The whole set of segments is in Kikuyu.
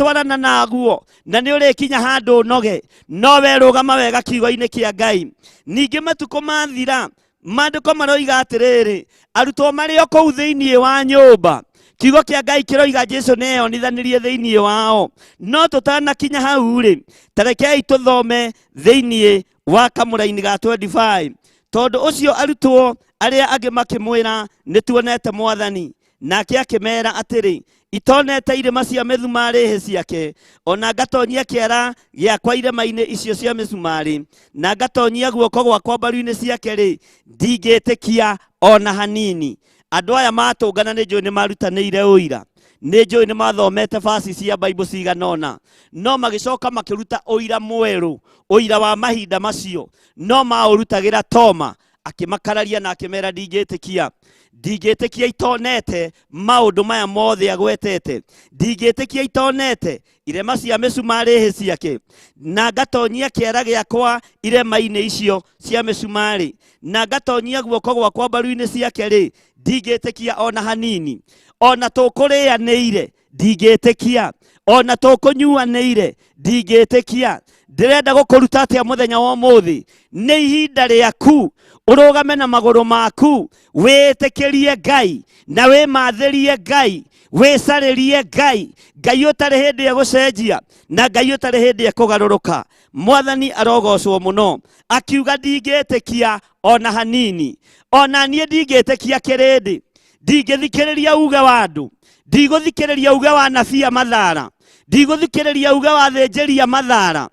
Ũrĩtwarana naguo na nĩ ũrĩkinya handũ ũnoge, no we rũgama wega kiugo-inĩ kĩa Ngai. Ningĩ matukũ mathira, maandĩko maroiga atĩrĩrĩ, arutwo marĩ o kũu thĩinĩ wa nyũmba, kiugo kĩa Ngai kĩroiga Jesu nĩ eyonithanirie thĩinĩ wao. No tũtanakinya hau rĩ, ta rekei tũthome thĩinĩ wa kamũraini ga 25. Tondũ ũcio arutwo arĩa angĩ makĩmwĩra, nĩ tuonete Mwathani. Nake akĩmeera atĩrĩ, itonete irĩma cia mĩthumarĩ hĩ ciake, o na ngatonyia kĩara gĩakwa irĩma-inĩ icio cia mĩcumarĩ, na ngatonyia guoko gwakwa mbaru-inĩ ciake-rĩ, ndingĩtĩkia o na hanini. Andũ aya matũngana nĩ njũĩ nĩ marutanĩire ũira, nĩ njũĩ nĩ mathomete baci cia Bible cigana ũna, no magĩcoka makĩruta ũira mwerũ, ũira wa mahinda macio, no maũrutagĩra Toma. Akĩmakararia na akĩmera, ndingĩtĩkia, ndingĩtĩkia itonete maũndũ maya mothe agwetete, ndingĩtĩkia itonete irema cia mĩcumarĩ hĩ ciake, na ngatonyia kĩara gĩakwa irema-inĩ icio cia mĩcumarĩ, na ngatonyia guoko gwakwa mbaru-inĩ ciake-rĩ, ndingĩtĩkia o na hanini. O na tũkũrĩanĩire, ndingĩtĩkia. O na tũkũnyuanĩire, ndingĩtĩkia. Ndĩrenda gũkũruta atĩa mũthenya wa ũmũthĩ? Nĩ ihinda rĩaku ũrũgame na magũrũ maku, wĩtĩkĩrie Ngai na wĩmathĩrie Ngai, wĩcarĩrie Ngai, Ngai ũtarĩ hĩndĩ egũcenjia na Ngai ũtarĩ hĩndĩ ekũgarũrũka. Mwathani arogocwo mũno. Akiuga ndingĩtĩkia o na hanini. O na niĩ ndingĩtĩkia kĩrĩndĩ, ndingĩthikĩrĩria uge wa andũ, ndigũthikĩrĩria uge wa anabii a mathara, ndigũthikĩrĩria uge wa athĩnjĩri a mathara,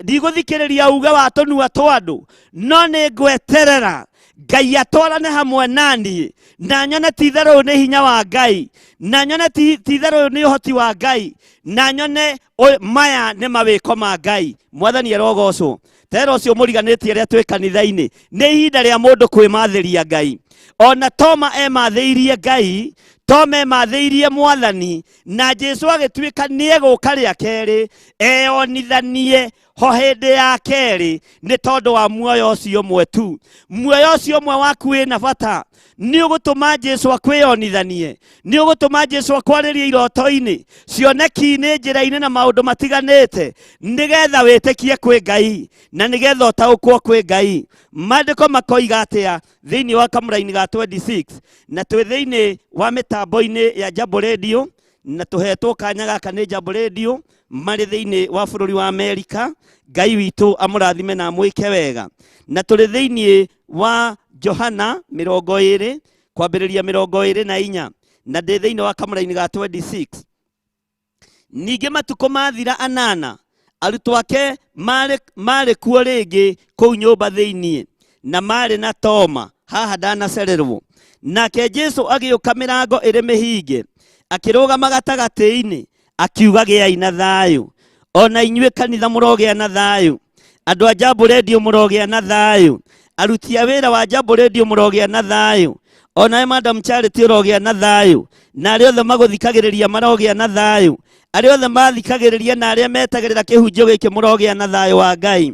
ndigũthikĩrĩria uge wa tũnua twa andũ, no nĩ ngweterera Ngai atwarane hamwe na niĩ, na nyone ti itherũ ũyũ nĩ hinya wa Ngai, na nyone ti itherũ ũyũ nĩ ũhoti wa Ngai, na nyone maya nĩ mawĩko ma Ngai. Mwathani arogocwo. Tera ũcio mũriganĩtie rĩa twĩ kanitha-inĩ, nĩ ihinda rĩa mũndũ kwĩmathĩria Ngai. Ona Toma emathĩirie Ngai, Toma emathĩirie Mwathani, na Jesu agĩtuĩka nĩ egũka rĩa kerĩ eyonithanie ho hĩndĩ ya kerĩ, nĩ tondũ wa muoyo ũcio ũmwe tu. Muoyo ũcio ũmwe waku wĩna bata, nĩ ũgũtũma Jesu akwĩyonithanie, nĩ ũgũtũma Jesu akwarĩrie iroto-inĩ, cioneki-inĩ, njĩra-inĩ na maũndũ matiganĩte, nĩgetha wĩtĩkie kwĩ Ngai na nĩgetha ũtaũkwo kwĩ Ngai. Maandĩko makoiga atĩa thĩinĩ wa kamũraini ga 26? Na twĩ thĩinĩ wa mĩtambo-inĩ ya Jambo Radio, na tũhetwo kanya gaka nĩ Jambo Radio marĩ thĩinĩ wa bũrũri wa Amerika. Ngai witũ amũrathime na amwĩke wega. Na tũrĩ thĩinĩ wa Johana 20 kwambĩrĩria 24, na ndĩ thĩinĩ wa kamũraini ga 26. Ningĩ matukũ mathira anana, arutwo ake marĩ kuo rĩngĩ kũu nyũmba thĩinĩ, na marĩ na Toma, haha ndanacererwo. Nake Jesu agĩũka mĩrango ĩrĩ mĩhinge, akĩrũgama gatagatĩ-inĩ, akiuga, gĩai na thayũ. O na inyuĩ kanitha mũrogĩa na thayũ. Andũ a Jambo Radio mũrogĩa na thayũ. Aruti a wĩra wa Jambo Radio mũrogĩa na thayũ. O nawe Madam Charity ũrogĩa na thayũ. Na arĩa othe magũthikagĩrĩria marogĩa na thayũ. Arĩa othe mathikagĩrĩria na arĩa metagĩrĩra kĩhunjio gĩkĩ mũrogĩa na thayũ wa Ngai.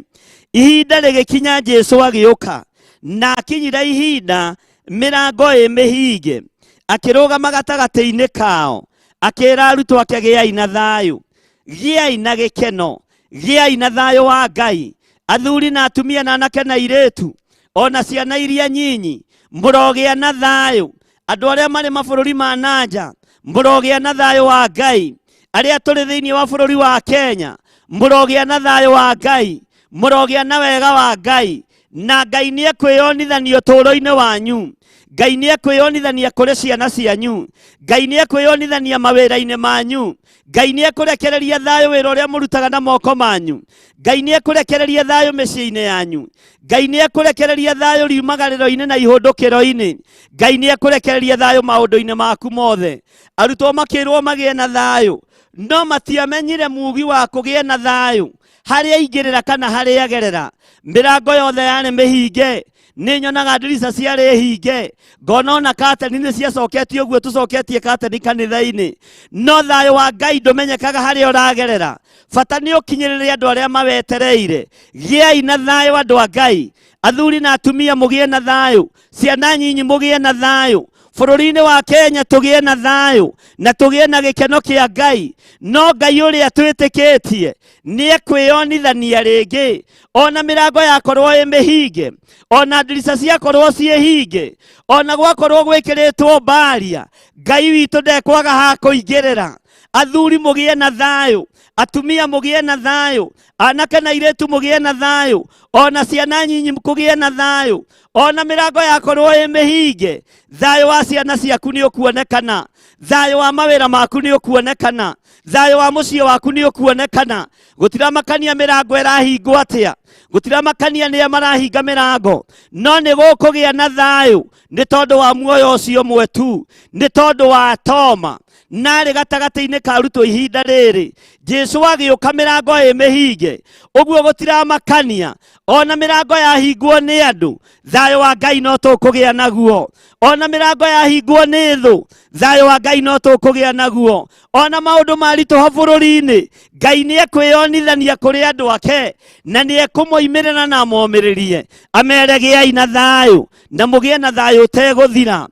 Ihinda rĩgĩkinya Jesu agĩũka, na akinyira ihinda mĩrango ĩ mĩhinge, akĩrũgama gatagatĩ-inĩ kao, akĩra arutwo ake, gĩai na thayũ, gĩai na gĩkeno, gĩai na thayũ wa Ngai. Athuri na atumia na anake na airĩtu, ona ciana iria nyinyi, mũrogĩa na thayũ. Andũ arĩa marĩ mabũrũri ma nanja, mũrogĩa na thayũ wa Ngai. Arĩa tũrĩ thĩinĩ wa bũrũri wa Kenya, mũrogĩa na thayũ wa Ngai, mũrogĩa na wega wa Ngai. Na Ngai nĩ ekwĩyonithania ũtũũro-inĩ wanyu. Ngai nĩ ekwĩyonithania kũrĩ ciana cianyu. Ngai nĩ ekwĩyonithania mawĩra-inĩ manyu. Ngai nĩ ekũrekereria thayũ wĩra ũrĩa mũrutaga na moko manyu. Ngai nĩ ekũrekereria thayũ mĩciĩ-inĩ yanyu. Ngai nĩ ekũrekereria thayũ riumagarĩro-inĩ na ihũndũkĩro-inĩ. Ngai nĩ ekũrekereria thayũ maũndũ-inĩ maku mothe. Arutwo makĩrwo magĩe na thayũ, no matiamenyire mugi wa kũgĩa na thayũ harĩa aingĩrĩra kana harĩa agerera. Mĩrango yothe yarĩ mĩhinge, nĩ nyonaga ndirica ciarĩ hinge, ngona ona kateni nĩ ciacoketio ũguo tũcoketie kateni kanitha-inĩ. No thayũ wa Ngai ndũmenyekaga harĩa ũragerera. Bata nĩ ũkinyĩrĩre andũ arĩa mawetereire. Gĩai na thayũ andũ a Ngai, athuri na atumia mũgĩe na thayũ, ciana nyinyi mũgĩe na thayũ. Bũrũri-inĩ wa Kenya tũgĩe na thayũ na tũgĩe na gĩkeno kĩa Ngai. No Ngai ũrĩa twĩtĩkĩtie nĩ ekwĩyonithania rĩngĩ, ona mĩrango yakorwo ĩ mĩhinge, ona ndirica ciakorwo ciĩ hinge, ona gwakorwo gwĩkĩrĩtwo mbaria, Ngai witũ ndekwaga ha kũingĩrĩra. Athuri mũgĩe na thayũ, atumia mũgĩe na thayũ, anake na airĩtu mũgĩe na thayũ, ona ciana nyinyi kũgĩe na thayũ, ona mĩrango yakorwo ĩ mĩhinge, thayũ wa ciana ciaku nĩ ũkuonekana, thayũ wa mawĩra maku nĩ ũkuonekana, thayũ wa mũciĩ waku nĩ ũkuonekana. Gũtiramakania mĩrango ĩrahingwo atĩa, gũtiramakania nĩa marahinga mĩrango, no nĩ gũkũgĩa na thayũ nĩ tondũ wa muoyo ũcio ũmwe tu, nĩ tondũ wa Toma. Narĩ gatagatĩ-inĩ ka arutwo ihinda rĩrĩ Jesu agĩũka mĩrango ĩ mĩhinge, ũguo gũtiramakania ona mĩrango yahingwo nĩ andũ, thayũ wa Ngai no tũkũgĩa naguo. Ona mĩrango yahingwo nĩ thũ, thayũ wa Ngai no tũkũgĩa naguo. Ona maũndũ maritũha bũrũri-inĩ, Ngai nĩ ekwĩyonithania kũrĩ andũ ake na nĩ ekũmoimĩrĩra na amomĩrĩrie, amere gĩai na thayũ na mũgĩe na thayũ ũtegũthira,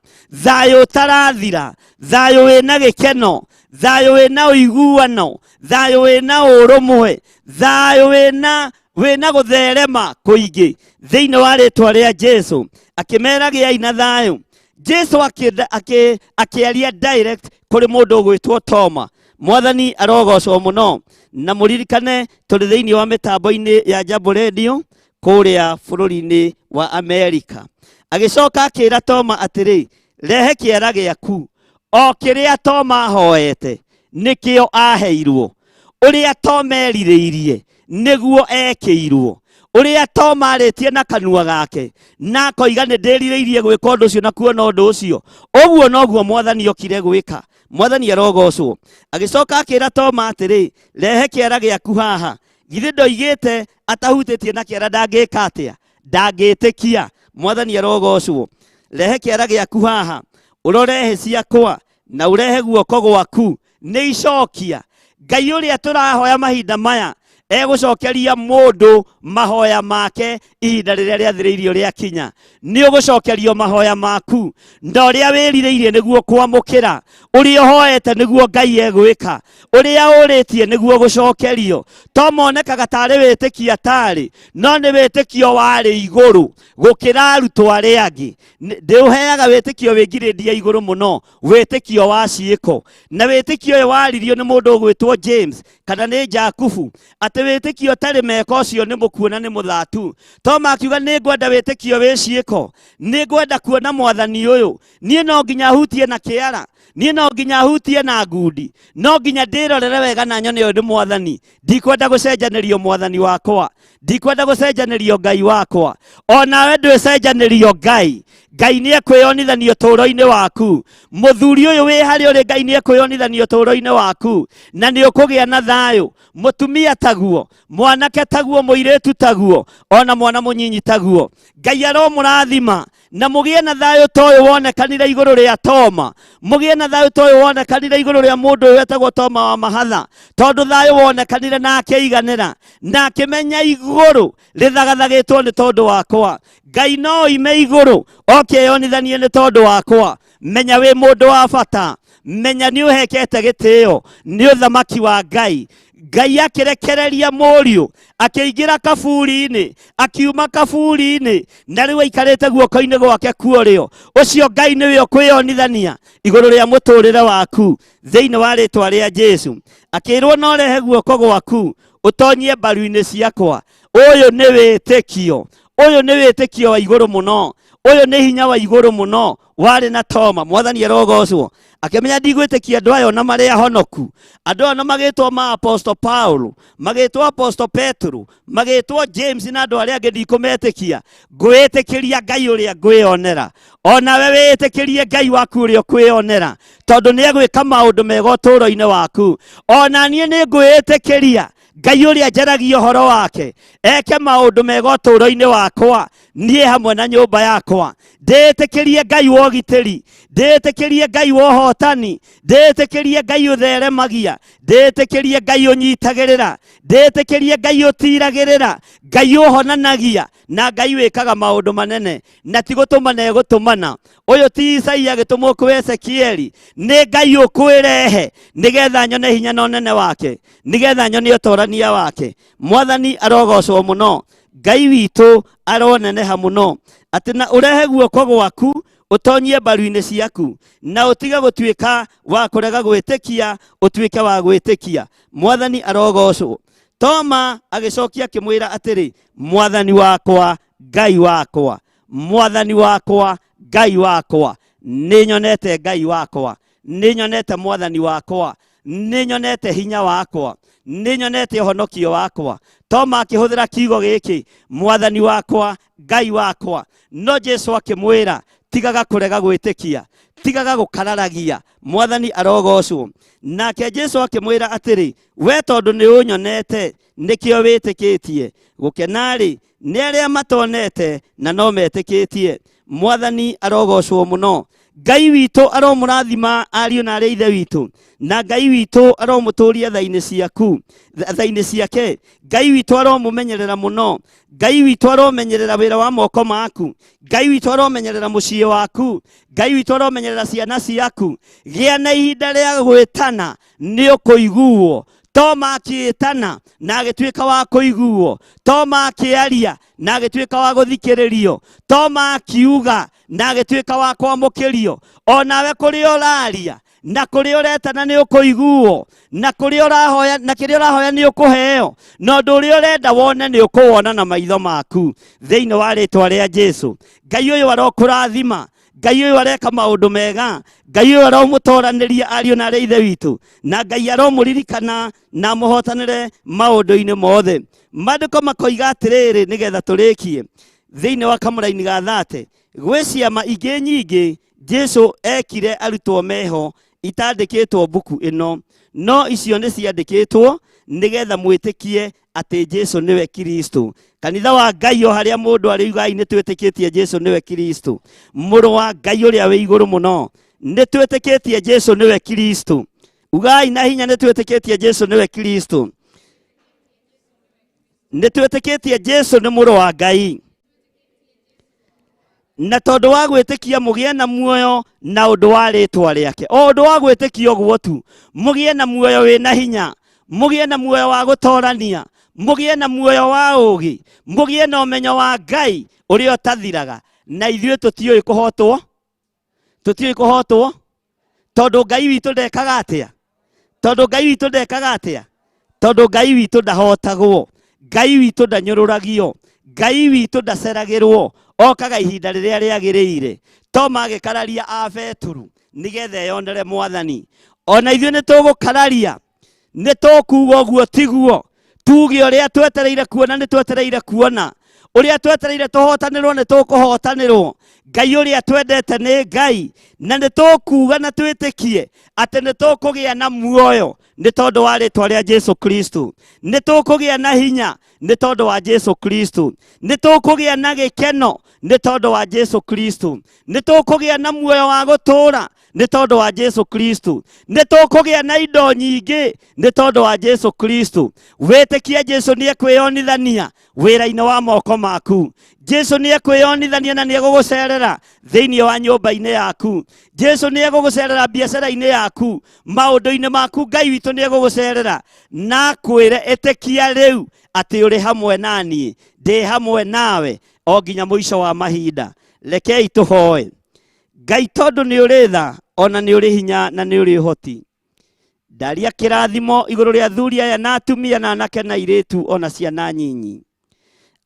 thayũ ũtarathira, thayũ wĩna gĩkeno, thayũ wĩna ũiguano, thayũ wĩna ũrũmwe, thayũ wĩna gũtherema kũingĩ thĩinĩ wa rĩtwa rĩa Jesu. Akĩmera gĩai na thayũ. Jesu akĩaria direct kũrĩ mũndũ ũgwĩtwo Toma. Mwathani arogocwo mũno. Na mũririkane tũrĩ thĩinĩ wa mĩtambo-inĩ ya Jambo Radio kũrĩa bũrũri-inĩ wa Amerika. Agĩcoka akĩra Toma atĩrĩ, rehe kĩara gĩaku. O kĩrĩa Toma ahoete nĩkĩo aheirwo, ũrĩa Toma erirĩirie nĩguo ekĩirwo, ũrĩa Toma arĩtie na kanua gake na akoiga nĩ ndĩrirĩirie gwĩka ũndũ ũcio na kuona ũndũ ũcio, ũguo noguo Mwathani okire gwĩka. Mwathani arogocwo. Agĩcoka akĩra Toma atĩrĩ, rehe kĩara gĩaku haha. Githĩ ndoigĩte atahutĩtie na kĩara ndangĩka atĩa? Ndangĩtĩkia. Mwathani arogocwo. Rehe kĩara gĩaku haha, ũrore hĩ ciakwa na ũrehe guoko gwaku. Nĩ icokia. Ngai ũrĩa tũrahoya mahinda maya egũcokeria mũndũ mahoya make ihinda rĩrĩa rĩathĩrĩirio rĩakinya. Nĩ ũgũcokerio mahoya maku, na ũrĩa wĩrirĩirie nĩguo kwamũkĩra, ũrĩa ũhoete nĩguo Ngai egwĩka, ũrĩa ũrĩtie nĩguo gũcokerio. To monekaga tarĩ wĩtĩkio atarĩ, no nĩ wĩtĩkio warĩ igũrũ gũkĩra arutwo arĩa angĩ. Ndĩũheaga wĩtĩkio wĩ ngirĩndi ya igũrũ mũno, wĩtĩkio wa ciĩko. Na wĩtĩkio ũyũ waririo nĩ mũndũ ũgwĩtwo James kana nĩ Jakubu, atĩ wĩtĩkio ũtarĩ meko ũcio nĩ mũkuũ na nĩ mũthatu. Toma akiuga nĩ ngwenda wĩtĩkio wĩ ciĩko, nĩ ngwenda kuona mwathani ũyũ. Niĩ no nginya hutie na kĩara, niĩ no nginya hutie na ngundi, no nginya ndĩrorere wega na nyone ũyũ nĩ mwathani. Ndikwenda gũcenjanĩrio mwathani wakwa, ndikwenda gũcenjanĩrio Ngai wakwa. Onawe ndwĩcenjanĩrio Ngai. Ngai nĩ ekwĩyonithania ũtũũro-inĩ waku. Mũthuri ũyũ wĩ harĩa ũrĩ, Ngai nĩ ekwĩyonithania ũtũũro-inĩ waku na nĩ ũkũgĩa na thayũ. Mũtumia taguo, mwanake taguo, mũirĩtu taguo, ona mwana mũnyinyi taguo. Ngai aromũrathima na mũgĩe na thayũ ta ũyũ wonekanire igũrũ rĩa Toma, mũgĩe na thayũ ta ũyũ wonekanire igũrũ rĩa mũndũ ũyũ wetagwo Toma wa Mahatha, tondũ thayũ wonekanire na akĩiganĩra na akĩmenya igũrũ rĩthagathagĩtwo nĩ tondũ wakwa. Ngai no oime igũrũ oke eyonithanie nĩ tondũ wakwa. Menya wĩ mũndũ wa bata, menya nĩ ũhekete gĩtĩo nĩ ũthamaki wa Ngai. Ngai akĩrekereria mũriũ akĩingĩra kaburi-inĩ, akiuma kaburi-inĩ, na rĩu aikarĩte guoko-inĩ gwake kuorĩo. Ũcio Ngai nĩwe ũkwĩyonithania igũrũ rĩa mũtũrĩre waku thĩinĩ wa rĩtwa rĩa Jesu. Akĩrwo no rehe guoko gwaku ũtonyie mbaru-inĩ ciakwa. Ũyũ nĩ wĩtĩkio, ũyũ nĩ wĩtĩkio wa igũrũ mũno, ũyũ nĩ hinya wa igũrũ mũno warĩ na Toma. Mwathani arogocwo. Akĩmenya ndigwĩtĩkia andũ aya ona marĩ ahonoku, andũ aya ona magĩtwo ma Apostle Paul, magĩtwo Apostle Petro, magĩtwo James na andũ arĩa angĩ ndikũmetĩkia. Ngwĩtĩkĩria Ngai ũrĩa ngwĩyonera. Onawe wĩtĩkĩrie Ngai waku ũrĩa ũkwĩyonera, tondũ nĩ egwĩka maũndũ mega ũtũũro-inĩ waku. Ona niĩ nĩ ngwĩtĩkĩria Ngai ũrĩa njaragia ũhoro wake eke maũndũ mega ũtũũro-inĩ wakwa. Niĩ hamwe na nyũmba yakwa ndĩĩtĩkĩrie Ngai wa ũgitĩri, ndĩĩtĩkĩrie Ngai wa ũhotani, ndĩĩtĩkĩrie Ngai ũtheremagia, ndĩĩtĩkĩrie Ngai ũnyitagĩrĩra, ndĩĩtĩkĩrie Ngai ũtiragĩrĩra, Ngai ũhonanagia na Ngai wĩkaga maũndũ manene, na ti gũtũmana egũtũmana. Ũyũ ti Isaia agĩtũmwo kwĩ Ezekieli, nĩ Ngai ũkwĩrehe nĩgetha nyone hinya na ũnene wake, nĩgetha nyone ũtorania wake. Mwathani arogocwo mũno, Ngai witũ aroneneha mũno, atĩ na ũrehe guoko gwaku ũtonyie mbaru-inĩ ciaku, na ũtige gũtuĩka wa kũrega gwĩtĩkia, ũtuĩke wa gwĩtĩkia. Mwathani arogocwo. Toma agĩcokia akĩmwĩra atĩrĩ, Mwathani wakwa, Ngai wakwa. Mwathani wakwa, Ngai wakwa. Nĩ nyonete Ngai wakwa, nĩ nyonete Mwathani wakwa, nĩ nyonete hinya wakwa, nĩ nyonete ũhonokio wakwa. Toma akĩhũthĩra kiugo gĩkĩ, Mwathani wakwa, Ngai wakwa. No Jesu akĩmwĩra, tigaga kũrega gwĩtĩkia, tigaga gũkararagia. Mwathani arogocwo. Nake Jesu akĩmwĩra atĩrĩ, we tondũ nĩ ũnyonete nĩkĩo wĩtĩkĩtie. Gũkena-rĩ, nĩ arĩa matonete na no metĩkĩtie. Mwathani arogocwo mũno. Ngai witũ aromũrathima ariũ na arĩa ithe witũ, na Ngai witũ aromũtũria tha-inĩ ciaku, tha-inĩ ciake. Ngai witũ aromũmenyerera mũno. Ngai witũ aromenyerera wĩra wa moko maku. Ngai witũ aromenyerera mũciĩ waku. Ngai witũ aromenyerera ciana ciaku. Gĩa na ihinda rĩa gwĩtana, nĩ ũkũiguo. Toma akĩĩtana na agĩtuĩka wa kũiguo. Toma akĩaria na agĩtuĩka wa gũthikĩrĩrio. Toma akiuga na agĩtuĩka wa kwamũkĩrio. Onawe kũrĩa ũraria na kũrĩa ũretana nĩ ũkũiguo, na kũrĩa ũrahoya na kĩrĩa ũrahoya nĩ ũkũheo, na ũndũ ũrĩa ũrenda wone nĩ ũkũwona na maitho maku, thĩinĩ wa rĩtwa rĩa Jesu. Ngai ũyũ arokũrathima, Ngai ũyũ areka maũndũ mega, Ngai ũyũ aromũtoranĩria ariũ na arĩa ithe witũ, na Ngai aromũririkana na amũhotanĩre maũndũ-inĩ mothe. Maandĩko makoiga atĩrĩrĩ, nĩgetha tũrĩkie thĩinĩ wa kamũraini ga 30, gwĩ ciama ingĩ nyingĩ Jesu ekire arutwo meho itandĩkĩtwo mbuku ĩno, no icio nĩ ciandĩkĩtwo nĩgetha mwĩtĩkie atĩ Jesu nĩwe Kristo. Kanitha wa Ngai o harĩa mũndũ arĩ, ugai nĩ twĩtĩkĩtie Jesu nĩwe Kristo, mũrũ wa Ngai ũrĩa wĩ igũrũ mũno. Nĩ twĩtĩkĩtie Jesu nĩwe Kristo. Ugai na hinya, nĩ twĩtĩkĩtie Jesu nĩwe Kristo. Nĩ twĩtĩkĩtie Jesu nĩ mũrũ wa Ngai. Na tondũ wa gwĩtĩkia mũgĩe na muoyo na ũndũ wa rĩtwa rĩake. O ũndũ wa gwĩtĩkia ũguo tu, mũgĩe na muoyo wĩna hinya, mũgĩe na muoyo wa gũtorania, mũgĩe na muoyo wa ũũgĩ, mũgĩe na ũmenyo wa Ngai ũrĩa ũtathiraga. Na ithuĩ tũtiũĩ kũhotwo, tũtiũĩ kũhotwo, tondũ Ngai witũ ndekaga atĩa? Tondũ Ngai witũ ndekaga atĩa? Tondũ Ngai witũ ndahotagwo, Ngai witũ ndanyũrũragio, Ngai witũ ndaceragĩrwo, okaga ihinda rĩrĩa rĩagĩrĩire. Toma agĩkararia a Beturu nĩgetha eyonere Mwathani. Ona ithuĩ nĩ tũgũkararia, nĩ tũkuga ũguo tiguo, tuge ũrĩa twetereire kuona nĩ twetereire kuona, ũrĩa twetereire tũhotanĩrwo nĩ tũkũhotanĩrwo. Ngai ũrĩa twendete nĩ Ngai, na nĩ tũkuga na twĩtĩkie atĩ nĩ tũkũgĩa na muoyo nĩ tondũ wa rĩtwa rĩa Jesu Kristo, nĩ tũkũgĩa na hinya nĩ tondũ wa Jesu Kristo, nĩ tũkũgĩa na gĩkeno nĩ tondũ wa Jesu Kristo, nĩ tũkũgĩa na muoyo wa gũtũũra nĩ tondũ wa Jesu Kristo, nĩ tũkũgĩa na indo nyingĩ nĩ tondũ wa Jesu Kristo. Wĩtĩkie Jesu nĩ ekwĩyonithania wĩra-inĩ wa moko maku. Jesu nĩ ekwĩyonithania na nĩ egũgũcerera thĩinĩ wa nyũmba-inĩ yaku. Jesu nĩ egũgũcerera biacara-inĩ yaku, maũndũ-inĩ maku. Ngai witũ nĩ egũgũcerera na akwĩre, ĩtĩkia rĩu atĩ ũrĩ hamwe na niĩ, ndĩ hamwe nawe o nginya mũico wa mahinda. Rekei tũhoe. Ngai, tondũ nĩ ũrĩ tha, ona nĩ ũrĩ hinya na nĩ ũrĩ ũhoti, ndaria kĩrathimo igũrũ rĩa athuri aya na atumia na anake na airĩtu ona ciana nyinyi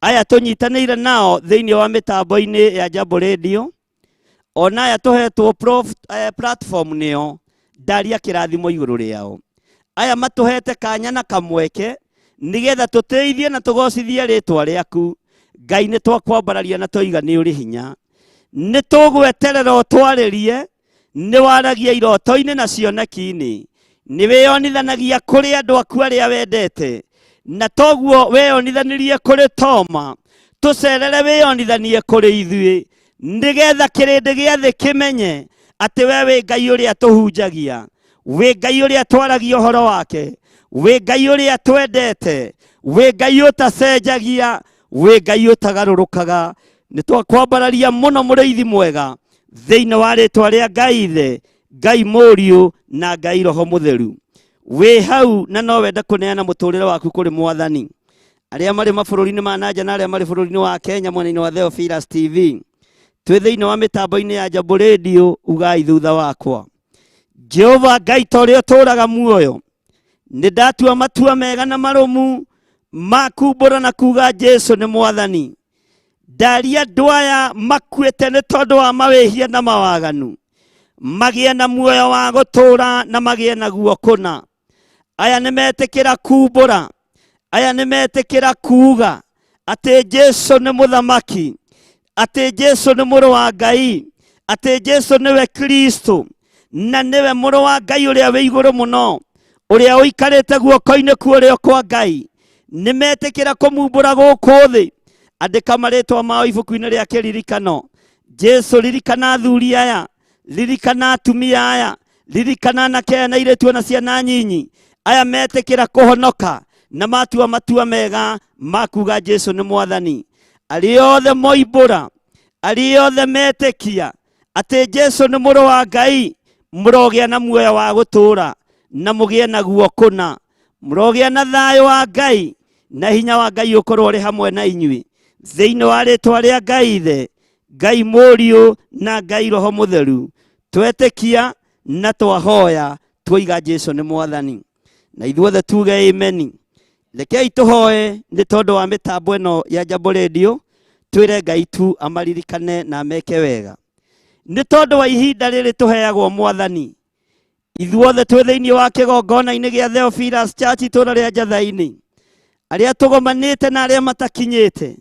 aya tũnyitanĩire nao thĩinĩ wa mĩtambo-inĩ ya Jambo Radio, ona aya tũhetwo platform nĩo, ndaria kĩrathimo igũrũ rĩao. Aya matũhete kanya na kamweke nĩgetha tũtĩithie na tũgocithie rĩtwa rĩaku. Ngai, nĩ twakwambararia na twoiga nĩ ũrĩ hinya. Nĩ tũgweterera ũtwarĩrie. Nĩ waragia iroto-inĩ na cioneki-inĩ, nĩ wĩyonithanagia kũrĩ andũ aku arĩa wendete, na toguo weyonithanirie kũrĩ Toma. Tũcerere wĩyonithanie kũrĩ ithuĩ, nĩgetha kĩrĩndĩ gĩa thĩ kĩmenye atĩ we wĩ Ngai ũrĩa tũhunjagia, wĩ Ngai ũrĩa twaragia ũhoro wake, wĩ Ngai ũrĩa twendete, wĩ Ngai ũtacenjagia, wĩ Ngai ũtagarũrũkaga. Nĩ twakwambararia mũno mũrĩithi mwega thĩinĩ wa rĩtwa rĩa Ngai Ithe, Ngai Mũriũ na Ngai Roho Mũtheru. Wĩ hau na no wende kũneana mũtũrĩre waku kũrĩ Mwathani, arĩa marĩ mabũrũri-inĩ ma nanja na arĩa marĩ bũrũri-inĩ wa Kenya mwena-inĩ wa Theophilus TV, twĩ thĩinĩ wa mĩtambo-inĩ ya Jambo Radio, ugai thutha wakwa: Jehova Ngai, ta ũrĩa ũtũũraga muoyo, nĩ ndatua matua mega na marũmu ma kumbũra na kuga Jesu nĩ Mwathani. Ndaria andũ aya makuĩte nĩ tondũ wa mawĩhia na mawaganu magĩe na muoyo wa gũtũũra na magĩe naguo kũna. Aya nĩ metĩkĩra kumbũra, aya nĩ metĩkĩra kuuga atĩ Jesu nĩ mũthamaki, atĩ Jesu nĩ mũrũ wa Ngai, atĩ Jesu nĩwe Kristo na nĩwe mũrũ wa Ngai ũrĩa wĩ igũrũ mũno, ũrĩa ũikarĩte guoko-inĩ kwa ũrĩo kwa Ngai. Nĩ metĩkĩra kũmumbũra gũkũ thĩ. Andĩka marĩtwa mao ibuku-inĩ rĩa kĩririkano. Jesu, ririkana athuri aya, ririkana atumia aya, ririkana anake aya na airĩtu na ciana nyinyi, aya metĩkĩra kũhonoka na matua matua mega ma kuga Jesu nĩ Mwathani. Arĩa othe moimbũra, arĩa othe metĩkia atĩ Jesu nĩ mũrũ wa Ngai, mũrogĩa na muoyo wa gũtũũra na mũgĩe naguo kũna. Mũrogĩa na thayũ wa Ngai na hinya wa Ngai ũkorwo ũrĩ hamwe na inyuĩ thĩinĩ wa rĩtwa rĩa Ngai Ithe, Ngai Mũriũ na Ngai Roho Mũtheru. Twetĩkia na twahoya twoiga Jesu nĩ Mwathani, na ithuothe tuge ameni. Rekei tũhoe nĩ tondũ wa mĩtambo ĩno ya Jambo Radio, twĩre Ngai tu amaririkane na ameke wega nĩ tondũ wa ihinda rĩrĩ tũheagwo. Mwathani, ithuothe twĩ thĩinĩ wa kĩgongona-inĩ gĩa Theophilus Church itũũra rĩa Njatha-inĩ, arĩa tũgomanĩte na arĩa matakinyĩte,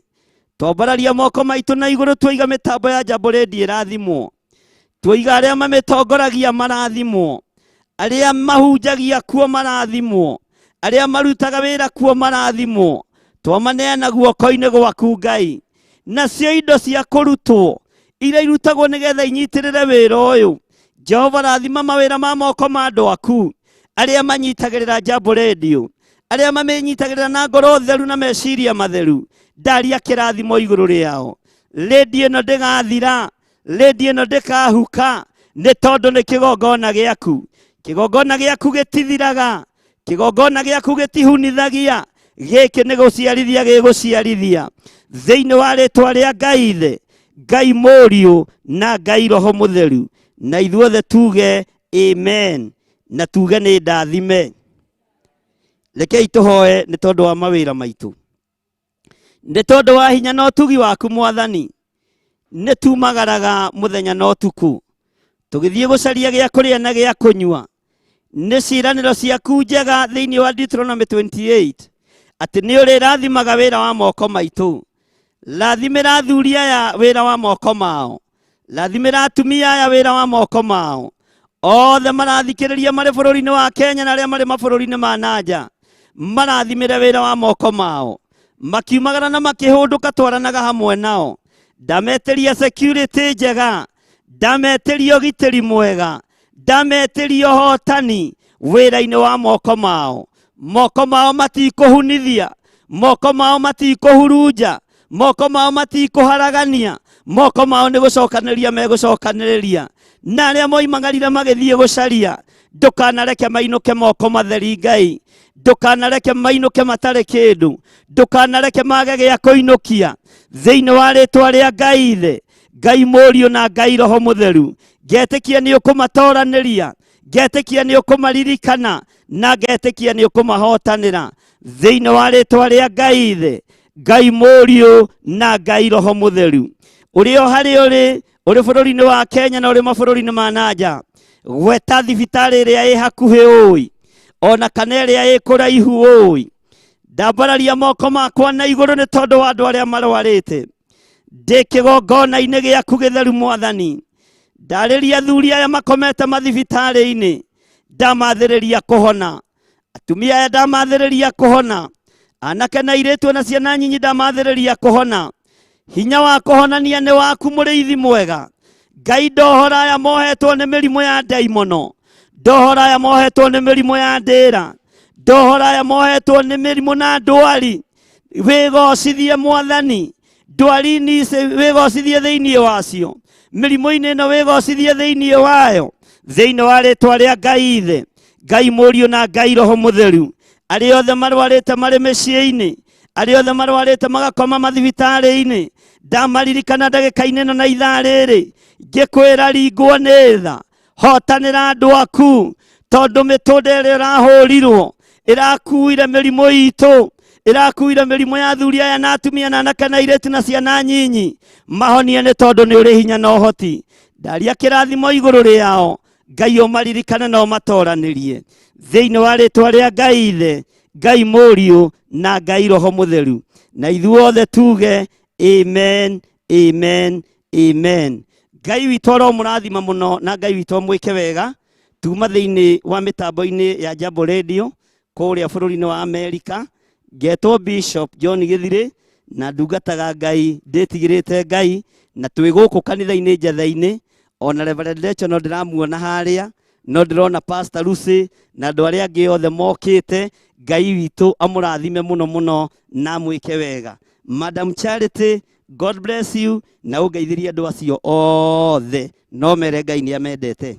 twambararia moko maitũ na igũrũ, twaiga mĩtambo ya Jambo Radio ĩrathimwo, twaiga arĩa mamĩtongoragia marathimwo, arĩa mahunjagia kuo marathimwo, arĩa marutaga wĩra kuo marathimwo. Twamaneana guoko-inĩ gwaku, Ngai. Nacio indo cia kũrutwo iria irutagwo nĩgetha inyitĩrĩre wĩra ũyũ, Jehova, rathima mawĩra ma moko ma andũ aku arĩa manyitagĩrĩra Jambo Radio, arĩa mamĩnyitagĩrĩra na ngoro theru na meciria matheru. Ndaria kĩrathimo igũrũ rĩao. Rĩndiũ ĩno ndĩgathira, rĩndiũ ĩno ndĩkahuka, nĩ tondũ nĩ kĩgongona gĩaku. Kĩgongona gĩaku gĩtithiraga, kĩgongona gĩaku gĩtihunithagia, gĩkĩ nĩ gũciarithia gĩgũciarithia thĩinĩ wa rĩtwa rĩa Ngai Ithe, Ngai Mũriũ na Ngai Roho Mũtheru. Na ithuothe tuge amen na tuge nĩ ndathime. Rekei tũhoe nĩ tondũ wa mawĩra maitũ, nĩ tondũ wa hinya na ũtugi waku. Mwathani, nĩ tumagaraga mũthenya na ũtukũ tũgĩthiĩ gũcaria gĩa kũrĩa na gĩa kũnyua. Nĩ ciĩranĩro ciaku njega thĩinĩ wa Deuteronomy 28 atĩ nĩ ũrĩrathimaga wĩra wa moko maitũ. Rathimĩra athuri aya wĩra wa moko mao, rathimĩra atumia aya wĩra wa moko mao, othe marathikĩrĩria marĩ bũrũri-inĩ wa Kenya na arĩa marĩ mabũrũri-inĩ ma nanja, marathimĩre wĩra wa moko mao. Makiumagara na makĩhũndũka, twaranaga hamwe nao. Ndametĩria security njega, ndametĩria ũgitĩri mwega, ndametĩria ũhotani wĩra-inĩ wa moko mao. Moko mao matikũhunithia, moko mao matikũhurunja, moko mao matikũharagania, moko mao nĩ gũcokanĩrĩria megũcokanĩrĩria. Na arĩa moimagarire magĩthiĩ gũcaria, ndũkanareke mainũke moko matheri. Ngai, ndũkanareke mainũke matarĩ kĩndũ, ndũkanareke mage gĩa kũinũkia thĩinĩ wa rĩtwa rĩa Ngai Ithe, Ngai Mũriũ na Ngai Roho Mũtheru. Ngetĩkia nĩ ũkũmatoranĩria, ngetĩkia nĩ ũkũmaririkana, na ngetĩkia nĩ ũkũmahotanĩra thĩinĩ wa rĩtwa rĩa Ngai Ithe, Ngai Mũriũ na Ngai Roho Mũtheru. Ũrĩ o harĩa ũrĩ, ũrĩ bũrũri-inĩ wa Kenya na ũrĩ mabũrũri-inĩ ma nanja, gweta thibitarĩ ĩrĩa ĩ hakuhĩ ũĩ ona kana ĩrĩa ĩ kũraihu ũĩ. Ndambararia moko makwa na igũrũ nĩ tondũ wa andũ arĩa marwarĩte. Ndĩ kĩgongona-inĩ gĩaku gĩtheru, Mwathani, ndarĩria athuri aya makomete mathibitarĩ-inĩ, ndamathĩrĩria kũhona. Atumia aya ndamathĩrĩria kũhona. Anake na airĩtu na ciana nyinyi ndamathĩrĩria kũhona. Hinya wa kũhonania nĩ waku mũrĩithi mwega. Ngai ndohora aya mohetwo nĩ mĩrimũ ya ndaimono, ndohora aya mohetwo nĩ mĩrimũ ya ndĩra, ndohora aya mohetwo nĩ mĩrimũ na ndwari. Wĩgocithie Mwathani, ndwari-inĩ ici wĩgocithie thĩinĩ wacio, mĩrimũ-inĩ ĩno wĩgocithie thĩinĩ wayo, thĩinĩ wa rĩtwa rĩa Ngai Ithe, Ngai Mũriũ na Ngai Roho Mũtheru. Arĩa othe marwarĩte marĩ mĩciĩ-inĩ, arĩa othe marwarĩte magakoma mathibitarĩ-inĩ, ndamaririkana ndagĩka-inĩ ĩno na ithaa rĩrĩ, ngĩkwĩra ringwo nĩ tha, hotanĩra andũ aku, tondũ mĩtũnda ĩrĩa ĩrahũrirwo ĩrakuire mĩrimũ itũ, ĩrakuire mĩrimũ ya athuri aya na atumia na anake na airĩtu na ciana nyinyi. Mahonie nĩ tondũ nĩ ũrĩ hinya na ũhoti. Ndaria kĩrathimo igũrũ rĩao, Ngai ũmaririkane na ũmatoranĩrie thĩinĩ wa rĩtwa rĩa Ngai Ithe, Ngai Mũriũ na Ngai Roho Mũtheru. Na ithuothe tuge amen, amen, amen. Ngai witũ aromũrathima mũno na Ngai witũ amwĩke wega. Tuma thĩinĩ wa mĩtambo-inĩ ya Jambo Radio kũrĩa bũrũri-inĩ wa Amerika. Ngetwo Bishop John Gĩthirĩ na ndungataga Ngai ndĩtigĩrĩte Ngai, na twĩ gũkũ kanitha-inĩ Njetha-inĩ. Ona Reverend Rachel no ndĩramuona harĩa, no ndĩrona Pastor Lucy na andũ arĩa angĩ othe mokĩte. Ngai witũ amũrathime mũno mũno na amwĩke wega. Madam Charity, God bless you, na ũngeithĩrie andũ acio othe, no mere Ngai nĩ amendete.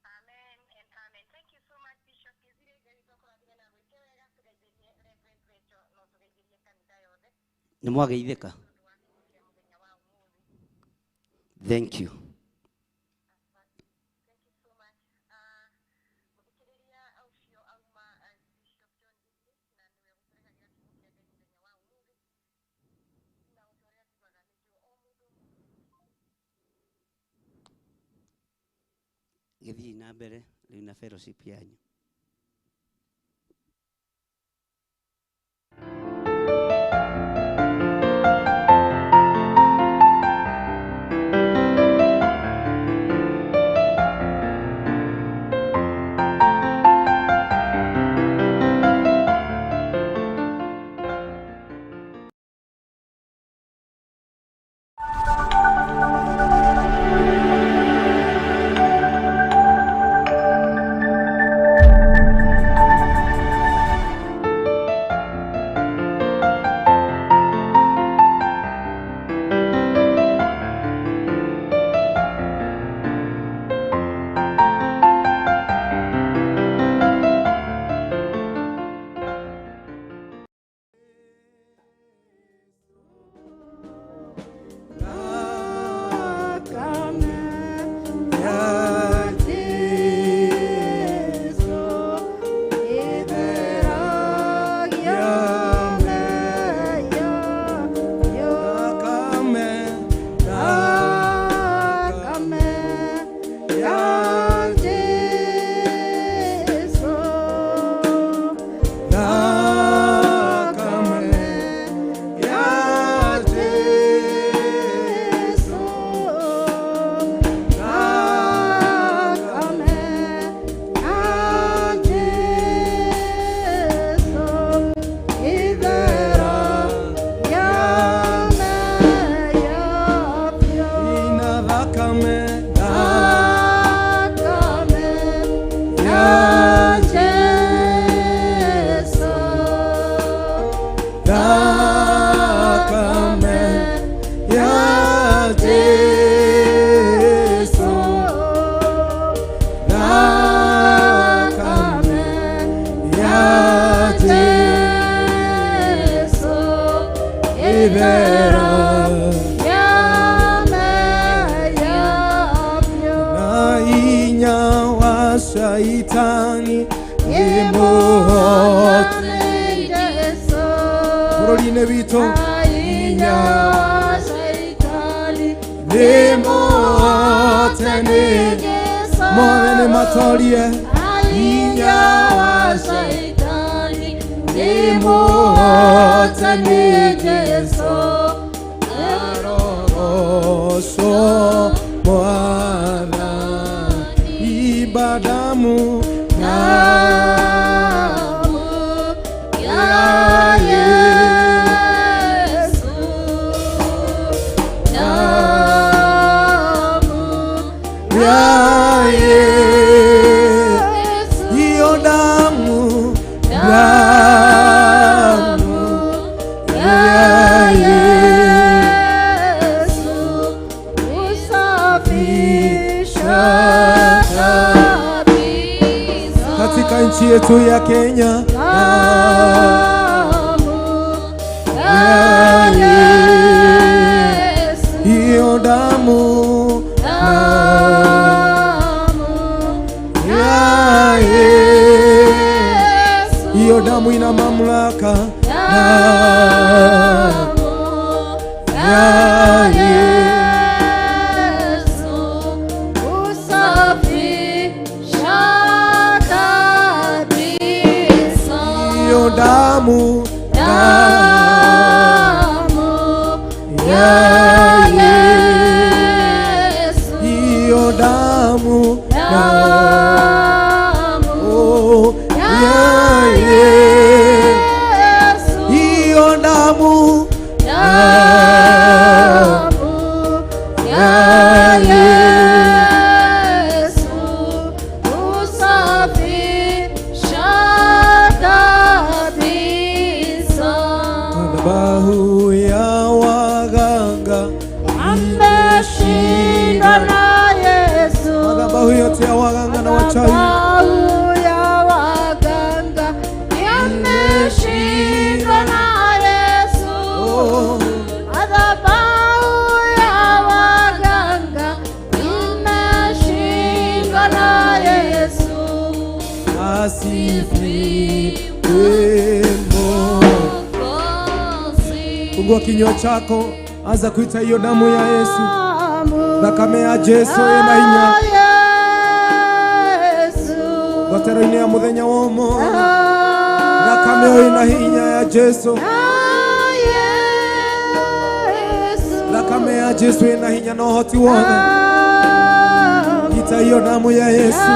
Amen and amen. Thank you so much, Bishop Githire. Ngai witũ akũrathime na agwĩke wega. Tũgeithĩrie Reverend Rachel no tũgeithĩrie kanitha yothe. Nĩ mwageithĩka. Ũndũ wa kiugo kĩa mũthenya wa ũmũthĩ. Thank you. Asante. Thank you so much. Mũthikĩrĩria ũcio auma Bishop John Githire na nĩwe ũgũtũrehagĩra kiugo kĩa Ngai mũthenya wa ũmũthĩ. Na o ta ũrĩa njugaga nĩ njũĩ o mũndũ o mũndũ Gĩthiĩ na mbere rĩu na fellowship yanyu. Shaitani imuhote bũrũri-inĩ witũ nĩmuhote nĩ mothe nĩ matorie hinya wa Shaitani nĩmuhote nĩ Jesũ arogocwo Bwana ibadamu damu Yesu, damu ya Yesu, hiyo damu, damu ya Yesu husafisha kabisa. Katika nchi yetu ya Kenya, Damu ya Yesu, hiyo damu, damu ya Yesu, hiyo damu ina mamlaka, damu ya Yesu husafisha kabisa. Hiyo damu, Damu ya Yesu, hiyo damu, damu oh, ya Yesu, hiyo damu, damu ya Yesu husafisha kabisa. Madhabahu ya waganga, Ameshindwa na Yesu. Madhabahu yote ya waganga na wachawi, Madhabahu ya waganga yameshindwa na Yesu. Oh, Madhabahu ya waganga imeshindwa na Yesu. Asifiwe Mungu. Fungua kinywa chako, anza kuita hiyo damu ya Yesu. Thakame ya Jesu ĩna hinya. Yesu. Ngotero-inĩ ya mũthenya wa ũmũthĩ, thakame ĩyo ĩna hinya ya Jesu. Thakame ya Jesu ĩna hinya na ũhoti wothe. Ita hiyo damu ya Yesu,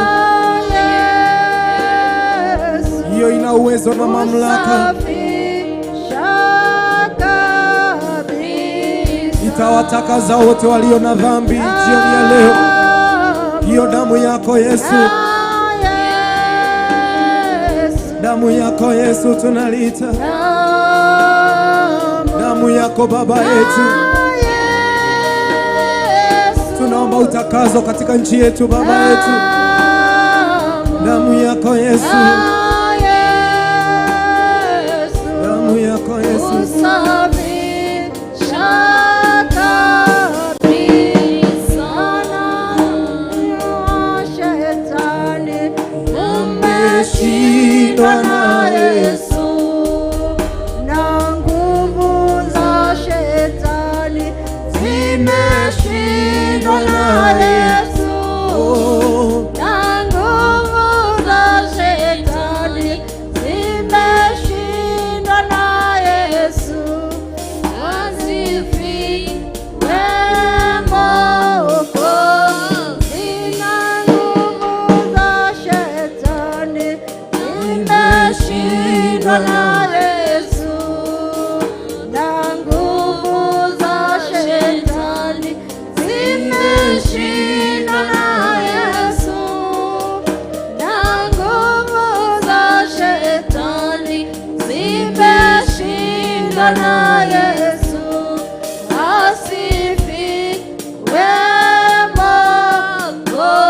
hiyo ina uwezo na mamlaka. Usafisha kabisa. Itawatakaza wote walio na dhambi jioni ya leo. Hiyo damu yako Yesu, damu yako Yesu tunalita, damu yako Baba yetu. Tunaomba utakazo katika nchi yetu, Baba yetu. Damu yako Yesu, damu yako Yesu. Usafisha kabisa. Shetani umeshindwa na Yesu, na nguvu za shetani zimeshindwa na Yesu. Oh, Na nguvu za shetani zimeshindwa na Yesu. Asifiwe Mwokozi. Na nguvu za shetani zimeshindwa na Yesu. Na nguvu za shetani zimeshindwa na Yesu. Na nguvu za shetani zimeshindwa na Yesu. Asifiwe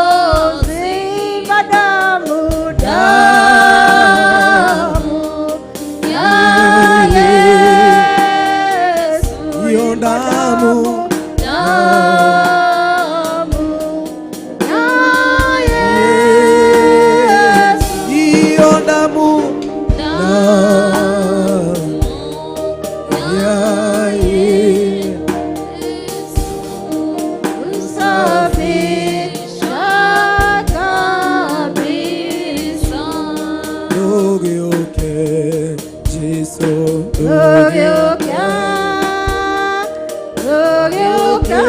Mwokozi. Damu, damu ya Yesu, hiyo damu, damu ya Yesu, hiyo damu, ya Yesu. Usafisha kabisa. Ndũgĩũke Jesu, Ndũgĩũke, ndũgĩũke,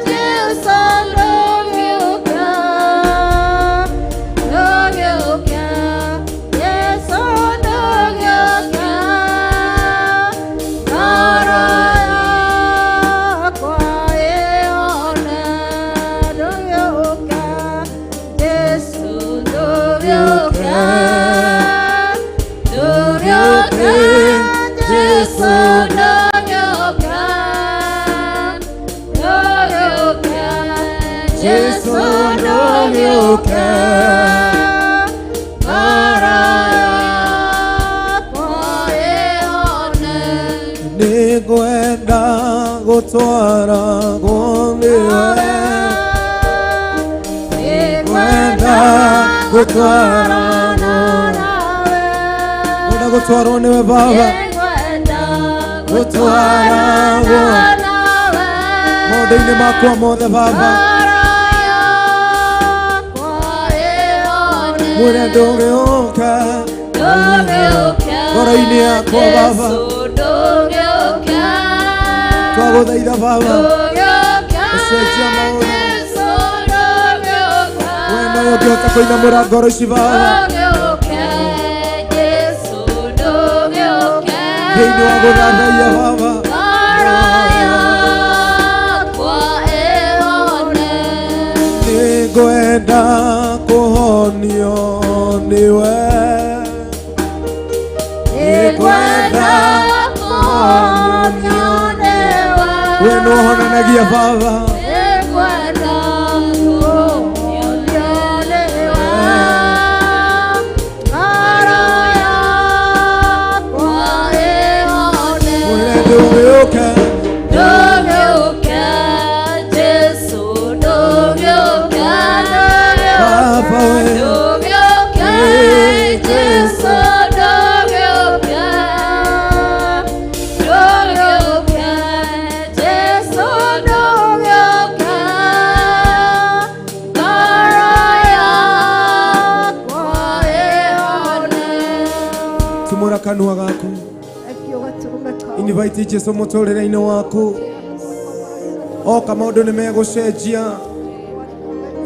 Jesu, ndũgĩũke, ndũgĩũke, Jesu, ndũgĩũke. Gũtwaragwo nĩwe. Nĩngwenda gũtwarana Ngwenda gũtwarwo nĩwe Baba. Gũtwaragwo maũndũ-inĩ makwa mothe Baba. Mwĩre ndũgĩũka ngoro-inĩ yakwa Baba. Twagũthaitha Baba, ũcenjia maũndũ. We nowe ũngĩhota kũinamũra ngoro ici Baba, thĩinĩ wa gũthathaiya Baba. Nĩngwenda kũhonio nĩwe. Nĩngwenda kũhonio. We nĩwe ũhonanagia Baba. Mwĩre ndũgĩũka. Baba we. Tumũra kanua gaku. Invite Jesu mũtũrĩre-inĩ waku. Oka maũndũ nĩ megũcenjia.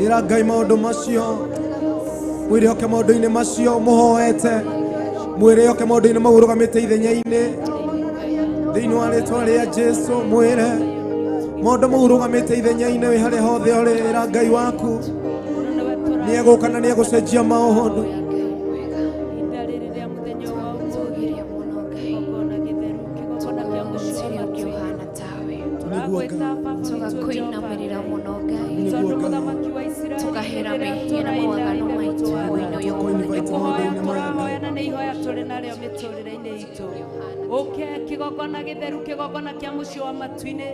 Ĩra Ngai maũndũ macio. Mwĩre oke maũndũ-inĩ macio mũhoete. Mwĩre oke maũndũ-inĩ mau ũrũgamĩte ithenya-inĩ. Thĩinĩ wa rĩtwa rĩa Jesu mwĩre maũndũ mau ũrũgamĩte ithenya-inĩ wĩ harĩa hothe ũrĩ. Ĩra Ngai waku nĩ egũka na nĩ egũcenjia maũndũ. Ihinda rĩrĩ rĩa mũthenya wa ũmũthĩ, kĩgongona gĩtheru, kĩgongona kĩa mũciĩ wa matu. Nĩguo Tũragwĩta Ngai. Baba witũ Tũgakwĩinamĩrĩra Jehova, mũno Ngai. Nĩguo tondũ Ngai. mũthamaki wa Isiraeli Tũkahera hĩndĩ ĩrĩa mehia na tũraina mawaganu ithe maitũ gũtwatha. hwaĩ-inĩ ũyũ wa Tũkũ-invite mũthenya. Kũhoya maũndũ-inĩ maya Ngai. tũrahoya na nĩ ihoya tũrĩ narĩo mĩtũrĩre-inĩ itũ. Ũke kĩgongona gĩtheru, kĩgongona kĩa mũciĩ wa matu-inĩ,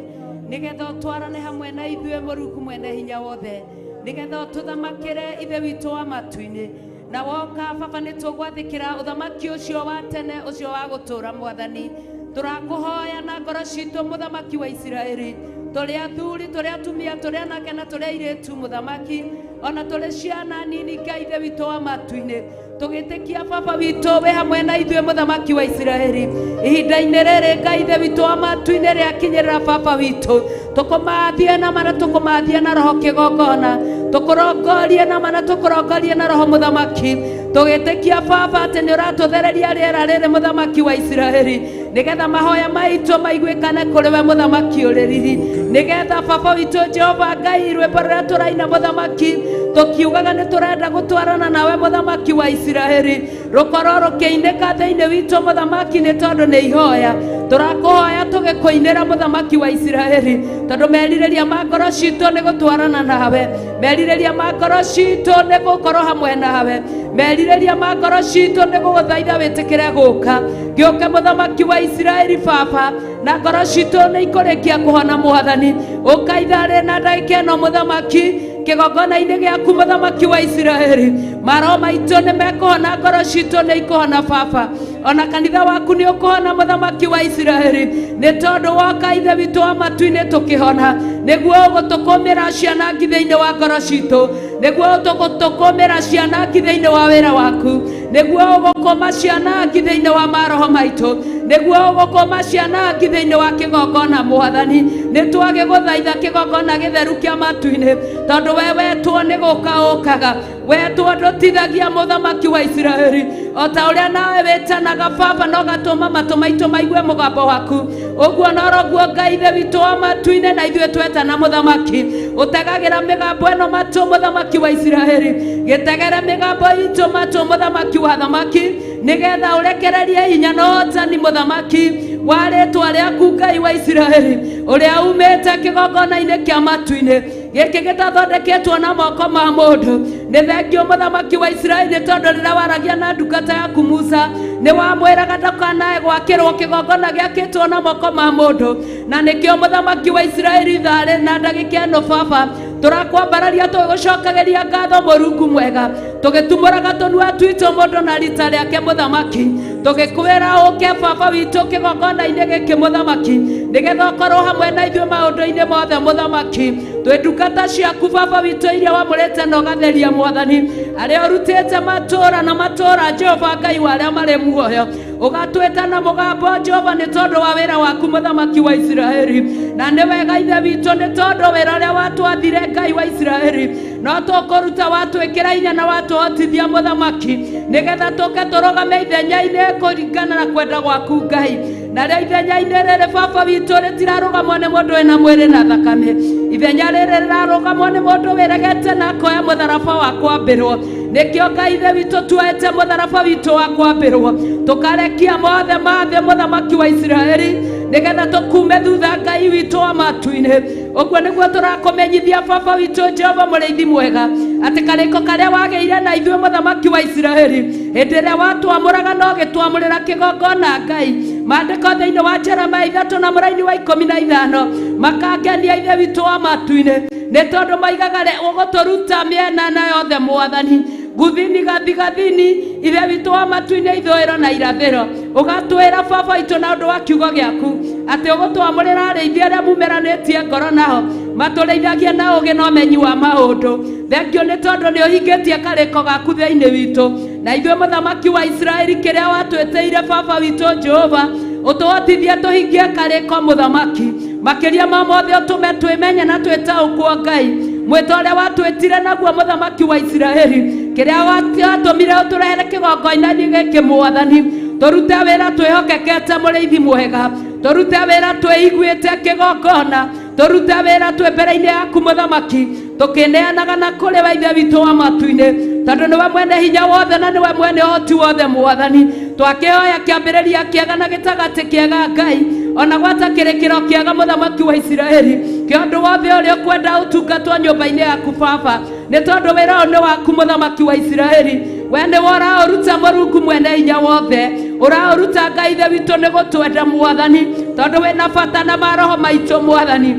nĩgetha ũtwarane hamwe na ithuĩ Mũrungu mwene hinya wothe, nĩgetha ũtũthamakĩre ithe witũ wa matu-inĩ. Na woka Baba nĩ tũgwathĩkĩra ũthamaki ũcio wa tene, ũcio wa gũtũũra Mwathani. Tũrakũhoya na ngoro citũ mũthamaki wa Isiraeli, tũrĩ athuri, tũrĩ atumia, tũrĩ anake na tũrĩ airĩtu mũthamaki, ona tũrĩ ciana nini Ngai ithe witũ wa matu-inĩ, tũgĩtĩkia Baba witũ wĩ hamwe na ithuĩ mũthamaki wa Isiraeli. Ihinda-inĩ rĩrĩ Ngai ithe witũ wa matu-inĩ rĩakinyĩrĩra Baba witũ, tũkũmathie na mana, tũkũmathie na roho kĩgongona, tũkũrongorie na mana, tũkũrongorie na roho mũthamaki, tũgĩtĩkia Baba atĩ nĩ ũratũthereria rĩera rĩrĩ mũthamaki wa Isiraeli, nĩgetha mahoya maitũ maiguĩkane kũrĩ we mũthamaki ũrĩ riri, nĩgetha Baba witũ Jehova Ngai rwĩmbo rũrĩa tũraina mũthamaki tũkiugaga nĩ tũrenda gũtwarana nawe mũthamaki wa Isiraeli, rũkorwo rũkĩinĩka thĩinĩ witũ mũthamaki, nĩ tondũ nĩ ihoya tũrakũhoya tũgĩkũinĩra mũthamaki wa Isiraeli, tondũ merirĩria ma ngoro citũ nĩ gũtwarana nawe, merirĩria ma ngoro citũ nĩ gũkorwo hamwe nawe, merirĩria ma ngoro citũ nĩ gũgũthaitha wĩtĩkĩre gũka. Gĩũke mũthamaki wa Isiraeli Baba, na ngoro citũ nĩ ikũrĩkia kũhona Mwathani. Ũka ithaa rĩ na ndagĩka ĩno mũthamaki kĩgongona-inĩ gĩaku mũthamaki wa Isiraeli, maroho maitũ nĩ mekũhona, ngoro citũ nĩ ikũhona Baba, ona kanitha waku nĩ ũkũhona mũthamaki wa Isiraeli, nĩ tondũ woka ithe witũ wa matu-inĩ tũkĩhona, nĩguo ũgũtũkũmĩra ciana ngi thĩinĩ wa ngoro citũ, nĩguo ũgũtũkũmĩra ciana ngi thĩinĩ wa wĩra waku, nĩguo ũgũkũma ciana ngi thĩinĩ wa maroho maitũ, nĩguo ũgũkũma ciana ngi thĩinĩ wa kĩgongona Mwathani. Nĩ twagĩgũthaitha kĩgongona gĩtheru kĩa matu-inĩ, tondũ we wetwo nĩ gũka ũkaga, wetwo ndũtithagia mũthamaki wa Isiraeli, o ta ũrĩa nawe wĩtanaga Baba na ũgatũma matũ maitũ maigue mũgambo waku, ũguo noroguo Ngai ithe witũ wa matu-inĩ na ithuĩ twetana mũthamaki, ũtegagĩra mĩgambo ĩno matũ mũthamaki wa Isiraeli, gĩtegere mĩgambo itũ matũ mũthamaki wa thamaki, nĩgetha ũrekererie hinya na ũhotani mũthamaki wa rĩtwa rĩaku Ngai wa Isiraeli, ũrĩa umĩte kĩgongona-inĩ kĩa matu-inĩ gĩkĩ gĩtathondeketwo na moko ma mũndũ. Nĩ thengio mũthamaki wa Isiraeli, nĩ tondũ rĩrĩa waragia na ndungata yaku Musa, nĩ wamwĩraga ndakanae gwakĩrwo kĩgongona gĩakĩtwo na moko ma mũndũ. Na nĩkĩo mũthamaki wa Isiraeli ithaa rĩrĩ na ndagĩka ĩno baba tũrakwambararia tũgĩgũcokagĩria ngatho mũrungu mwega, tũgĩtumũraga tũnua twitũ mũndũ na rita rĩake mũthamaki, tũgĩkwĩra ũke baba witũ kĩgongona-inĩ gĩkĩ mũthamaki, nĩgetha ũkorwo hamwe na ithuĩ maũndũ-inĩ mothe mũthamaki. Twĩ ndungata ciaku baba witũ iria wamũrĩte na ũgatheria mwathani, arĩa ũrutĩte matũũra na matũũra Jehova Ngai wa arĩa marĩ muoyo, ũgatwĩta na mũgambo Jehova nĩ tondũ wa wĩra waku mũthamaki wa Isiraeli. Na nĩ wega ithe witũ, nĩ tondũ wĩra ũrĩa watwathire Ngai wa Isiraeli no tũkũruta, watwĩkĩra hinya na watũhotithia mũthamaki, nĩgetha tũke tũrũgame ithenya-inĩ kũringana na kwenda gwaku Ngai. Narĩo ithenya-inĩ rĩrĩ baba witũ rĩtirarũgamwo nĩ mũndũ wĩna mwĩrĩ na thakame, ithenya rĩrĩ rĩrarũgamwo nĩ mũndũ wĩregete na akoya mũtharaba wa kwambĩrwo. Nĩkĩo Ngai ithe witũ tuoete mũtharaba witũ wa kwambĩrwo, tũkarekia mothe ma thĩ mũthamaki wa Isiraeli, nĩgetha tũkume thutha Ngai witũ wa matu-inĩ. Ũguo nĩguo tũrakũmenyithia baba witũ Jehova mũrĩithi mwega, atĩ karĩko karĩa wagĩire na ithuĩ mũthamaki wa Isiraeli hĩndĩ ĩrĩa watwamũraga na ũgĩtwamũrĩra kĩgongona Ngai. Maandĩko thĩinĩ wa Jeremia 3 na mũraini wa 15 makangenia ithe witũ wa matu-inĩ, nĩ tondũ maigaga ũgũtũruta mĩena na yothe mwathani, guthini gathigathini, ithe witũ wa matu-inĩ, ithũĩro na irathĩro. Ũgatwĩra baba witũ na ũndũ wa kiugo gĩaku atĩ ũgũtwamũrĩra arĩithi arĩa mumeranĩtie ngoro nao matũrĩithagia na ũũgĩ na ũmenyi wa maũndũ. Thengio nĩ tondũ nĩ ũhingĩtie karĩko gaku thĩinĩ witũ na ithuĩ mũthamaki wa Isiraeli, kĩrĩa watwĩtĩire baba witũ Jehova, ũtũhotithie tũhingie karĩko mũthamaki. Makĩria ma mothe ũtũme twĩmenye na twĩtaũkwo Ngai mwĩto ũrĩa watwĩtire naguo mũthamaki wa Isiraeli, kĩrĩa watũmire ũtũrehere kĩgongona-inĩ gĩkĩ mwathani. Tũrute wĩra twĩhokekete mũrĩithi mwega, tũrute wĩra twĩiguĩte kĩgongona, tũrute wĩra twĩ mbere-inĩ yaku mũthamaki, tũkĩneanaga na kũrĩ we ithe witũ wa matu-inĩ, tondũ nĩwe mwene hinya wothe na nĩwe mwene ũhoti wothe mwathani. Twakĩhoya kĩambĩrĩria kĩega na gĩtagatĩ kĩega Ngai, ona gwata kĩrĩkĩro kĩega mũthamaki wa Isiraeli, kĩa ũndũ wothe ũrĩa ũkwenda ũtungatwo nyũmba-inĩ yaku baba, nĩ tondũ wĩra ũyũ nĩ waku mũthamaki wa Isiraeli. We nĩwe ũraũruta mũrungu mwene hinya wothe, ũraũruta Ngai ithe witũ nĩ gũtwenda mwathani, tondũ wĩna bata na maroho maitũ mwathani,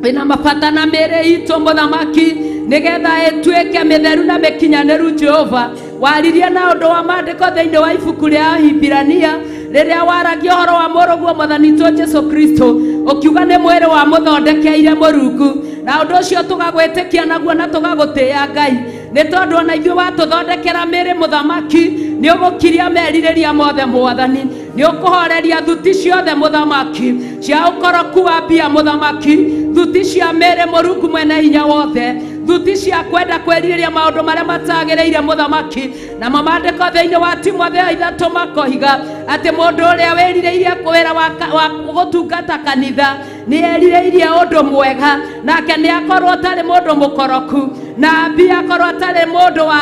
wĩna mabata na mĩĩrĩ itũ mũthamaki, nĩgetha ĩtuĩke mĩtheru na mĩkinyanĩru Jehova. Waririe na ũndũ wa maandĩko thĩinĩ wa ibuku rĩa Ahibirania rĩrĩa waragia ũhoro wa mũrũguo mwathani witũ Jesu Kristo, ũkiuga nĩ mwĩrĩ wamũthondekeire mũrungu, na ũndũ ũcio tũgagwĩtĩkia naguo na tũgagũtĩĩa Ngai, nĩ tondũ ona ithuĩ watũthondekera mĩĩrĩ mũthamaki, nĩ ũgũkiria merirĩria mothe mwathani, nĩ ũkũhoreria thuti ciothe mũthamaki cia ũkoroku wa mbia mũthamaki, thuti cia mĩĩrĩ mũrungu mwene hinya wothe, thuti cia kwenda kwĩrirĩria maũndũ marĩa matagĩrĩire mũthamaki. Namo maandĩko thĩinĩ wa Timotheo 3 makoiga atĩ mũndũ ũrĩa wĩrirĩirie wĩra wa gũtungata kanitha nĩ erirĩirie ũndũ mwega, nake nĩ akorwo atarĩ mũndũ mũkoroku, na mbia akorwo atarĩ mũndũ wa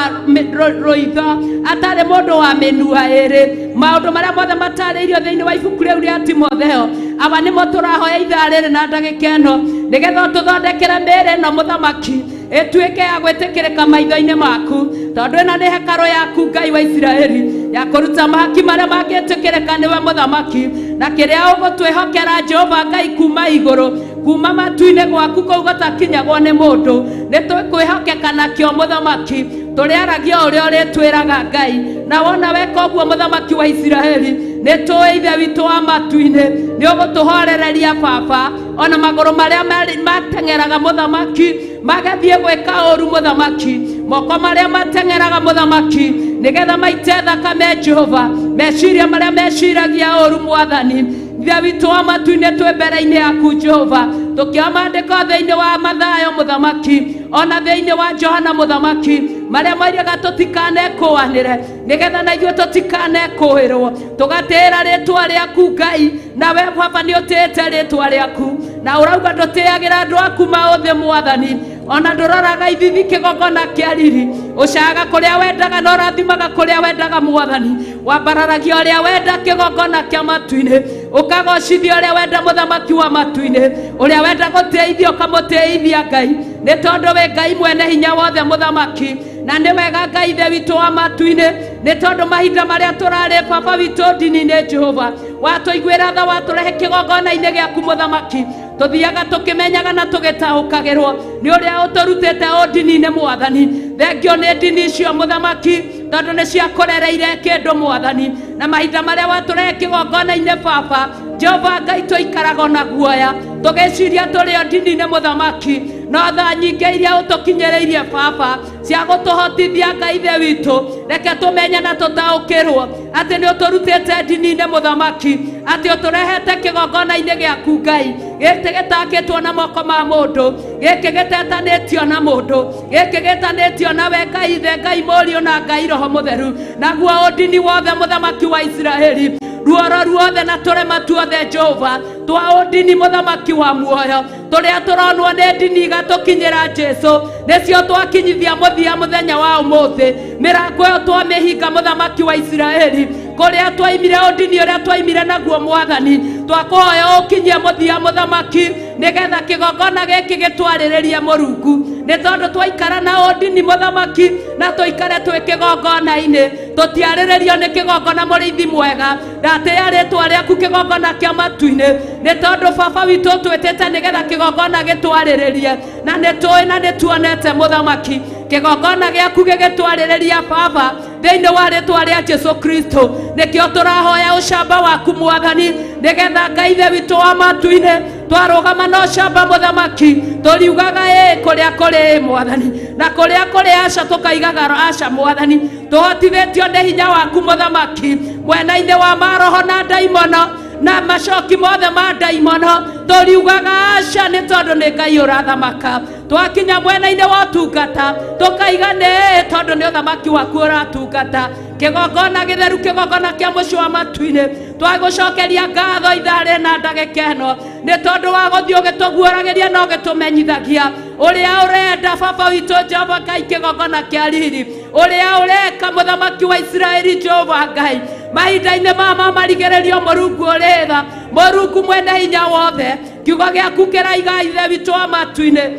rũitho, atarĩ mũndũ wa mĩnua ĩrĩ. Maũndũ marĩa mothe matarĩirio thĩinĩ wa ibuku rĩu rĩa Timotheo, aba nĩmo tũrahoya ithaa rĩrĩ na ndagĩka ĩno, nĩgetha ũtũthondekere mĩĩrĩ ĩno mũthamaki, ĩtuĩke ya gwĩtĩkĩrĩka maitho-inĩ maku, tondũ ĩno nĩ hekarũ yaku Ngai wa Isiraeli, ya kũruta mahaki marĩa mangĩtĩkĩrĩka nĩwe mũthamaki, na kĩrĩa ũgũtwĩhokera Jehova Ngai kuma igũrũ, kuma matu-inĩ gwaku kũu gũtakinyagwo nĩ mũndũ, nĩ tũkwĩhokeka nakĩo mũthamaki, tũrĩaragia ũrĩa ũrĩtwĩraga Ngai. Na wona weka ũguo mũthamaki wa Isiraeli, nĩ tũĩ ithe witũ wa matu-inĩ nĩ ũgũtũhorereria baba, ona magũrũ marĩa mateng'eraga mũthamaki magathiĩ gwĩka ũru mũthamaki, moko marĩa mateng'eraga mũthamaki nĩgetha maite thakame Jehova, meciria marĩa meciragia ũru mwathani. Ithe witũ wa matu-inĩ twĩ mbere-inĩ yaku Jehova, tũkĩoya maandĩko thĩinĩ wa Mathayo mũthamaki, ona thĩinĩ wa Johana mũthamaki, marĩa moigaga tũtikanekũanĩre, nĩgetha na ithuĩ tũtikanekũĩrwo, tũgatĩĩra rĩtwa rĩaku Ngai, nawe baba nĩ ũtĩĩte rĩtwa rĩaku, na ũrauga ndũtĩagĩra andũ aku maũthĩ mwathani, ona ndũroraga ithithi kĩgongona kĩa riri, ũcaga kũrĩa wendaga na ũrathimaga kũrĩa wendaga mwathani, wambararagia ũrĩa wenda kĩgongona kĩa matu-inĩ, ũkagocithia ũrĩa wenda mũthamaki wa matu-inĩ, ũrĩa wenda gũtĩithia ũkamũtĩithia Ngai, nĩ tondũ wĩ Ngai mwene hinya wothe mũthamaki. Na nĩ wega Ngai ithe witũ wa matu-inĩ, nĩ tondũ mahinda marĩa tũrarĩ baba witũ ndini-inĩ Jehova, watũiguĩra tha, watũrehe kĩgongona-inĩ gĩaku mũthamaki, tũthiaga tũkĩmenyaga na tũgĩtaũkagĩrwo nĩ ũrĩa ũtũrutĩte ũndini-inĩ mwathani. Thengio nĩ ndini icio mũthamaki, tondũ nĩ ciakũrereire kĩndũ mwathani. Na mahinda marĩa watũrehe kĩgongona-inĩ baba Jehova Ngai, tũikaraga na guoya tũgĩciria tũrĩ o ndini-inĩ mũthamaki, no tha nyingĩ iria ũtũkinyĩrĩirie baba cia gũtũhotithia Ngai ithe witũ, reke tũmenye na tũtaũkĩrwo atĩ nĩ ũtũrutĩte ndini-inĩ mũthamaki, atĩ ũtũrehete kĩgongona-inĩ gĩaku Ngai, gĩkĩ gĩtakĩtwo na moko ma mũndũ, gĩkĩ gĩtetanĩtio na mũndũ, gĩkĩ gĩtanĩtio nawe Ngai ithe, Ngai Mũriũ na Ngai Roho Mũtheru. Naguo ũndini wothe mũthamaki wa Isiraeli, ruoro ruothe na tũrema tuothe Jehova twa ũndini mũthamaki wa muoyo, tũrĩa tũronwo nĩ ndini igatũkinyĩra Jesu, nĩcio twakinyithia mũthia mũthenya wa ũmũthĩ. Mĩrango ĩyo twamĩhinga mũthamaki wa Isiraeli, kũrĩa twaimire ũndini ũrĩa twaimire naguo mwathani, twakũhoya ũkinyie mũthia mũthamaki, nĩgetha kĩgongona gĩkĩ gĩtwarĩrĩrie Mũrungu, nĩ tondũ twaikara na ũndini mũthamaki na tũikare twĩ kĩgongona-inĩ, tũtiarĩrĩrio nĩ kĩgongona mũrĩithi mwega. Ndatĩĩa rĩtwa rĩaku kĩgongona kĩa matu-inĩ, nĩ tondũ baba witũ ũtwĩtĩte nĩgetha kĩgongona gĩtwarĩrĩrie, na nĩ tũĩ na nĩ tuonete mũthamaki kĩgongona gĩaku gĩgĩtwarĩrĩria baba thĩinĩ wa rĩtwa rĩa Jesu Kristo. Nĩkĩo tũrahoya ũcamba waku mwathani, nĩgetha Ngai ithe witũ wa matu-inĩ twarũgama na ũcamba mũthamaki, tũriugaga ĩĩ kũrĩa kũrĩ ĩĩ mwathani, na kũrĩa kũrĩ aca tũkaigaga aca mwathani. Tũhotithĩtio nĩ hinya waku mũthamaki, mwena-inĩ wa maroho na ndaimono na macoki mothe ma ndaimono, tũriugaga aca nĩ tondũ nĩ Ngai ũrathamaka. Twakinya mwena-inĩ wa ũtungata tũkaiga nĩ ĩĩ tondũ nĩ ũthamaki waku ũratungata. Kĩgongona gĩtheru, kĩgongona kĩa mũciĩ wa matu-inĩ, twagũcokeria ngatho ithaa rĩna ndagĩka ĩno, nĩ tondũ wa gũthiĩ ũgĩtũguũragĩria na ũgĩtũmenyithagia ũrĩa ũrenda baba witũ Jehova Ngai, kĩgongona kĩa riri, ũrĩa ũreka mũthamaki wa Isiraeli Jehova Ngai. Mahinda-inĩ mama marigĩrĩrio Mũrungu ũrĩ tha, Mũrungu mwene hinya wothe, kiugo gĩaku kĩraiga ithe witũ wa matu-inĩ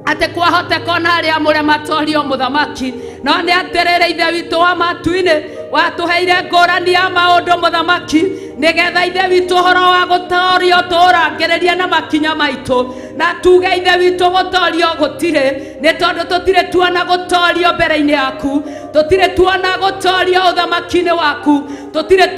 atĩ kwahoteka ona arĩa amũre matorio mũthamaki, no nĩ atĩrĩrĩ ithe witũ wa matu-inĩ, watũheire ngũrani ya maũndũ mũthamaki, nĩgetha ithe witũ ũhoro wa gũtorio tũũrangĩrĩrie na makinya maitũ, na tuge ithe witũ gũtorio gũtirĩ, nĩ tondũ tũtirĩ tuona gũtorio mbere-inĩ yaku, tũtirĩ tuona gũtorio ũthamaki-inĩ waku, tũtirĩ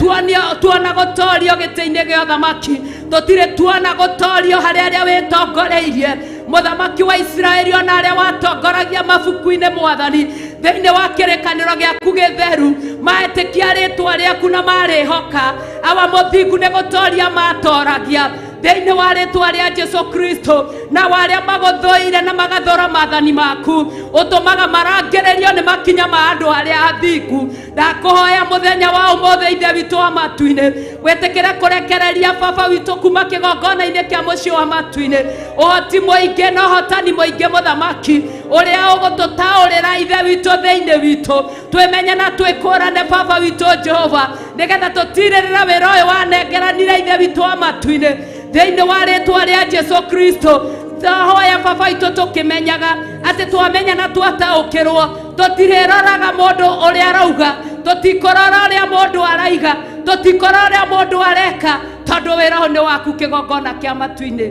tuona gũtorio gĩtĩ-inĩ gĩa ũthamaki, tũtirĩ tuona gũtorio harĩ arĩa wĩtongoreirie mũthamaki wa Isiraeli, ona arĩa watongoragia mabuku-inĩ mwathani, thĩinĩ wa kĩrĩkanĩro gĩaku gĩtheru, maetĩkia rĩtwa rĩaku na marĩhoka. Awa mũthingu nĩ gũtoria matoragia thĩinĩ wa rĩtwa rĩa Jesu Kristo, na warĩa magũthũire na magathũra maathani maku, ũtũmaga marangĩrĩrio nĩ makinya ma andũ arĩa athingu. Ndakũhoya mũthenya wa ũmũthĩ ithe witũ wa matu-inĩ, wĩtĩkĩre kũrekereria baba witũ kuma kĩgongona-inĩ kĩa mũciĩ wa matu-inĩ ũhoti mũingĩ na ũhotani mũingĩ mũthamaki, ũrĩa ũgũtũtaũrĩra ithe witũ thĩinĩ witũ, twĩmenye na twĩkũrane baba witũ Jehova, nĩgetha tũtirĩrĩra wĩra ũyũ wanengeranire ithe witũ wa matu-inĩ thĩinĩ wa rĩtwa rĩa Jesu Kristo. Twahoya baba witũ tũkĩmenyaga atĩ twamenya na twataũkĩrwo, tũtirĩroraga mũndũ ũrĩa arauga, tũtikũrora ũrĩa mũndũ araiga, tũtikũrora ũrĩa mũndũ areka, tondũ wĩra ũyũ nĩ waku kĩgongona kĩa matu-inĩ.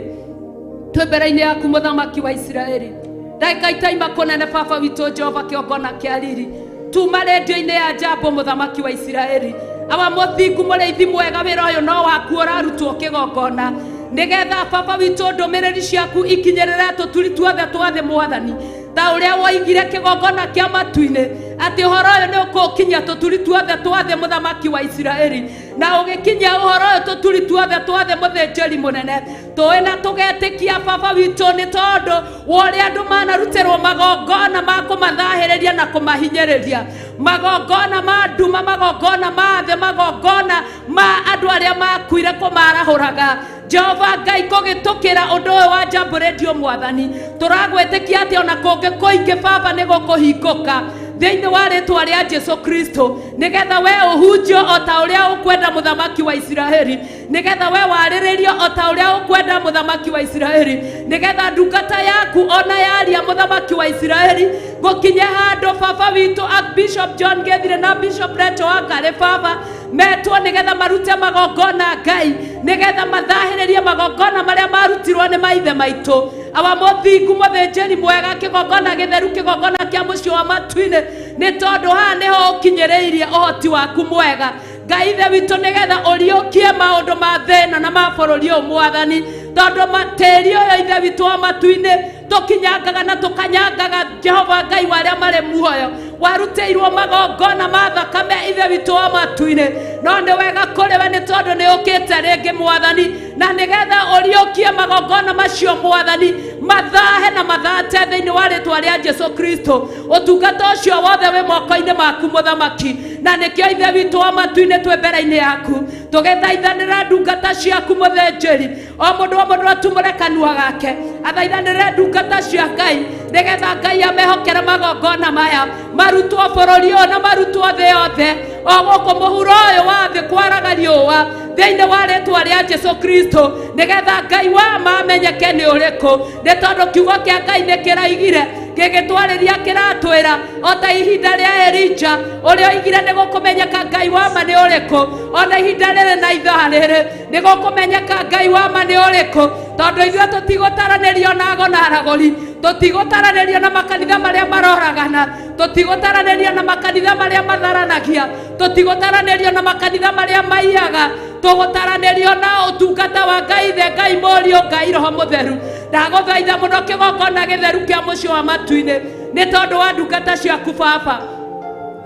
Twĩ mbere-inĩ yaku mũthamaki wa Isiraeli, ndagĩka itaima kũnene baba witũ Jehova, kĩgongona kĩa riri, tuma rendio-inĩ ya Jambo mũthamaki wa Isiraeli. Awa mũthingu mũrĩithi mwega, wĩra ũyũ no waku ũrarutwo kĩgongona, nĩgetha baba witũ ndũmĩrĩri ciaku ikinyĩrĩre tũturi tuothe twa thĩ mwathani, ta ũrĩa woigire kĩgongona kĩa matu-inĩ atĩ ũhoro ũyũ nĩ ũkũkinyia tũturi tuothe twa thĩ mũthamaki wa Isiraeli, na ũgĩkinyia ũhoro ũyũ tũturi tuothe twa thĩ mũthĩnjĩri mũnene. Tũĩ na tũgetĩkia baba witũ, nĩ tondũ wa ũrĩa andũ manarutĩrwo magongona ma kũmathahĩrĩria na kũmahinyĩrĩria, magongona ma nduma, magongona ma thĩ, magongona ma andũ arĩa makuire kũmarahũraga. Jehova Ngai, kũgĩtũkĩra ũndũ ũyũ wa Jambo Radio mwathani, tũragwĩtĩkia atĩ ona kũngĩ kũingĩ baba nĩ gũkũhingũka Thĩinĩ wa rĩtwa rĩa Jesu Kristo, nĩgetha we ũhunjio o ta ũrĩa ũkwenda mũthamaki wa Isiraeli, nĩgetha we warĩrĩrio o ta ũrĩa ũkwenda mũthamaki wa Isiraeli, nĩgetha ndungata yaku ona yaria mũthamaki wa Isiraeli gũkinye handũ baba witũ Bishop John Gethire na Bishop Rachel Wangari baba metwo nĩgetha marute magongona Ngai, nĩgetha mathahĩrĩrie magongona marĩa marutirwo nĩ maithe maitũ. Awa mũthingu mũthĩnjĩri mwega, kĩgongona gĩtheru, kĩgongona kĩa mũciĩ wa matu-inĩ, nĩ tondũ haha nĩho ũkinyĩrĩirie ũhoti waku mwega Ngai ithe witũ, nĩgetha ũriũkie maũndũ ma thĩna na ma bũrũri ũyũ mwathani, tondũ tĩri ũyũ ithe witũ wa matu-inĩ tũkinyangaga na tũkanyangaga Jehova Ngai wa arĩa marĩ muoyo, warutĩirwo magongona ma thakame ithe witũ wa matu-inĩ. No nĩ wega kũrĩ we nĩ tondũ nĩ ũkĩte rĩngĩ mwathani, na nĩgetha ũriũkie magongona macio mwathani, mathahe na mathate thĩinĩ wa rĩtwa rĩa Jesu Kristo. Ũtungata ũcio wothe wĩ moko-inĩ maku mũthamaki, na nĩkĩo ithe witũ wa matu-inĩ twĩ mbere-inĩ yaku tũgĩthaithanĩra ndungata ciaku mũthĩnjĩri, o mũndũ o mũndũ atumũre kanua gake athaithanĩre ndungata cia Ngai, nĩgetha Ngai amehokere magongona maya marutwo bũrũri ũyũ na marutwo thĩ yothe, o gũkũ mũhuro ũyũ wa thĩ kwaraga riũa, thĩinĩ wa rĩtwa rĩa Jesu Kristo, nĩgetha Ngai wa ma amenyeke nĩ ũrĩkũ, nĩ tondũ kiugo kĩa Ngai nĩ kĩraigire gĩgĩtwarĩria kĩratwĩra o ta ihinda rĩa Elija ũrĩa oigire nĩ gũkũmenyeka Ngai wa ma nĩ ũrĩkũ, ona ihinda rĩrĩ na ithaa rĩrĩ nĩ gũkũmenyeka Ngai wa ma nĩ ũrĩkũ, tondũ ithuĩ tũtigũtaranĩrio na ago na aragũri, tũtigũtaranĩrio na makanitha marĩa maroragana, tũtigũtaranĩrio na makanitha marĩa matharanagia, tũtigũtaranĩrio na makanitha marĩa maiyaga, tũgũtaranĩrio na ũtungata wa Ngai Ithe, Ngai Mũriũ, Ngai Roho Mũtheru. Ndagũthaitha mũno kĩgongona gĩtheru kĩa mũciĩ wa matu-inĩ, nĩ tondũ wa ndungata ciaku baba,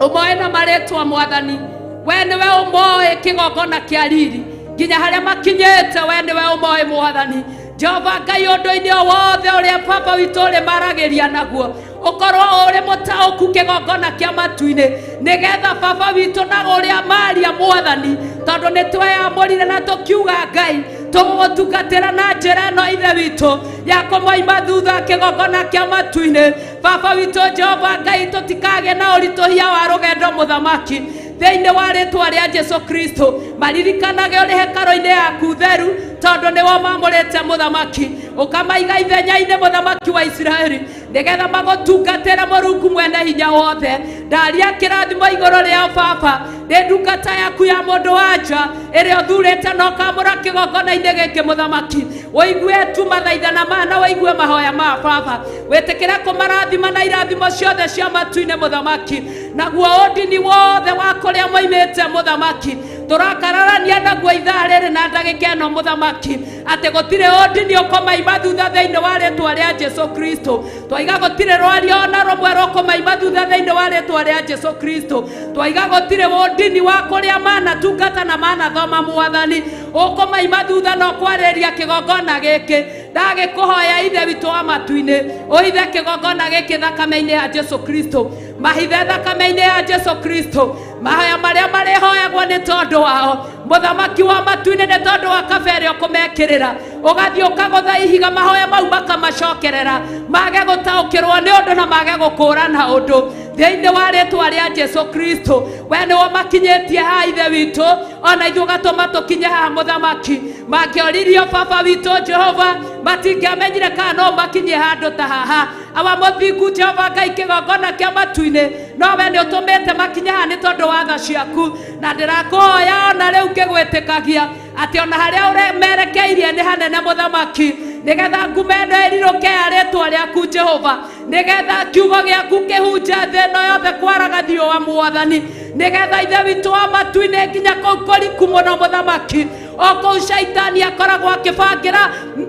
ũmoe na marĩtwa mwathani, we nĩwe ũmoĩ kĩgongona kĩa riri nginya harĩa makinyĩte, we nĩwe ũmoĩ mwathani Jehova Ngai, ũndũ-inĩ o wothe ũrĩa baba witũ ũrĩmaragĩria naguo ũkorwo ũrĩ mũtaũku kĩgongona kĩa matu-inĩ, nĩgetha baba witũ na ũrĩa maria mwathani, tondũ nĩ tweyamũrire na tũkiuga Ngai tũgũgũtungatĩra na njĩra ĩno ithe witũ ya kũmoima thutha kĩgongona kĩa matu-inĩ. Baba witũ Jehova Ngai, tũtikagĩe na ũritũhia wa rũgendo mũthamaki, thĩinĩ wa rĩtwa rĩa Jesu Kristo, maririkanage ũrĩ hekarũ-inĩ yaku theru, tondũ nĩwe ũmamũrĩte mũthamaki, ũkamaiga ithenya-inĩ mũthamaki wa Isiraeli, nĩgetha magũtungatĩre Mũrungu mwene hinya wothe. Ndaria kĩrathimo igũrũ rĩao baba, nĩ ndungata yaku ya mũndũ wa nja ĩrĩa ũthurĩte na ũkamũra kĩgongona-inĩ gĩkĩ mũthamaki, ũigue tu mathaithana maya na ũigue mahoya ma baba, wĩtĩkĩre kũmarathima na irathimo ciothe cia matu-inĩ mũthamaki, naguo ũndini wothe wa kũrĩa moimĩte mũthamaki tũrakararania naguo ithaa rĩrĩ na ndagĩka ĩno mũthamaki, atĩ gũtirĩ ũndini ũkũmaima thutha thĩinĩ wa rĩtwa rĩa Jesu Kristo. Twaiga gũtirĩ rwario ona rũmwe rũkũmaima thutha thĩinĩ wa rĩtwa rĩa Jesu Kristo. Twaiga gũtirĩ ũndini wa kũrĩa manatungata na manathoma mwathani ũkũmaima thutha na ũkwarĩria kĩgongona gĩkĩ. Ndagĩkũhoya ithe witũ wa matu-inĩ, ũithe kĩgongona gĩkĩ thakame-inĩ ya Jesu Kristo, mahithe thakame-inĩ ya Jesu Kristo mahoya marĩa marĩhoyagwo nĩ tondũ wao mũthamaki wa matu-inĩ, nĩ tondũ wa kabe ĩrĩa ũkũmekĩrĩra, ũgathiĩ ũkagũtha ihiga mahoya mau makamacokerera, mage gũtaũkĩrwo nĩ ũndũ na mage gũkũũrana ũndũ thĩinĩ wa rĩtwa rĩa Jesu Kristo. We nĩwe ũmakinyĩtie haha ithe witũ, ona ithuĩ ũgatũma tũkinye haha mũthamaki. Mangĩoririo baba witũ Jehova, matingĩamenyire kana no makinyie handũ ta haha. Awa mũthingu Jehova Ngai, kĩgongona kĩa matu-inĩ, no we nĩ ũtũmĩte makinye haha nĩ tondũ wa tha ciaku, na ndĩrakũhoya ona rĩu ngĩgwĩtĩkagia atĩ ona harĩa ũmerekeirie nĩ hanene mũthamaki, nĩgetha ngumo ĩno ĩrirũke ya rĩtwa rĩaku Jehova, nĩgetha kiugo gĩaku kĩhunje thĩ ĩno yothe kwaraga riũa mwathani, nĩgetha ithe witũ wa matu-inĩ nginya kũu kũriku mũno mũthamaki, o kũu shaitani akoragwo akĩbangĩra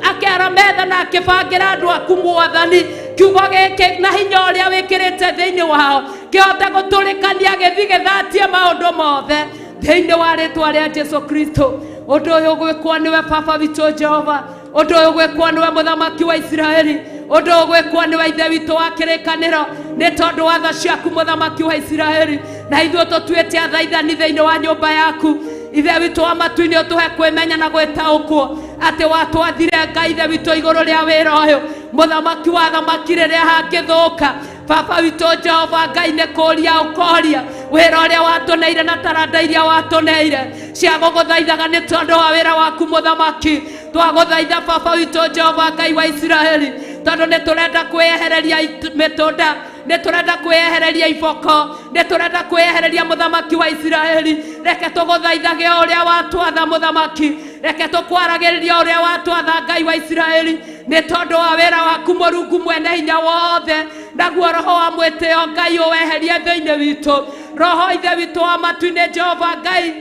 akĩara metha na akĩbangĩra andũ aku mwathani, kiugo gĩkĩ na hinya ũrĩa wĩkĩrĩte thĩinĩ wao kĩhote gũtũrĩkania gĩthi gĩthatie maũndũ mothe thĩinĩ wa rĩtwa rĩa Jesu Kristo. Ũndũ ũyũ ũgwĩkwo nĩwe baba witũ Jehova, ũndũ ũyũ ũgwĩkwo nĩwe mũthamaki wa Isiraeli, ũndũ ũyũ ũgwĩkwo nĩwe ithe witũ wa kĩrĩkanĩro, nĩ tondũ wa tha ciaku mũthamaki wa Isiraeli, na ithuĩ tũtuĩte athaithani thĩinĩ wa nyũmba yaku. Ithe witũ wa matu-inĩ, ũtũhe kwĩmenya na gwĩtaũkwo atĩ watwathire Ngai ithe witũ igũrũ rĩa wĩra ũyũ mũthamaki wa thamaki rĩrĩa hangĩthũka. Baba witũ Jehova Ngai nĩ kũria ũkoria wĩra ũrĩa watũneire na taranda iria watũneire cia gũgũthaithaga nĩ tondũ wa wĩra waku mũthamaki. Twagũthaitha Baba witũ Jehova Ngai wa Isiraeli, tondũ nĩ tũrenda kwĩyehereria mĩtũnda, nĩ tũrenda kwĩyehereria iboko, nĩ tũrenda kwĩyehereria mũthamaki wa Isiraeli. Reke tũgũthaithage o ũrĩa watwatha mũthamaki, reke tũkwaragĩrĩria ũrĩa watwatha Ngai wa Isiraeli, nĩ tondũ wa wĩra waku Mũrungu mwene hinya wothe. Naguo roho wa mwĩtĩo Ngai ũweherie thĩinĩ witũ, roho ithe witũ wa matu-inĩ Jehova Ngai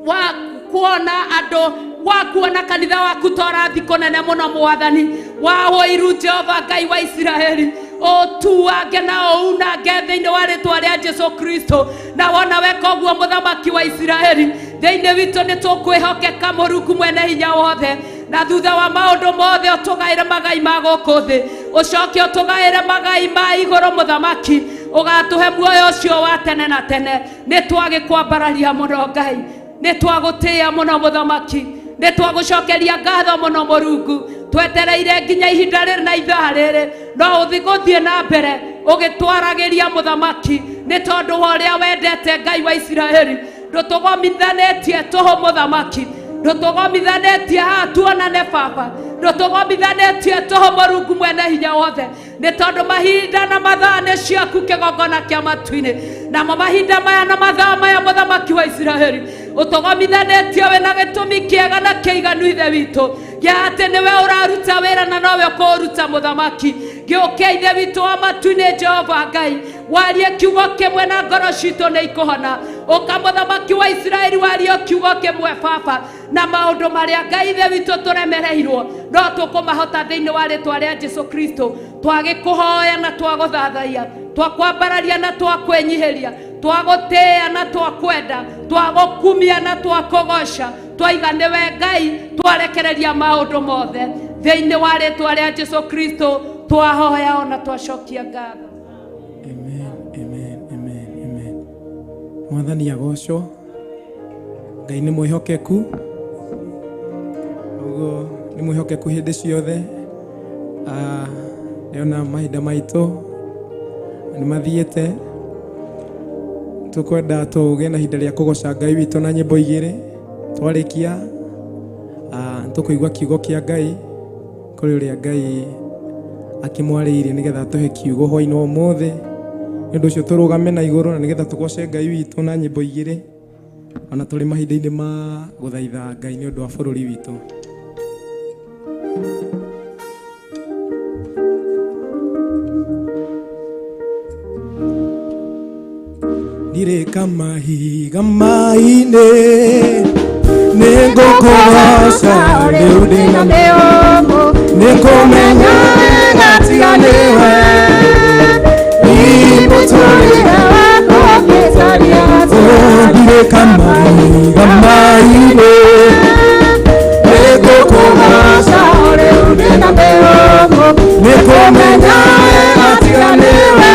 wa kuona andũ, wa kuona kanitha waku ta ũrathiĩ kũnene mũno mwathani, wa ũiru Jehova Ngai wa Isiraeli, ũtuange na ũunange thĩinĩ wa rĩtwa rĩa Jesu Kristo. Na wona weka ũguo mũthamaki wa Isiraeli, thĩinĩ witũ nĩ tũkwĩhokeka Mũrungu mwene hinya wothe, na thutha wa maũndũ mothe ũtũgaĩre magai ma gũkũ thĩ, ũcoke ũtũgaĩre magai ma igũrũ mũthamaki, ũgatũhe muoyo ũcio wa tene na tene. Nĩ twagĩkwambararia mũno Ngai, nĩ twagũtĩĩa mũno mũthamaki, nĩ twagũcokeria ngatho mũno Mũrungu. Twetereire nginya ihinda rĩrĩ na ithaa rĩrĩ, no ũthi gũthiĩ na mbere ũgĩtwaragĩria mũthamaki, nĩ tondũ wa ũrĩa wendete Ngai wa Isiraeli. Ndũtũgomithanĩtie tũhũ mũthamaki, ndũtũgomithanĩtie haha tuonane Baba, ndũtũgomithanĩtie tũhũ Mũrungu mwene hinya wothe, nĩ tondũ mahinda na mathaa nĩ ciaku kĩgongona kĩa matu-inĩ. Namo mahinda maya na mathaa maya mũthamaki wa Isiraeli ũtũgomithanĩtie wĩna gĩtũmi kĩega na kĩiganu ithe witũ, gĩa atĩ nĩwe ũraruta wĩra na nowe ũkũũruta mũthamaki. Gĩũke ithe witũ wa matu-inĩ Jehova Ngai, warie kiugo kĩmwe na ngoro citũ nĩ ikũhona. Ũka mũthamaki wa Isiraeli, warie kiugo kĩmwe Baba, na maũndũ marĩa Ngai ithe witũ tũremereirwo no tũkũmahota thĩinĩ wa rĩtwa rĩa Jesu Kristo. Twagĩkũhoya na twagũthathaiya, twakwambararia na twakwĩnyihĩria, twagũtĩĩa na twakwenda, twagũkumia na twakũgoca, twaiga nĩwe Ngai, twarekereria maũndũ mothe thĩinĩ wa rĩtwa rĩa Jesu Kristo. Twahoya ona twacokia ngatho. Amen, amen, amen, amen. Mwathani agocwo. Ngai nĩ mwĩhokeku, ũguo nĩ mwĩhokeku hĩndĩ ciothe. Ndĩrona mahinda maitũ nĩ mathiĩte, tũkwenda tũgĩe na ihinda rĩa kũgoca Ngai witũ na nyĩmbo igĩrĩ. Twarĩkia tũkũigua kiugo kĩa Ngai kũrĩ ũrĩa Ngai akĩmwarĩirie nĩgetha atũhe kiugo hwaĩ-inĩ wa ũmũthĩ. Nĩ ũndũ ũcio tũrũgame na igũrũ na nĩgetha tũgoce Ngai witũ na nyĩmbo igĩrĩ, ona tũrĩ mahinda-inĩ ma gũthaitha Ngai nĩ ũndũ wa bũrũri witũ. Ndirĩ kamahiga maĩ-inĩ, nĩngũkũgoca rĩu ndĩna mĩhũmũ, nĩngũmenya wega tiga nĩwe. Mũtũrĩre wakwa ũngĩtariĩ atĩa? Ndirĩ kamahiga maĩ-inĩ, nĩngũkũgoca rĩu ndĩna mĩhũmũ, nĩngũmenya wega tiga nĩwe.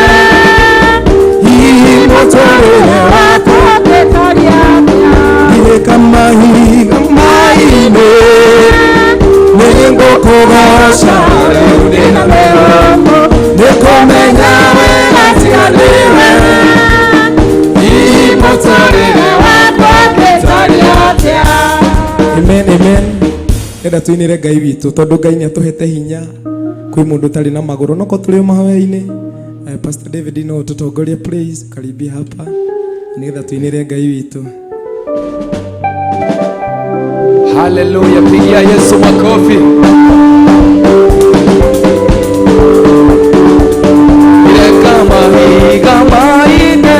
Mũtũrĩre wakwa ũngĩtariĩ atĩa? Ndirĩ kamahiga maĩ-inĩ, nĩngũkũgoca rĩu ndĩna mĩhũmũ, nĩngũmenya wega tiga nĩwe. Mũtũrĩre wakwa ũngĩtariĩ atĩa? Amen, amen. Enda tuinĩre Ngai witũ tondũ Ngai nĩ atũhete hinya. Kwĩ mũndũ ũtarĩ na magũrũ no ko tũrĩ o mahoya-inĩ. Pastor David no ũtũtongorie please, karibia hapa nĩgetha tuinĩre Ngai witũ. Haleluya, pigia Yesu makofi. Ile kama higa maine,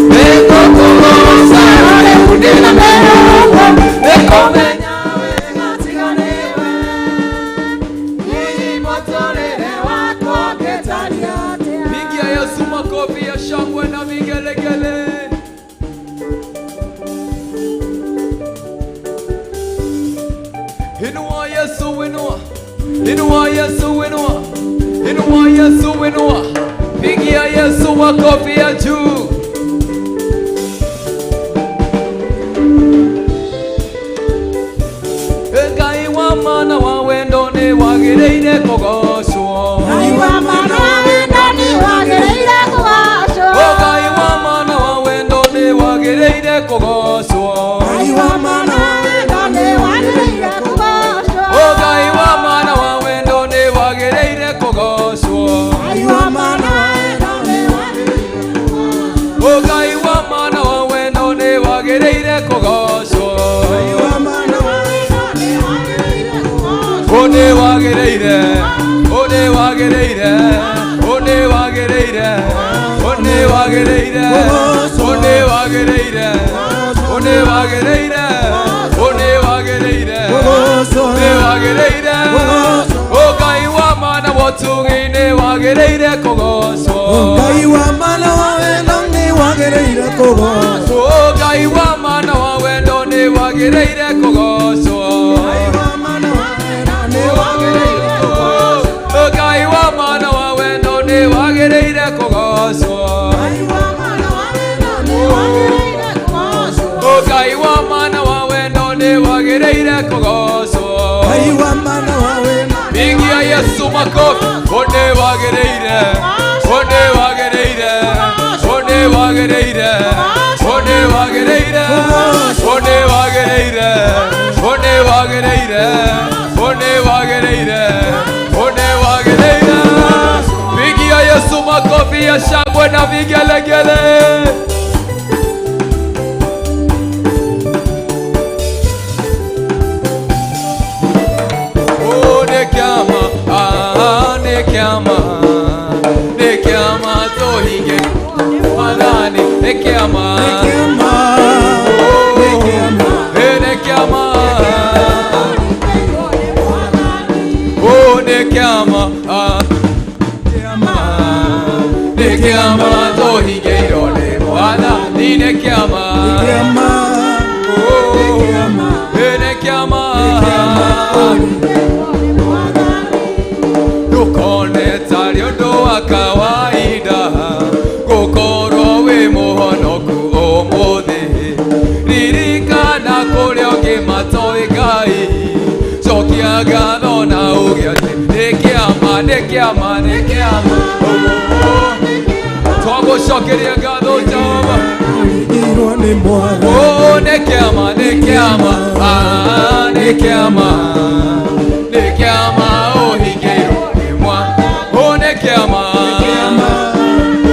nĩngũkũgoca rĩu ndĩna mĩhũmũ, nĩngũmenya wega tiga nĩwe. Mũtũrĩre wakwa ũngĩtariĩ atĩa? Pigia Yesu makofi ya shangwe na vigelegele. Inua Yesu, inua. Inua Yesu, inua. Inua Yesu, inua. Pigia Yesu makofi ya juu. Ngai wa mana wa wendo nĩ wagĩrĩire kũgocwo. Ngai wa mana wa wendo Ngai wa mana wa wendo nĩ wagĩrĩire kũgocwo. Nĩ wagĩrĩire, nĩ wagĩrĩire, nĩ wagĩrĩire, nĩ wagĩrĩire, nĩ wagĩrĩire, nĩ wagĩrĩire, nĩ wagĩrĩire, nĩ wagĩrĩire. Ngai wa mana wa ũtugi nĩ wagĩrĩire kũgocwo. Ngai wa mana wa wendo nĩ wagĩrĩire kũgocwo. Ngai wa mana wa wendo nĩ wagĩrĩire kũgocwo. Ngai wa mana wa wendo nĩ wagĩrĩire kũgocwo. Ngai wa mana wa wendo nĩ wagĩrĩire kũgocwo. Ngai wa mana wa wendo nĩ wagĩrĩire kũgocwo. Ngai wa mana wa wendo nĩ wagĩrĩire kũgocwo. Ngai wa mana wa wendo. Pigia Yesu makofi. Nĩ wagĩrĩire, nĩ wagĩrĩire, nĩ wagĩrĩire, nĩ wagĩrĩire, nĩ wagĩrĩire, nĩ wagĩrĩire, nĩ wagĩrĩire, nĩ wagĩrĩire. Pigia Yesu makofi ya shangwe na vigelegele. Oh, nĩ kĩama, ah, nĩ kĩama, nĩ kĩama tũhinge Mwathani, nĩ kĩama, Nĩ kĩama, nĩ kĩama. Eh, nĩ kĩama, oh, nĩ kĩama, ah, nĩ kĩama tũhingĩirwo nĩ Mwathani, nĩ kĩama, Nĩ kĩama, oh, nĩ kĩama. eh, nĩ kĩama. Ndũkone tarĩ ũndũ wa kawaida gũkorwo wĩ mũhonoku ũmũthĩ. Ririkana kũrĩa ũngĩ matoĩ Ngai, cokia ngatho na uge atĩ nĩ kĩama, nĩ kĩama, nĩ kĩama. Twagũcokeria ngatho Jehova. Ũhingĩirwo nĩ Mwathani. Oh, nĩ kĩama, nĩ kĩama, ah, nĩ kĩama, nĩ kĩama ũhingĩirwo nĩ Oh, nĩ kĩama,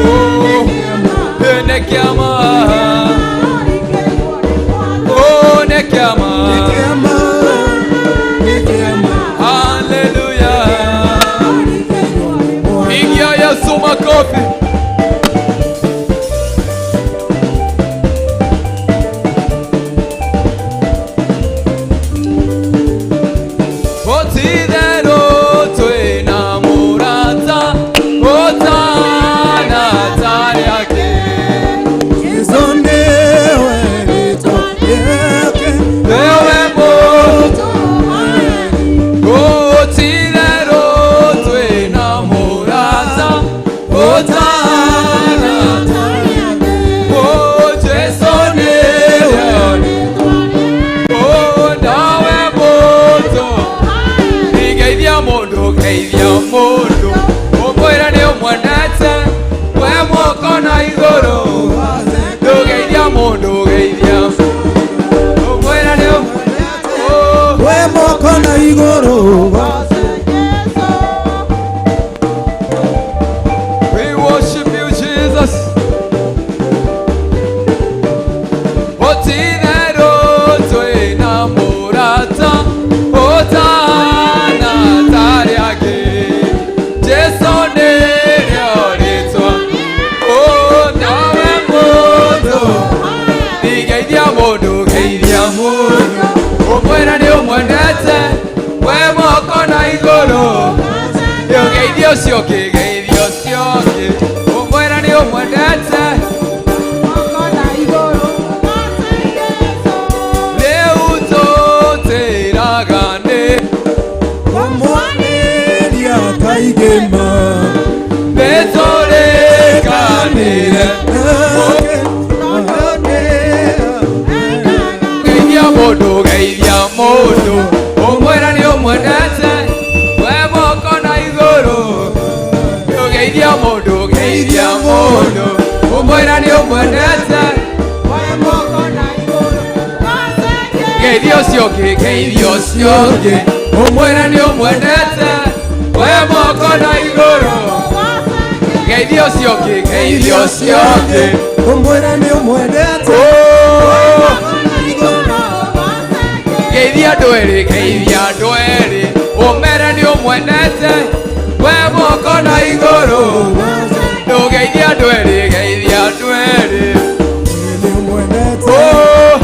oh, eh, nĩ kĩama, oh, nĩ kĩama. Nĩ kĩama, nĩ kĩama. Hallelujah. Pigia Yesu makofi. Otithero twĩna mũrata ũtana tarĩ ake. Jesu nĩwe rĩĩtwa rĩake. Nĩwe Otithero twĩna mũrata ũtana. Oh, Jesu nĩwe. Oh, nawe mũndũ. Geithia mũndũ, geithia mũndũ, ũmwĩre nĩ ũmwendete, we moko na igũrũ. Ndũgeithia mũndũ, geithia ũmwĩre nĩ ũmwendete. Oh. We moko na igũrũ. We worship you, Jesus. Otithero twĩna mũrata ũtana tarĩ angĩ. Jesu nĩrĩo rĩĩtwa. Oh, nawe mũndũ. Geithia mũndũ, geithia mũndũ, ũmwĩre nĩ ũmwendete, we moko na igũrũ. Geithia ũcio ũngĩ, geithia ũcio ũngĩ, ũmwĩre nĩ ũmwendete. Rĩu tũtĩraga nĩ Ũmwanĩria kaingĩ ma. nĩ tũrĩkanĩire. Geithia mũndũ, geithia mũndũ, ũmwĩre nĩ ũmwendete, we moko na igũrũ. Geithia mũndũ, geithia mũndũ, ũmwĩre nĩ ũmwendete. Geithia ũcio ũngĩ, geithia ũcio ũngĩ, ũmwĩre nĩ ũmwendete, we moko na igũrũ. Geithia ũcio ũngĩ, geithia ũcio ũngĩ, Ũmwĩre nĩ ũmwendete. Geithia andũ erĩ, geithia andũ erĩ, ũmere nĩ ũmwendete, we moko na igũrũ. Ndũgeithia andũ erĩ, geithia andũ erĩ. Nĩ ũmwendete. Oh!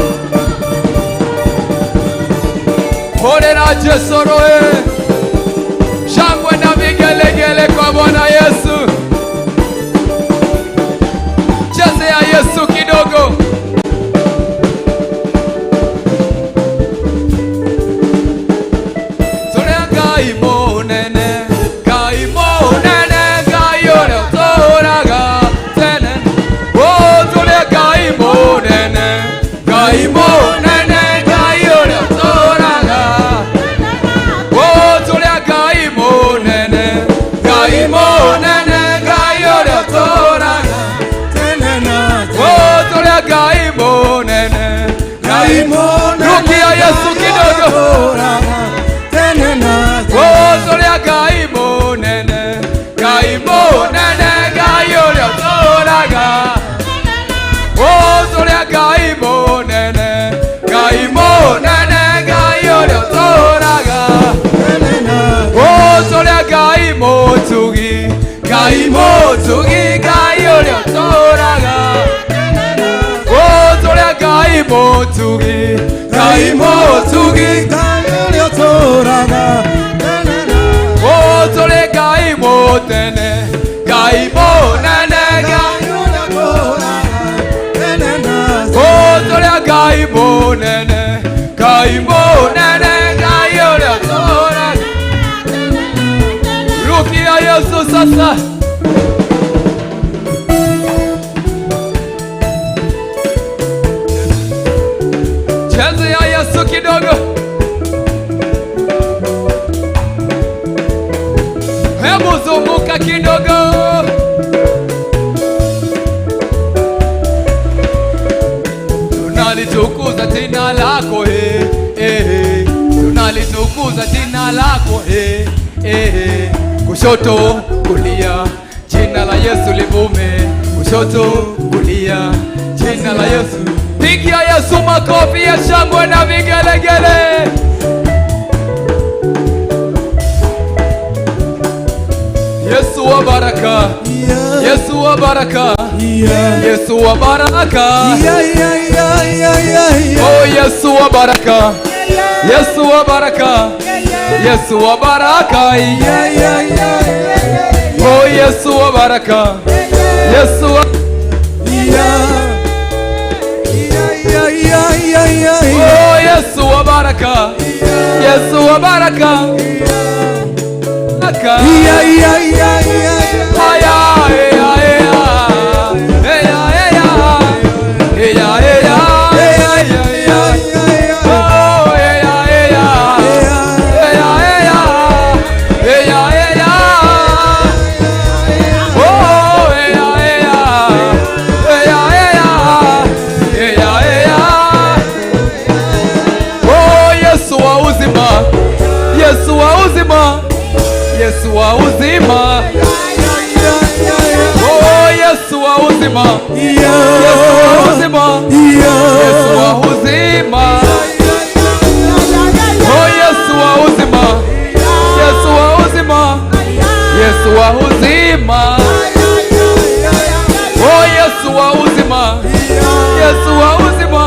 Hũrĩra Jesũ rũĩ. Shangwe na vigelegele kwa Bwana Yesu. Chezea Yesu kidogo. Tũrĩa Ngai mũnene, Ngai mũnene, Ngai ũrĩa ũtũũraga tene. Oh, tũrĩa Ngai mũnene, Ngai mũnene, Ngai ũrĩa ũtũũraga. Oh, tũrĩa Ngai mũnene, Ngai mũnene, Ngai ũrĩa ũtũũraga. Tene na Oh, tũrĩa Ngai mũnene, Ngai mũnene. Rukia Yesu kidogo. Tene na Oh, tũrĩa Ngai mũnene, Ngai mũnene, Ngai ũrĩa ũtũũraga. Oh, tũrĩa Ngai mũnene, Ngai mũnene, Ngai ũrĩa ũtũũraga. Tene na Oh, tũrĩa Ngai mũtugi, Ngai mũtugi, Ngai ũrĩa ũtũũraga. Oh, tũrĩa Ngai mũtugi, Ngai mũtugi, Ngai ũrĩa ũtũũraga. Tene na Oh, tũrĩ Ngai mũtene, Ngai mũnene, Ngai ũrĩa ũtũũraga. Tene na Oh, tũrĩa Ngai mũnene, Ngai mũnene, Ngai ũrĩa ũtũũraga. Rukia Yesu sasa. Chezea Yesu kidogo. Hebu zunguka kidogo. Tunalitukuza jina lako eh, eh. Tunalitukuza jina lako eh, eh. Kushoto kulia, jina la Yesu livume. Kushoto kulia, jina la Yesu. Pigia Yesu makofi ya shangwe na vigelegele. Yesu wa baraka, Yesu wa baraka, Yesu wa baraka. Yeah, yeah, yeah, yeah, yeah, yeah. Oh, Yesu wa baraka, Yesu wa baraka, Yesu wa baraka. Yeah, yeah, yeah, yeah, Oh, Yesu wa baraka, Yesu wa yeah. Yeah, yeah, yeah, yeah, yeah, yeah. Oh, Yesu wa baraka, Yesu wa baraka. Baraka. Yeah, yeah, yeah, yeah, yeah. Aya, eya, eya. Eya, eya. Eya, eya. Yeah, yeah, yeah, yeah. Oh, eya, eya. Eya, eya. Eya, eya. Oh, eya, eya. Eya, eya. Eya, eya. Oh, Yesu wa uzima. Yesu wa uzima. Yesu wa uzima. Oh, Yesu wa uzima. Yesu wa uzima. Yesu wa uzima. Oh, Yesu wa uzima. Yesu wa uzima. Yesu wa uzima. Oh, Yesu wa uzima. Yesu wa uzima.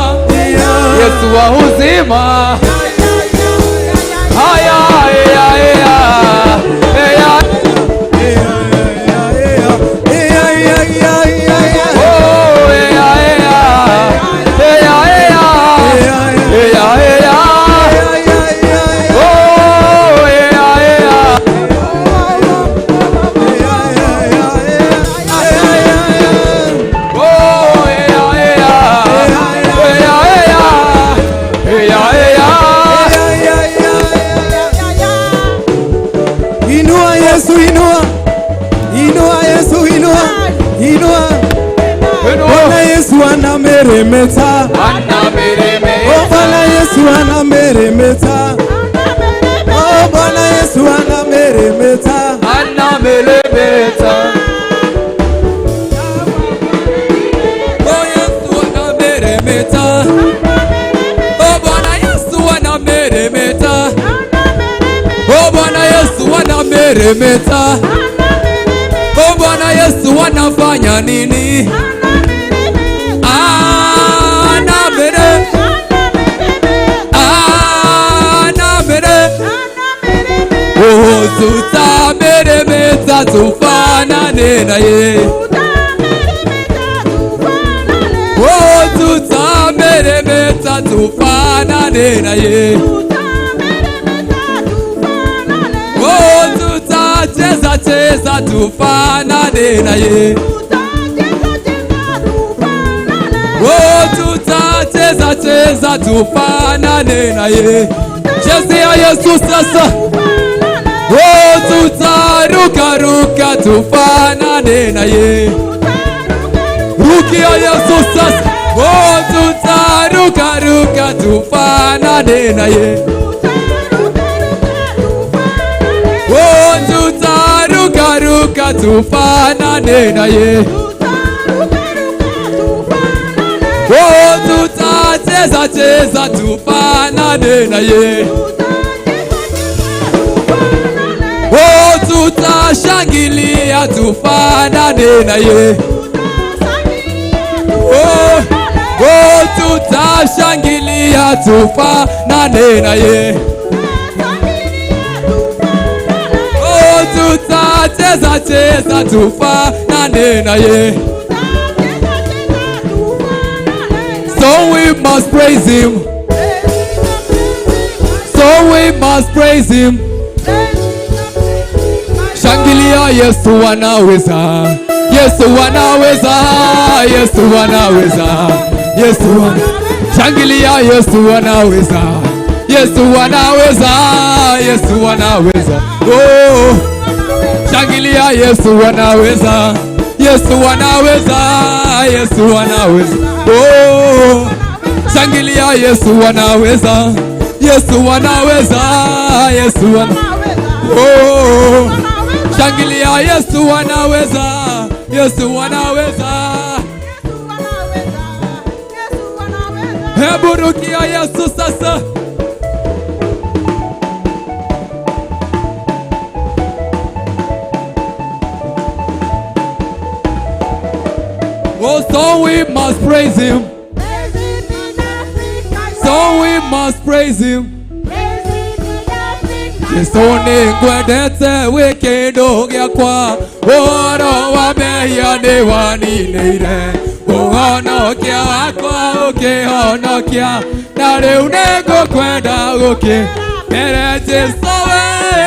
Yesu wa uzima. Haya, eya, eya. Eya. Oh, eya, eya. Eya, eya. Eya, eya. Oh, eya, eya. Oh, eya, eya. Eya, eya. Eya, eya. Inua Yesu, inua. Inua Yesu, inua. Inua. Bwana Yesu anameremeta. Oh, Bwana Yesu anameremeta. Oh, Bwana Yesu anameremeta. Anameremeta. anameremeta. Oh, Bwana Yesu anafanya nini? Anamere, anamere. Oh, tutameremeta tufanane naye. Oh, tutameremeta tufanane naye. Oh, tutacheza cheza tufanane naye. Oh, tutacheza cheza tufanane naye. Chezea Yesu sasa. Oh, tutaruka ruka tufanane naye. Rukia Yesu sasa. Oh, tutaruka ruka tufanane naye. Oh, tutaruka ruka tufanane naye. Oh, tutacheza cheza tufanane naye. Oh, tutashangilia tufanane naye. Oh, oh, tutashangilia tufanane naye. Oh, tutacheza cheza tufanane naye. So we must praise him. So we must praise him. Shangilia Yesu anaweza. Yesu anaweza. Yesu anaweza. Yesu anaweza. Shangilia Yesu anaweza. Yesu anaweza. Yesu anaweza. Oh, shangilia Yesu anaweza. Yesu anaweza. Yesu anaweza. Oh, shangilia Yesu anaweza. Yesu anaweza. Yesu anaweza. Oh, shangilia Yesu anaweza. Yesu anaweza. Hebu rukia Yesu sasa. Oh, so we must praise him. So we must praise him. Yesu nĩngwendete wĩ kĩndũ gĩakwa, ũhoro wa mehia nĩwaninĩire, ũhonokia wakwa ũkĩhonokia, na rĩu nĩngũkwenda gũkĩ mbere Jesũ wĩ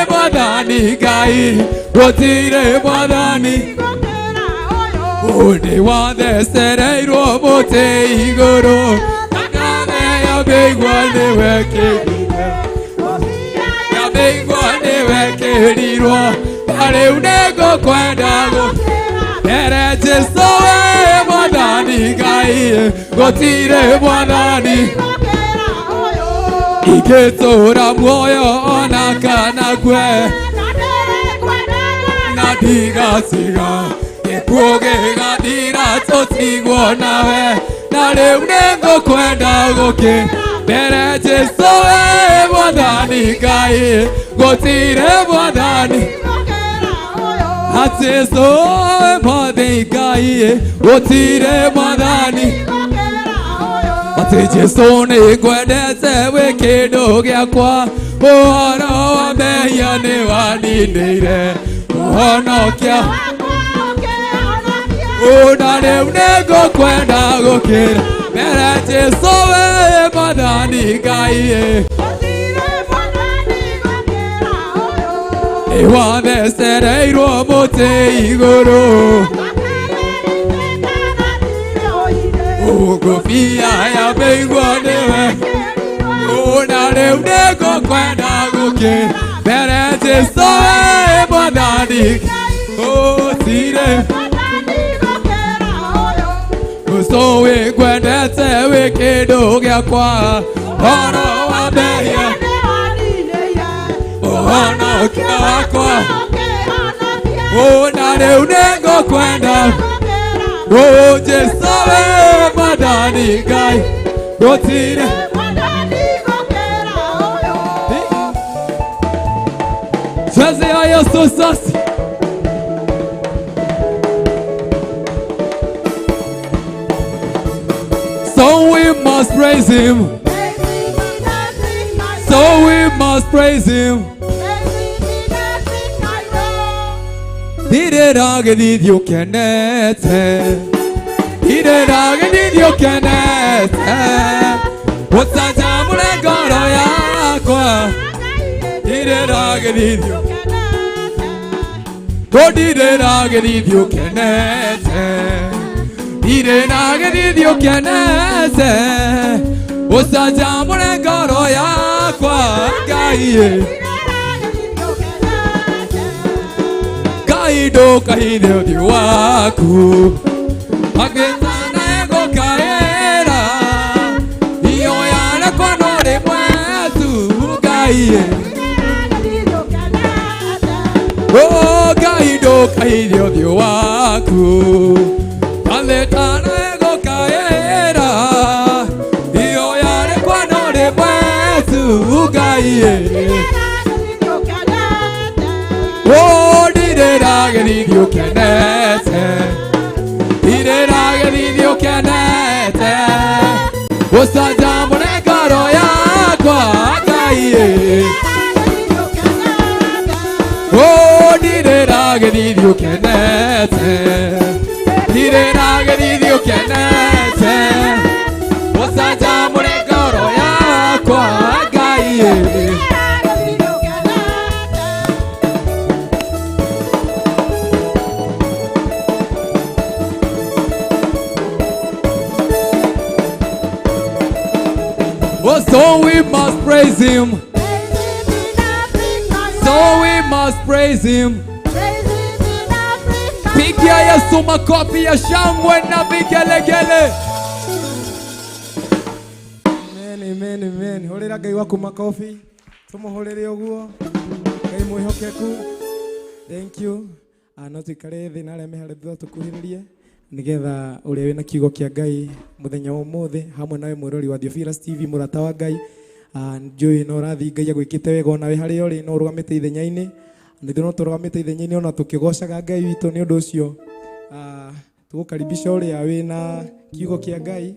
Mwathani Ngai, gũtirĩ Mwathani nĩwathecereirwo mũtĩ igũrũ, thakame ya mĩigua nĩwekĩrire, ya mĩigua nĩwekĩrirwo, na rĩu nĩngũkwenda mbere Jesũ wĩ Mwathani Ngai, gũtirĩ Mwathani ingĩtũũra muoyo ona kana kue, na ndigatiga gĩkuũ gĩgathira tũtigwo nawe, na rĩu nĩngũkwenda gũkĩ mbere Jesũ wĩ Mwathani Ngai, gũtirĩ Mwathani Jesũ wĩ Mwathani Ngai, gũtirĩ Mwathani atĩ Jesũ nĩngwendete wĩ kĩndũ gĩakwa, ũhoro wa mehia nĩwaninĩire, ũhonokia na rĩu nĩngũkwenda gũkĩra mbere Jesũ wĩ Mwathani Ngai, nĩwathecereirwo mũtĩ igũrũ, ngũbia ya mĩigua nĩwe, na rĩu nĩngũkwenda gũkĩra mbere Jesũ wĩ Mwathani gũtirĩ Jesũ wĩngwendete wĩ kĩndũ gĩakwa, ũhoro wa mehia ũhonokia wakwa, na rĩu nĩngũkwenda Jesũ wĩ Mwathani Ngai, gũtirĩ Chezea Yesu sasa. So we must praise him. So we must praise him. Ndireragithithio kenete. Ndireragithithio kenete. Ũcanjamũre ngoro yakwa. Ndireragithithio. Ndireragithithio kenete. Ndireragithithio kenete. Ũcanjamũre ngoro yakwa Ngai. Ngai ndũkahithe ũthiũ waku. Agĩtana egũkaĩra. Iyo yarekwo no rĩmwe tu Ngai. Oh, Ngai ndũkahithe ũthiũ waku. Agĩtana egũkaĩra. Iyo yarekwo no rĩmwe tu Ngai. Oh, ndireragithithio kenete. Ndireragithithio kenete. Ũcanjamũre ngoro yakwa Ngai. Oh, ndireragithithio kenete. Ndireragithithio kenete. Ũcanjamũre ngoro yakwa Ngai. Oh, so we must praise him. So we must praise him. Pigia Yesu makofi ya shangwe na vigelegele. Amen, amen, amen. Hũrĩra Ngai waku makofi. Tũmũhũrĩre ũguo. Ngai mwĩhokeku. Thank you. No tuikare thĩ na arĩa me harĩa thutha tũkuhĩrĩrie nĩgetha ũrĩa wĩna kiugo kĩa Ngai mũthenya wa ũmũthĩ hamwe nawe mwĩrori wa Theophilus TV mũrata wa Ngai. Njũĩ no ũrathiĩ Ngai agwĩkĩte wega onawe harĩa ũrĩ no ũrũgamĩte ithenya-inĩ. Na ithuĩ no tũrũgamĩte ithenya-inĩ ona tũkĩgocaga Ngai witũ nĩ ũndũ ũcio. Tũgũkaribisha ũrĩa wĩna kiugo kĩa Ngai.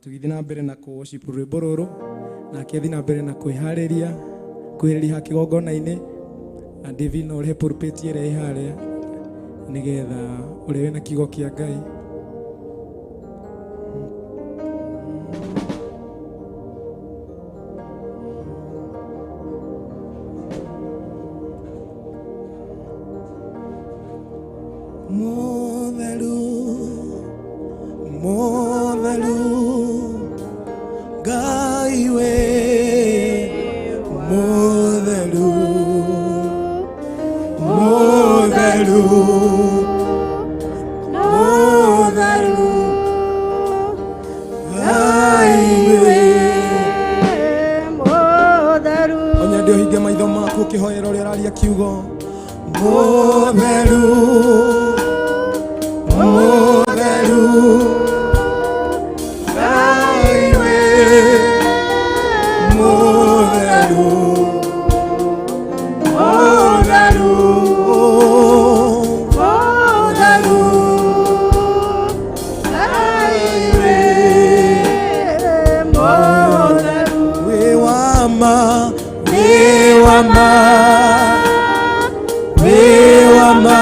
Tũgĩthiĩ na mbere na kũ worship rwĩmbo rũrũ nake athiĩ na mbere na kwĩharĩria kwĩhĩrĩria kĩgongona-inĩ. Na David no ũrehe pulpit ĩrĩa ĩ harĩa nĩgetha ũrĩa wĩna kiugo kĩa Ngai. Mũtheru, mũtheru, Ngai we mũtheru, mũtheru, mũtheru, Ngai we Mũtheru. Onyende ũhinge maitho maku ũkĩhoera ũrĩa ũraria kiugo. Mũtheru, mũtheru, Ngai we mũtheru, mũtheru, Mũtheru, Ngai we mũtheru. Wĩ wa ma, wĩ wa ma, wĩ wa ma,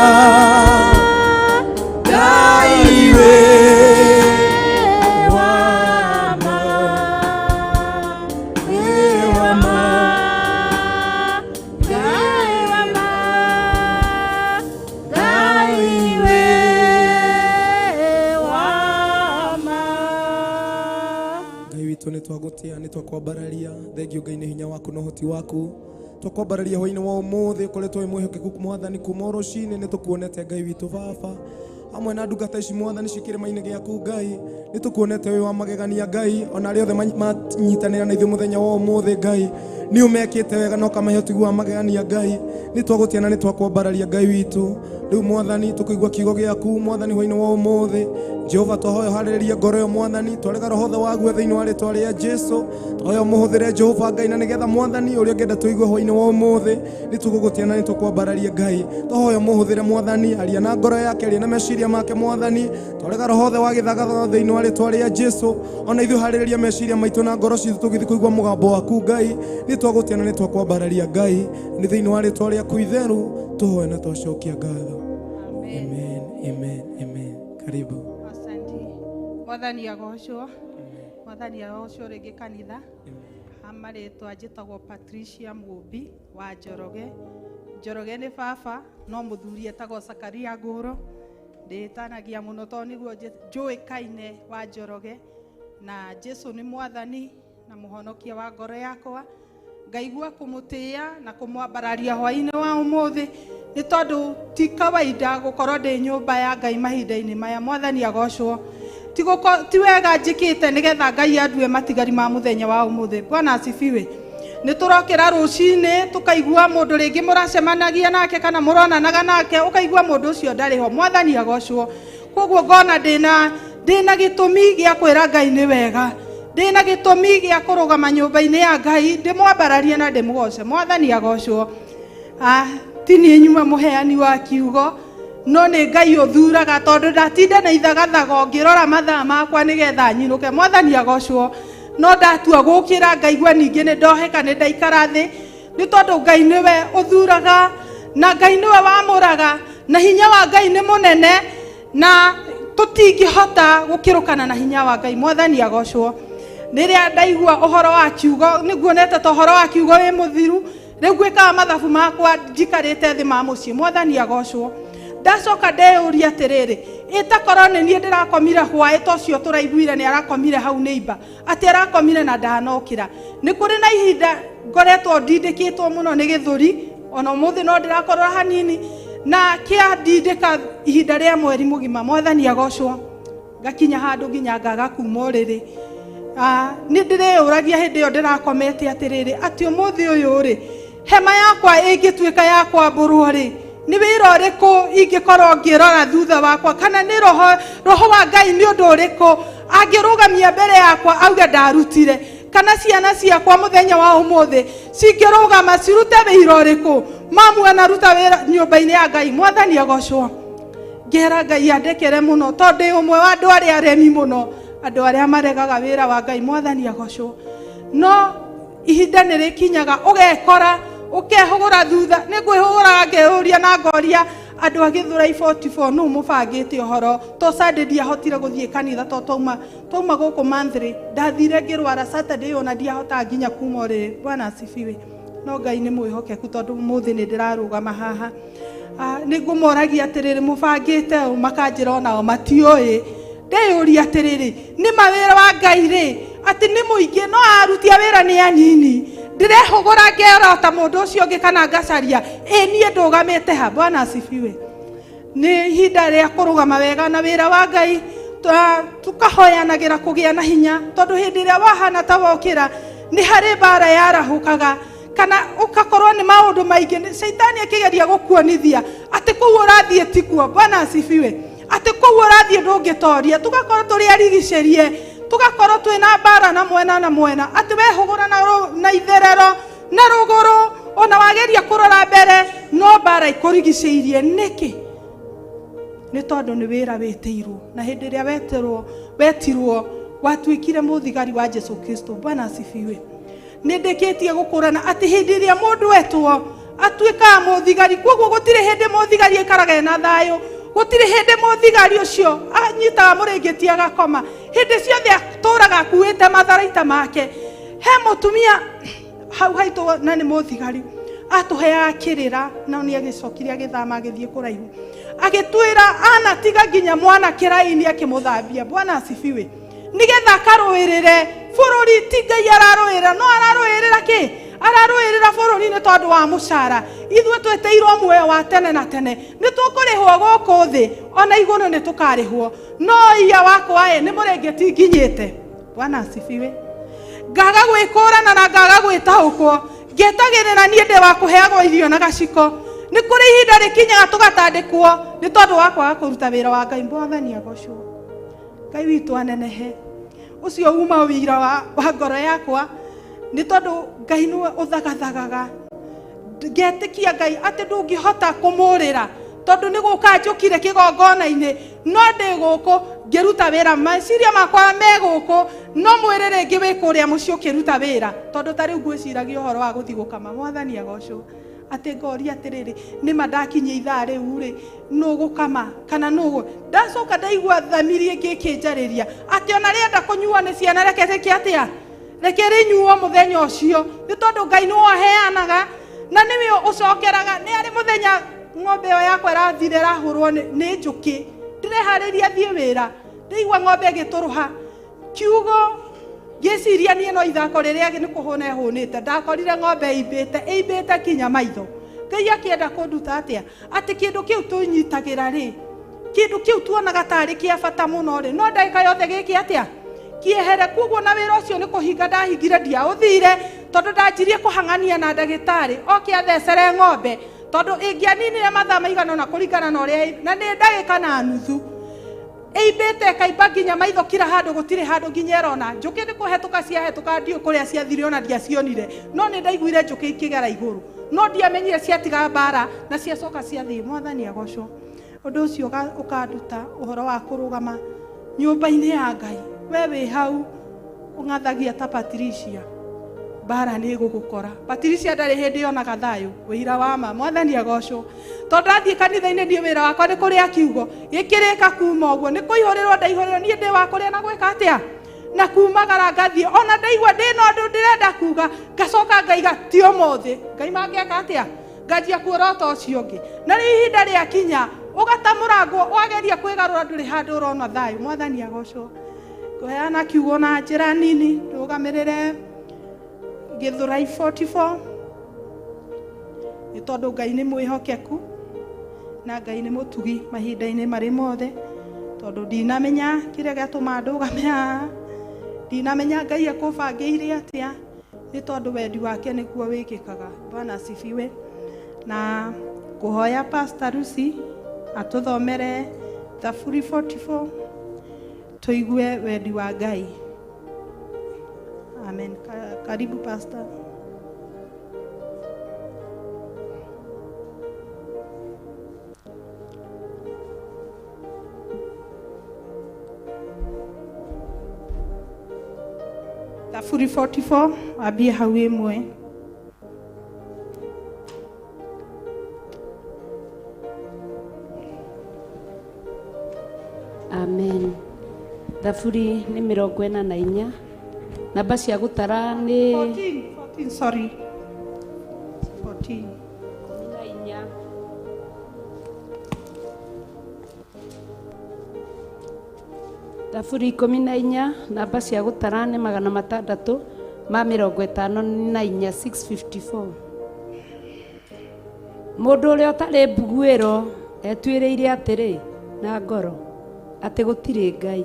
Ngai we wa ma, wĩ wa ma, Ngai wa ma, Ngai we wa ma. Ngai witũ nĩ twagũtĩa nĩ twakwambararia thengio Ngai nĩ hinya waku na ũhoti waku twakwambararia hwainĩ wa ũmũthĩ ũkoretwo wĩ mwĩhokeku mwathani kuma o rũcinĩ nĩ tũkuonete Ngai witũ baba hamwe na ndungata ici mwathani ci kĩrĩma-inĩ gĩaku Ngai nĩ tũkuonete wĩ wa magegania Ngai ona arĩa othe manyitanĩra na ithuĩ mũthenya wa ũmũthĩ Ngai Nĩ ũmekĩte wega na ũkamahe ũtugi wa magegania Ngai. Nĩ twagũtĩa na nĩ twakwambararia Ngai witũ. Rĩu Mwathani tũkũigua kiugo gĩaku Mwathani hwainĩ wa ũmũthĩ. Jehova twahoya ũharĩrĩrie ngoro ĩyo Mwathani, twarega roho wothe wague thĩinĩ wa rĩtwa rĩa Jesu. Twahoya ũmũhũthĩre Jehova Ngai na nĩgetha Mwathani ũrĩa ũngĩenda tũigue hwainĩ wa ũmũthĩ. Nĩ tũgũgũtĩa na nĩ tũkwambararia Ngai. Twahoya ũmũhũthĩre Mwathani, aria na ngoro yake, aria na meciria make Mwathani. Twarega roho wothe wa gĩthagathago thĩinĩ wa rĩtwa rĩa Jesu. Ona ithuĩ harĩrĩria meciria maitũ na ngoro citũ tũgĩthiĩ kũigua mũgambo waku Ngai. Nĩ twagũtĩa na nĩ twakwambararia Ngai. Nĩ thĩinĩ wa rĩtwa rĩaku itheru tũhoe na twacokia ngatho. Amen, amen, amen. Karibu. Asante. Mwathani agocwo. Mwathani agocwo rĩngĩ kanitha. Ha marĩtwa njĩtagwo Patricia Mũmbi wa Njoroge. Njoroge nĩ baba no mũthuri etagwo Sakaria Ngũrũ. Ndĩtanagia mũno tondũ nĩguo njũĩkaine wa Njoroge. Na Jesu nĩ mwathani na mũhonokia wa ngoro yakwa. Ngaigua kũmũtĩĩa na kũmwambararia hwaĩ-inĩ wa ũmũthĩ nĩ tondũ ti kawaida gũkorwo ndĩ nyũmba ya Ngai mahinda-inĩ maya. Mwathani agocwo. Ti wega njĩkĩte nĩgetha Ngai andue matigari ma mũthenya wa ũmũthĩ. Bwana asifiwe. Nĩ tũrokĩra rũcinĩ tũkaigua mũndũ rĩngĩ mũracemanagia nake kana mũronanaga nake, ũkaigua mũndũ ũcio ndarĩ ho. Mwathani agocwo. Koguo ngona ndĩna gĩtũmi gĩa kwĩra Ngai nĩ wega, ndĩna gĩtũmi gĩa kũrũgama nyũmba-inĩ ya Ngai ndĩmwambararie na ndĩmũgoce. Mwathani agocwo. Ti niĩ nyuma mũheani wa kiugo, no nĩ Ngai ũthuraga tondũ ndatinda na ithagathago ngĩrora mathaa makwa nĩgetha nyinũke. Mwathani agocwo. No ndatua gũkĩra ngaigua ningĩ nĩ ndoheka, nĩ ndaikara thĩ, nĩ tondũ Ngai nĩwe ũthuraga na Ngai nĩwe wamũraga, na hinya wa Ngai nĩ mũnene na tũtingĩhota gũkĩrũkana na hinya wa Ngai. Mwathani agocwo. Rĩrĩa ndaigua ũhoro wa kiugo, nĩguonete ta ũhoro wa kiugo wĩ mũthiru, rĩu ngwĩkaga mathabu makwa njikarĩte thĩ ma mũciĩ. Mwathani agocwo. Ndacoka ndeyũria atĩrĩrĩ, ĩtakorwo nĩ niĩ ndĩrakomire hwaĩ ta ũcio tũraiguire nĩ arakomire hau neighbor, atĩ arakomire na ndanokĩra. Nĩ kũrĩ na ihinda ngoretwo ndindĩkĩtwo mũno nĩ gĩthũri, ona ũmũthĩ no ndĩrakorora hanini, na kĩandindĩka ihinda rĩa mweri mũgima. Mwathani agocwo. Ngakinya handũ nginya ngaga kuma ũrĩrĩ. Nĩ ndĩreyũragia hĩndĩ ĩyo ndĩrakomete atĩrĩrĩ, atĩ ũmũthĩ ũyũ rĩ, hema yakwa ĩngĩtuĩka ya kwambũrwo rĩ, nĩ wĩra ũrĩkũ ingĩkorwo ngĩrora thutha wakwa, kana nĩ roho wa Ngai nĩ ũndũ ũrĩkũ angĩrũgamia mbere yakwa auge ndarutire, kana ciana ciakwa mũthenya wa ũmũthĩ cingĩrũgama cirute wĩra ũrĩkũ, mamu anaruta wĩra nyũmba-inĩ ya Ngai. Mwathani agocwo. Ngera Ngai andekere mũno tondũ ndĩ ũmwe wa andũ arĩa aremi mũno, andũ arĩa maregaga wĩra wa Ngai. Mwathani agocwo. No ihinda nĩ rĩkinyaga ũgekora ũkehũgũra thutha. Nĩ ngwĩhũgũraga ngeyũria na ngoria andũ a Gĩthũrai 44 nũ mũbangĩte ũhoro, to Sunday ndiahotire gũthiĩ kanitha to twauma gũkũ monthly, ndathire ngĩrwara Saturday ona ndiahotaga nginya kuma ũrĩrĩ. Bwana asifiwe. No Ngai nĩ mwĩhokeku tondũ ũmũthĩ nĩ ndĩrarũgama haha. Nĩ ngũmoragia atĩrĩrĩ, mũbangĩte ũũ? Makanjĩra onao matiũĩ. Ndeyũria atĩrĩrĩ, nĩ mawĩra wa Ngai rĩ, atĩ nĩ mũingĩ no aruti a wĩra nĩ anini. Ndĩrehũgũra ngera ta mũndũ ũcio ũngĩ kana ngacaria, ĩ niĩ ndũgamĩte ha? Bwana asifiwe. Nĩ ihinda rĩa kũrũgama wega na wĩra wa Ngai, tũkahoyanagĩra kũgĩa na hinya, tondũ hĩndĩ ĩrĩa wahana ta wokĩra nĩ harĩ mbara yarahũkaga, kana ũgakorwo nĩ maũndũ maingĩ, nĩ caitani akĩgeria gũkuonithia atĩ kũu ũrathiĩ tikuo. Bwana asifiwe. Atĩ kũu ũrathiĩ ndũngĩtoria, tũgakorwo tũrĩ arigicĩrie, tũgakorwo twĩna mbara na mwena na mwena, atĩ wehũgũra na itherero na rũgũrũ, ona wageria kũrora mbere no mbara ikũrigicĩirie. Nĩkĩ? Nĩ tondũ nĩ wĩra wĩtĩirwo, na hĩndĩ ĩrĩa wetirwo watuĩkire mũthigari wa Jesu Kristo. Bwana asifiwe. Nĩ ndĩkĩtie gũkũrana atĩ hĩndĩ ĩrĩa mũndũ etwo atuĩkaga mũthigari, koguo gũtirĩ hĩndĩ mũthigari aikaraga ena thayũ, gũtirĩ hĩndĩ mũthigari ũcio anyitaga mũrĩngĩti agakoma, hĩndĩ ciothe atũraga akuĩte matharaita make. He mũtumia hau haitũ na nĩ mũthigari atũheaga kĩrĩra, no nĩ agĩcokire agĩthama agĩthiĩ kũraihu, agĩtwĩra anatiga nginya mwana kĩraini akĩmũthambia. Bwana asifiwe. Nĩgetha akarũĩrĩre bũrũri, ti Ngai ararũĩrĩra, no ararũĩrĩra kĩ? Ararũĩrĩra bũrũri nĩ tondũ wa mũcara. Ithuĩ twĩtĩirwo muoyo wa tene na tene, nĩ tũkũrĩhwo gũkũ thĩ, ona igũrũ nĩ tũkarĩhwo. No ia wakwa ĩ, nĩ mũrĩngĩti nginyĩte. Bwana asifiwe. Ngaga gwĩkũrana na ngaga gwĩtaũkwo, Ngĩetagĩrĩra niĩ ndĩ wa kũheagwo irio na gaciko. Nĩ kũrĩ ihinda rĩkinyaga tũgatandĩkwo nĩ tondũ wa kwaga kũruta wĩra wa Ngai. Mwathani agocwo, Ngai witũ anenehe. Ũcio uma wĩira wa ngoro yakwa, nĩ tondũ Ngai nĩwe ũthagathagaga. Ngetĩkia Ngai atĩ ndũngĩhota kũmũrĩra, tondũ nĩ gũka njũkire kĩgongona-inĩ, no ndĩ gũkũ ngĩruta wĩra, meciria makwa me gũkũ, no mwĩrĩ rĩngĩ wĩ kũrĩa mũciĩ ũkĩruta wĩra, tondũ ta rĩu ngwĩciragia ũhoro wa gũthiĩ gũkama. Mwathani agocwo. Atĩ ngoria atĩrĩrĩ, nĩma ndakinyia ithaa rĩu rĩ, nũ gũkama kana nũ? Ndacoka ndaigua thamiri ĩngĩ ĩkĩnjarĩria atĩ ona rĩenda kũnyuo nĩ ciana, reke rĩke atĩa, reke rĩnyuo mũthenya ũcio, nĩ tondũ Ngai nĩwe aheanaga na nĩwe ũcokeraga. Nĩ arĩ mũthenya ng'ombe ĩyo yakwa ĩrathire ĩrahũrwo nĩ njũkĩ, ndĩreharĩria thiĩ wĩra, ndaigua ng'ombe ĩgĩtũrũha kiugo, ngĩciria niĩ no ithako rĩrĩa nĩ kũhũna ĩhũnĩte, ndakorire ng'ombe ĩimbĩte, ĩimbĩte kinya maitho. Ngai akĩenda kũnduta atĩa? Atĩ kĩndũ kĩu tũnyitagĩra rĩ, kĩndũ kĩu tuonaga tarĩ kĩa bata mũno rĩ, no ndagĩka yothe gĩkĩ atĩa, kĩehere. Koguo na wĩra ũcio nĩ kũhinga ndahingire, ndiaũthire, tondũ ndanjirie kũhang'ania na ndagĩtarĩ oke athecere ng'ombe, tondũ ĩngĩaninire mathaa maigana ũna kũringana na ũrĩa, na nĩ ndagĩka na nuthu ĩimbĩte ĩkaimba nginya maitho, kila handũ, gũtirĩ handũ nginya ĩrona. Njũkĩ nĩ kũhetũka ciahetũka, ndiũ kũrĩa ciathire, ona ndiacionire, no nĩ ndaiguire njũkĩ ikĩgera igũrũ, no ndiamenyire ciatiga mbara na ciacoka ciathiĩ. Mwathani agocwo. Ũndũ ũcio ũkanduta ũhoro wa kũrũgama nyũmba-inĩ ya Ngai. We wĩ hau ũng'athagia ta Patricia, mbara nĩ ĩgũgũkora. Patricia ndarĩ hĩndĩ yonaga thayũ, wĩira wa ma. Mwathani agocwo. Tondũ ndathiĩ kanitha-inĩ, niĩ wĩra wakwa nĩ kũrĩa kiugo gĩkĩrĩka, kuma ũguo nĩ kũihũrĩrwo ndaihũrĩrwo, niĩ ndĩ wa kũrĩa na gwĩka atĩa na kumagara ngathiĩ. Ona ndaigua ndĩna ũndũ ndĩrenda kuga, ngacoka ngaiga ti ũmũthĩ, Ngai mangĩeka atĩa, nganjia kuorota ũcio ũngĩ. Na rĩu ihinda rĩakinya ũgatamũrangwo, wageria kwĩgarũra, ndũrĩ handũ ũrona thayũ. Mwathani agocwo. Ngũheana kiugo na njĩra nini, ndũgamĩrĩre Gĩthũrai 44, nĩ tondũ Ngai nĩ mwĩhokeku na Ngai nĩ mũtugi mahinda-inĩ marĩ mothe. Tondũ ndinamenya kĩrĩa gĩatũma ndũgame haha, ndinamenya Ngai ekũbangĩire atĩa, nĩ tondũ wendi wake nĩguo wĩkĩkaga. Bwana asifiwe. Na kũhoya Pastor Lucy atũthomere Thaburi 44, tũigue wendi wa Ngai. Amen. Karibu Pastor. Thaburi 44, ambie hau ĩmwe. Amen. Thaburi nĩ 44, namba cia gũtara nĩ 14, 14, sorry, 14. 14. Thaburi 14, namba cia gũtara nĩ 654, 654. Mũndũ ũrĩa ũtarĩ mbuguĩro etuĩrĩire atĩrĩ na ngoro atĩ gũtirĩ Ngai.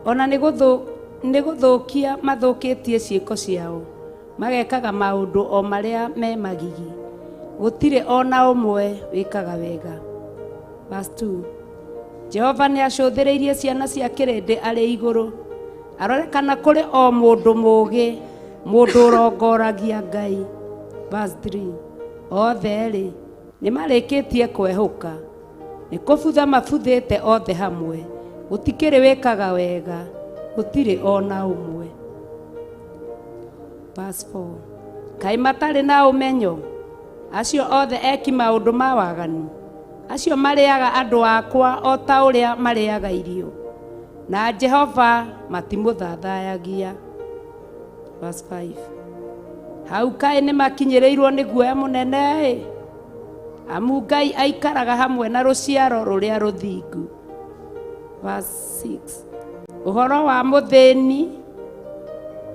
Ona nĩ gũthũkia mathũkĩtie ciĩko ciao, magekaga maũndũ o marĩa me magigi, gũtirĩ ona ũmwe wĩkaga wega. Verse 2. Jehova nĩ acũthĩrĩirie ciana cia kĩrĩndĩ arĩ igũrũ, arore kana kũrĩ o mũndũ mũũgĩ, mũndũ ũrongoragia Ngai. Verse 3. Othe rĩ nĩ marĩkĩtie kwehũka, nĩ kũbutha mabuthĩte othe hamwe, gũtikĩrĩ wĩkaga wega, gũtirĩ ona ũmwe. Verse 4. Kaĩ matarĩ na ũmenyo, acio othe eki maũndũ ma waganu, acio marĩaga andũ akwa o ta ũrĩa marĩaga irio, na Jehova matimũthathayagia. Verse 5. Hau kaĩ nĩ makinyĩrĩirwo nĩ guoya mũnene ĩ, amu Ngai aikaraga hamwe na rũciaro rũrĩa rũthingu. Verse 6. Ũhoro wa mũthĩni,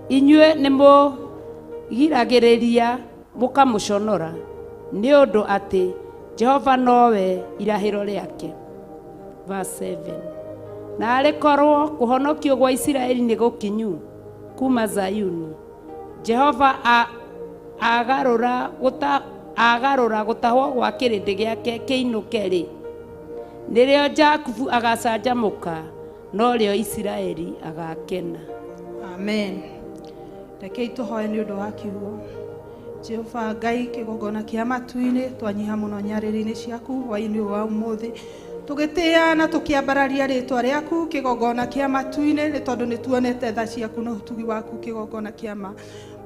inyuĩ nĩ mũgiragĩrĩria mũkamũconora, nĩ ũndũ atĩ Jehova nowe irahĩro rĩake. Verse 7. Na arĩ korwo kũhonokio gwa Isiraeli nĩ gũkinyu kuma Zayuni, Jehova Agarũra gũtahwo gwa kĩrĩndĩ gĩake kĩinũke-rĩ, nĩrĩo Jakubu agacanjamũka, norĩo Isiraeli agakena. Amen. Rekei tũhoe nĩ ũndũ wa kiugo. Jehova Ngai kĩgongona kĩa matu-inĩ, twanyiha mũno nyarĩrĩ-inĩ ciaku hwaĩ-inĩ wa ũmũthĩ, tũgĩtĩĩa na tũkĩambararia rĩtwa rĩaku kĩgongona kĩa matu-inĩ, nĩ tondũ nĩ tuonete tha ciaku na ũtugi waku kĩgongona kĩa ma.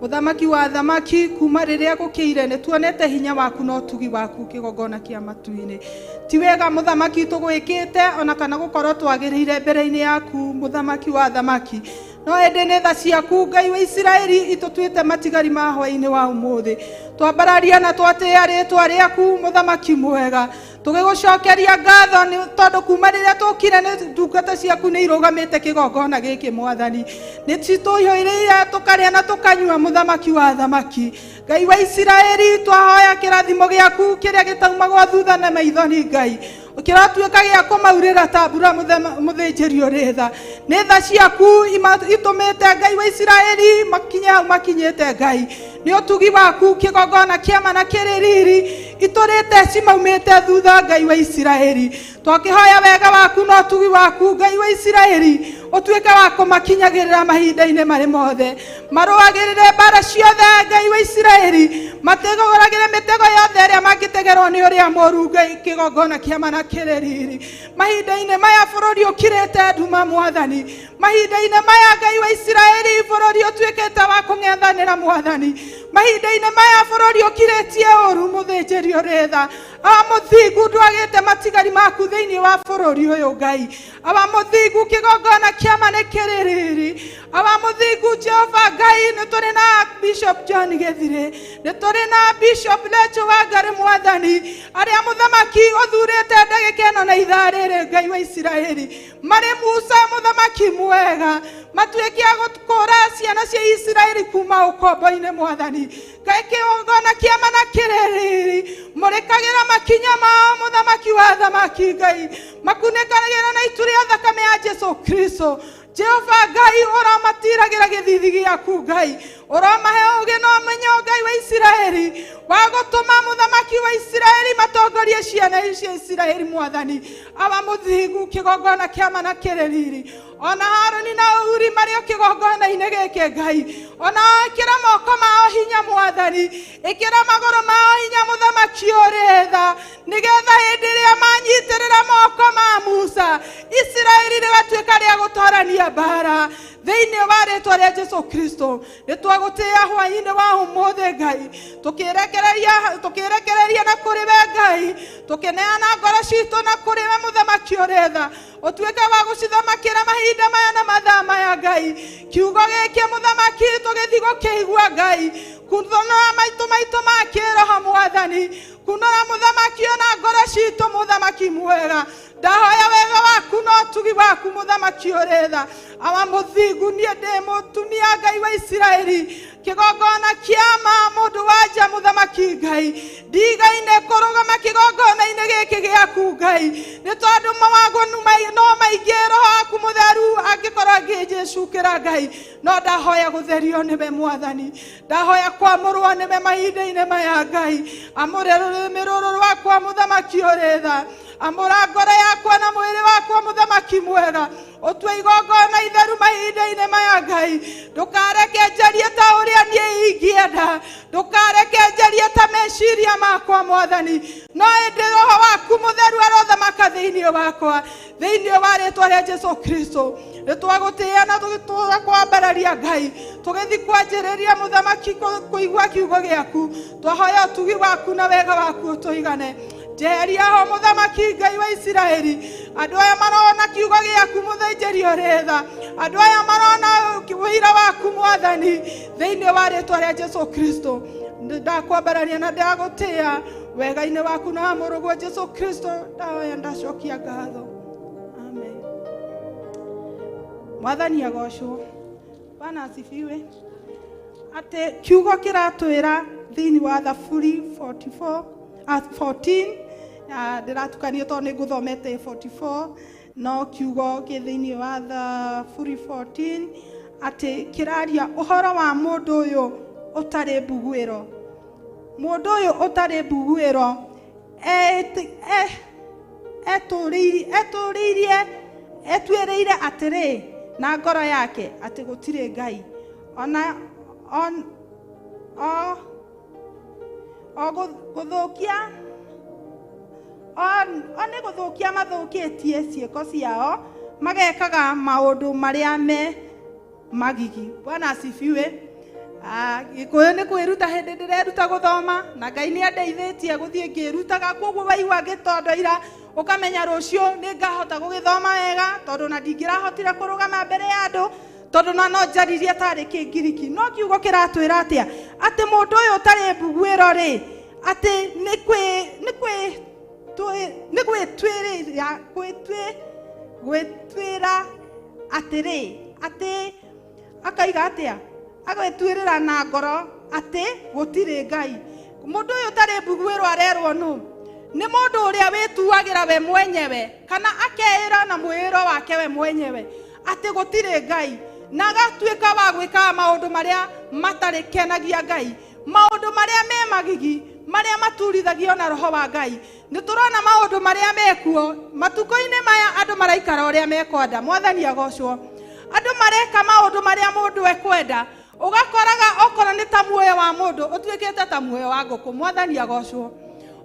Mũthamaki wa thamaki, kuma rĩrĩa gũkĩire nĩ tuonete hinya waku na ũtugi waku kĩgongona kĩa matu-inĩ. Ti wega mũthamaki tũgwĩkĩte ona kana gũkorwo twagĩrĩire mbere-inĩ yaku mũthamaki wa thamaki, no ĩndĩ nĩ tha ciaku Ngai wa Isiraeli itũtuĩte matigari ma hwaĩ-inĩ wa ũmũthĩ. Twambararia na twatĩĩa rĩtwa rĩaku mũthamaki mwega, tũgĩgũcokeria ngatho nĩ tondũ kuma rĩrĩa tũkire nĩ ndungata ciaku nĩ irũgamĩte kĩgongona gĩkĩ mwathani, nĩ citũihũrĩire tũkarĩa na tũkanyua mũthamaki wa thamaki. Ngai wa Isiraeli twahoya kĩrathimo gĩaku kĩrĩa gĩtaumagwo thutha na maithori Ngai, kĩratuĩka gĩa kũmaurĩra ta mbura mũthĩnjĩri ũrĩ tha. Nĩ tha ciaku itũmĩte Ngai wa Isiraeli makinye hau makinyĩte Ngai, nĩ ũtugi waku kĩgongona kĩama na kĩrĩ riri itũrĩte cimaumĩte thutha Ngai wa Isiraeli. Twakĩhoya wega waku na ũtugi waku Ngai wa Isiraeli ũtuĩke wa kũmakinyagĩrĩra mahinda-inĩ marĩ mothe, marũagĩrĩre mbara ciothe Ngai wa Isiraeli, mategũragĩre mĩtego yothe ĩrĩa mangĩtegerwo nĩ ũrĩa mũũru Ngai kĩgongona kĩama na kĩrĩ riri. Mahinda-inĩ maya bũrũri ũkirĩte nduma mwathani, mahinda-inĩ maya Ngai wa Isiraeli bũrũri ũtuĩkĩte wa kũng'ethanĩra mwathani, mahinda-inĩ maya bũrũri ũkirĩtie ũũru mũthĩnjĩri ũrĩ tha. Awa mũthingu ndwagĩte matigari maku thĩinĩ wa bũrũri ũyũ Ngai, awa mũthingu kĩgongona kĩama nĩ kĩrĩ riri, awa mũthingu Jehova Ngai nĩ tũrĩ na Bishop John Gĩthirĩ, nĩ tũrĩ na Bishop Lecho Wangari mwathani, arĩa mũthamaki ũthurĩte ndagĩka ĩno na ithaa rĩrĩ Ngai wa Isiraeli, marĩ Musa mũthamaki mwega, matuĩke a gũkũũra ciana cia Isiraeli kuma ũkombo-inĩ mwathani. Ngai kĩgongona kĩama na kĩrĩ riri, mũrĩkagĩra makinya mao mũthamaki wa thamaki Ngai, makunĩkagĩra na itu rĩa thakame ya Jesu Kristo. Jehova Ngai ũramatiragĩra gĩthithi gĩaku Ngai, ũramahe ũũgĩ na ũmenyo Ngai wa Isiraeli wa gũtũma mũthamaki wa Isiraeli matongorie ciana cia Isiraeli mwathani. Awa mũthingu kĩgongona kĩama na kĩrĩ riri, ona Harũni na Uri marĩ o kĩgongona-inĩ gĩkĩ Ngai, ona ĩkĩra moko mao hinya mwathani, ĩkĩra magũrũ mao hinya mũthamaki ũrĩ tha, nĩgetha hĩndĩ ĩrĩa manyitĩrĩra moko ma Musa Isiraeli rĩgatuĩka rĩa gũtwarania mbara thĩinĩ wa rĩtwa rĩa Jesu Kristo. Nĩ twagũtĩĩa hwaĩ-inĩ wa ũmũthĩ Ngai, tũkĩrekereria na kũrĩ we Ngai, tũkĩneana ngoro citũ na kũrĩ we mũthamaki ũrĩ tha, ũtuĩke wa gũcithamakĩra mahinda maya na mathaa maya Ngai. Kiugo gĩkĩ mũthamaki tũgĩthiĩ gũkĩigua Ngai, kunora maitũ maitũ ma kĩroho mwathani, kunora mũthamaki ona ngoro citũ mũthamaki mwega. Ndahoya wega waku na ũtugi waku mũthamaki ũrĩ tha. Awa mũthingu niĩ ndĩ mũtumia Ngai wa Isiraeli, kĩgongona kĩama mũndũ wa nja mũthamaki Ngai, ndigaine kũrũgama kĩgongona-inĩ gĩkĩ gĩaku Ngai, nĩ tondũ mawaganu no maingĩ roho waku mũtheru angĩkorwo angĩnjĩcukĩra Ngai, no ndahoya gũtherio nĩwe mwathani, ndahoya kwamũrwo nĩwe mahinda-inĩ maya Ngai, amũre rũrĩmĩ rũrũ rwakwa mũthamaki ũrĩ tha, amũra ngoro yakwa na mwĩrĩ wakwa mũthamaki mwega, ũtue igongona itheru mahinda-inĩ maya Ngai, ndũkareke njarie ta ũrĩa niĩ ingĩenda, ndũkareke njarie ta meciria makwa mwathani, no ĩndĩ roho waku mũtheru arothamaka thĩinĩ wakwa, thĩinĩ wa rĩtwa rĩa Jesu Kristo. Nĩ twagũtĩĩa na tũgĩtũra kwambararia Ngai, tũgĩthiĩ kwanjĩrĩria mũthamaki kũigua kiugo gĩaku, twahoya ũtugi waku na wega waku ũtũigane. Njeheria ho mũthamaki Ngai wa Isiraeli, andũ aya marona kiugo gĩaku mũthĩnjĩri ũrĩ tha, andũ aya marona wĩira waku mwathani, thĩinĩ wa rĩtwa rĩa Jesu Kristo. Ndakwambararia na ndagũtĩĩa wega-inĩ waku na wa mũrũguo Jesu Kristo, ndahoya ndacokia ngatho. Amen. Mwathani agocwo. Bwana asifiwe. Atĩ kiugo kĩratwĩra thĩinĩ wa Thaburi 44 14, ndĩratukanio tondũ nĩ ngũthomete 44, no kiugo kĩ thĩinĩ wa Thaburi 14 atĩ kĩraria ũhoro wa mũndũ ũyũ ũtarĩ mbuguĩro. Mũndũ ũyũ ũtarĩ mbuguĩro etũrĩirie etuĩrĩire atĩrĩ na ngoro yake atĩ gũtirĩ Ngai. Ona o gũthũkia o nĩ gũthũkia mathũkĩtie ciĩko ciao, magekaga maũndũ marĩa me magigi. Bwana asifiwe. Gĩkũyũ nĩ kwĩruta hĩndĩ ndĩreruta gũthoma, na Ngai nĩ andeithĩtie gũthiĩ ngĩrutaga, koguo waigua ngĩtondoira ũkamenya rũciũ nĩ ngahota gũgĩthoma wega, tondũ na ndingĩrahotire kũrũgama mbere ya andũ, tondũ na no njaririe tarĩ Kĩngiriki. No kiugo kĩratwĩra atĩa? Atĩ mũndũ ũyũ ũtarĩ mbuguĩro rĩ, atĩ nĩ gwĩtuĩra atĩrĩ, atĩ akaiga atĩa? Agwĩtuĩrĩra na ngoro atĩ gũtirĩ Ngai. Mũndũ ũyũ ũtarĩ mbuguĩro arerwo nũ? Nĩ mũndũ ũrĩa wĩtuagĩra we mwenyewe, kana akeĩra na mwĩĩro wake we mwenyewe atĩ gũtirĩ Ngai, na agatuĩka wa gwĩkaga maũndũ marĩa matarĩ kenagia Ngai, maũndũ marĩa me magigi, marĩa maturithagio na roho wa Ngai. Nĩ tũrona maũndũ marĩa mekuo matukũ-inĩ maya, andũ maraikara ũrĩa mekwenda. Mwathani agocwo. Andũ mareka maũndũ marĩa mũndũ ekwenda, ũgakoraga okorwo nĩ ta muoyo wa mũndũ ũtuĩkĩte ta muoyo wa ngũkũ. Mwathani agocwo.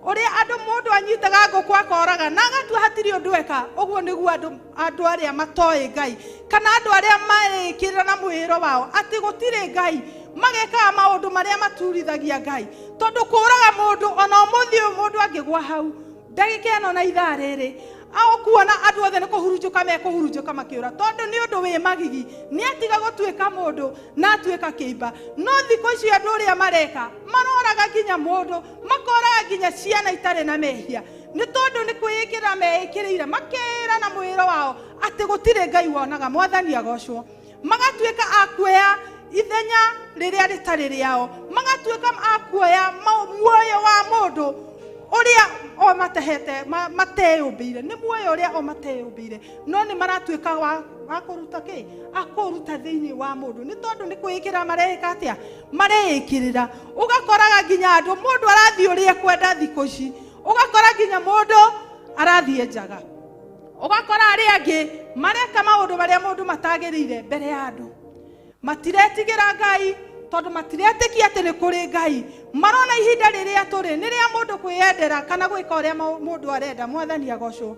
Ũrĩa andũ mũndũ anyitaga ngũkũ akoraga na agatua hatirĩ ũndũ eka, ũguo nĩguo andũ arĩa matoĩ Ngai, kana andũ arĩa marĩkĩrĩra na mwĩĩro wao atĩ gũtirĩ Ngai, magekaga maũndũ marĩa maturithagia Ngai. Tondũ kũraga mũndũ ona ũmũthĩ ũyũ mũndũ angĩgwa hau ndagĩka ĩno na ithaa rĩrĩ, kuona andũ othe nĩ kũhurunjũka mekũhurunjũka makĩũra, tondũ nĩ ũndũ wĩ magigi. Nĩ atiga gũtuĩka mũndũ na atuĩka kĩimba. No thikũ ici andũ ũrĩa mareka, maroraga nginya mũndũ, makoraga nginya ciana itarĩ na mehia, nĩ tondũ nĩ kwĩĩkĩra meĩkĩrĩire, makeĩra na mwĩĩro wao atĩ gũtirĩ Ngai wonaga. Mwathani agocwo. Magatuĩka a kuoya ithenya rĩrĩa rĩtarĩ rĩao, magatuĩka a kuoya muoyo wa mũndũ ũrĩa o matehete, mateyũmbĩire, nĩ muoyo ũrĩa o mateyũmbĩire, no nĩ maratuĩka wa kũruta kĩ? A kũruta thĩinĩ wa mũndũ, nĩ tondũ nĩ kwĩĩkĩra mareka atĩa? Mareĩkĩrĩra. Ũgakoraga nginya andũ, mũndũ arathiĩ ũrĩa ekwenda thikũ ici, ũgakora nginya mũndũ arathiĩ njaga, ũgakora arĩa angĩ mareka maũndũ marĩa mũndũ matagĩrĩire mbere ya andũ. Matiretigĩra Ngai, tondũ matiretĩkia atĩ nĩ kũrĩ Ngai. Marona ihinda rĩrĩa tũrĩ nĩ rĩa mũndũ kwĩyendera kana gwĩka ũrĩa mũndũ arenda. Mwathani agocwo.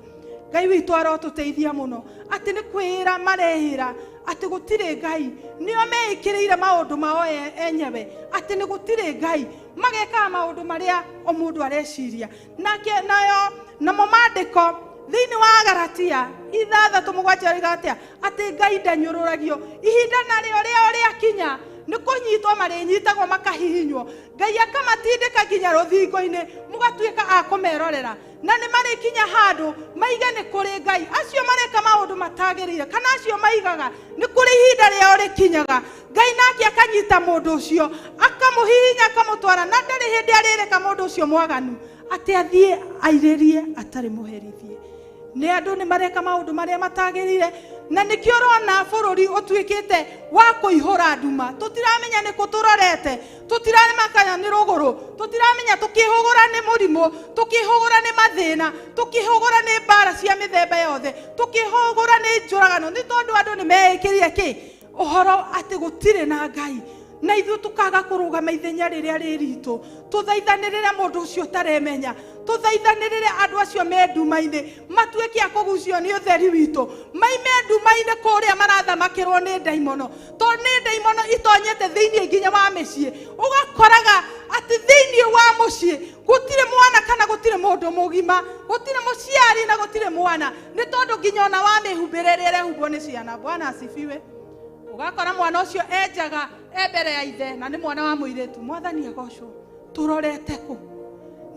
Ngai witũ arotũteithia mũno atĩ nĩ kwĩĩra mareĩra atĩ gũtirĩ Ngai. Nĩo meĩkĩrĩire maũndũ mao enyewe atĩ nĩ gũtirĩ Ngai, magekaga maũndũ marĩa o mũndũ areciria. Nake nayo namo maandĩko thĩinĩ wa Galatia 6:7 oiga atĩa? Atĩ Ngai ndanyũrũragio. Ihinda narĩo rĩao rĩakinya nĩ kũnyitwo marĩnyitagwo makahihinywo, Ngai akamatindĩka nginya rũthingo-inĩ, mũgatuĩka a kũmerorera, na nĩ marĩkinya handũ maige nĩ kũrĩ Ngai. Acio mareka maũndũ matagĩrĩire, kana acio maigaga nĩ kũrĩ ihinda rĩao rĩkinyaga, Ngai nake akanyita mũndũ ũcio akamũhihinya akamũtwara, na ndarĩ hĩndĩ arĩreka mũndũ ũcio mwaganu atĩ athiĩ airĩrie atarĩ mũherithie. Nĩ andũ nĩ mareka maũndũ marĩa matagĩrĩire, na nĩkĩo ũrona bũrũri ũtuĩkĩte wa kũihũra nduma. Tũtiramenya nĩ kũ tũrorete, tũtiramenya kana nĩ rũgũrũ, tũtiramenya tũkĩhũgũra nĩ mũrimũ, tũkĩhũgũra nĩ mathĩna, tũkĩhũgũra nĩ mbara cia mĩthemba yothe, tũkĩhũgũra nĩ njũragano, nĩ tondũ andũ nĩ meĩkĩrire kĩ? Ũhoro atĩ gũtirĩ na Ngai. Na ithuĩ tũkaga kũrũgama ithenya rĩrĩa rĩ ritũ, tũthaithanĩrĩre mũndũ ũcio ũtaremenya, tũthaithanĩrĩre andũ acio me nduma-inĩ, matuĩke a kũgucio nĩ ũtheri witũ, maime nduma-inĩ kũrĩa marathamakĩrwo nĩ ndaimono, tondũ nĩ ndaimono itonyete thĩinĩ nginya wa mĩciĩ. Ũgakoraga atĩ thĩinĩ wa mũciĩ gũtirĩ mwana kana gũtirĩ mũndũ mũgima, gũtirĩ mũciari na gũtirĩ mwana, nĩ tondũ nginya ona wa mĩhumbĩre ĩrĩa ĩrehumbwo nĩ ciana. Bwana asifiwe. Ũgakora mwana ũcio enjaga e mbere ya ithe, na nĩ mwana wa mũirĩtu. Mwathani agocwo. Tũrorete kũ?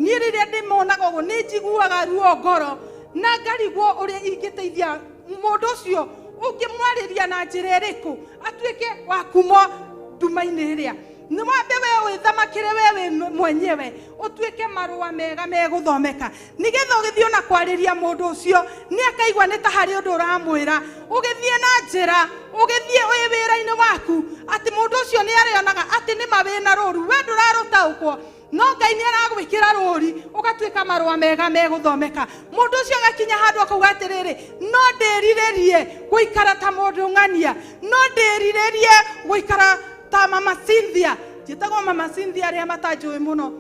Niĩ rĩrĩa ndĩmonaga ũguo nĩ njiguaga ruo ngoro, na ngarigwo ũrĩa ingĩteithia mũndũ ũcio, ũngĩmwarĩria na njĩra ĩrĩkũ atuĩke wa kuma nduma-inĩ ĩrĩa. Nĩ wambe we wĩthamakĩre we wĩ mwenyewe, ũtuĩke marũa mega megũthomeka, nĩgetha ũgĩthiĩ ona kwarĩria mũndũ ũcio nĩ akaigua nĩ ta harĩ ũndũ ũramwĩra. Ũgĩthiĩ na njĩra, ũgĩthiĩ wĩ wĩra-inĩ waku, atĩ mũndũ ũcio nĩ arĩonaga atĩ nĩ ma wĩna rũru, we ndũrarũtaũkwo, No Ngai nĩ aragwĩkĩra rũri ũgatuĩka marũa mega megũthomeka. Mũndũ ũcio agakinya handũ akauga atĩrĩrĩ, no ndĩrirĩrie gũikara ta mũndũ ng'ania, no ndĩrirĩrie gũikara ta Mama Cynthia. Njĩtagwo Mama Cynthia, arĩa matanjũĩ mũno,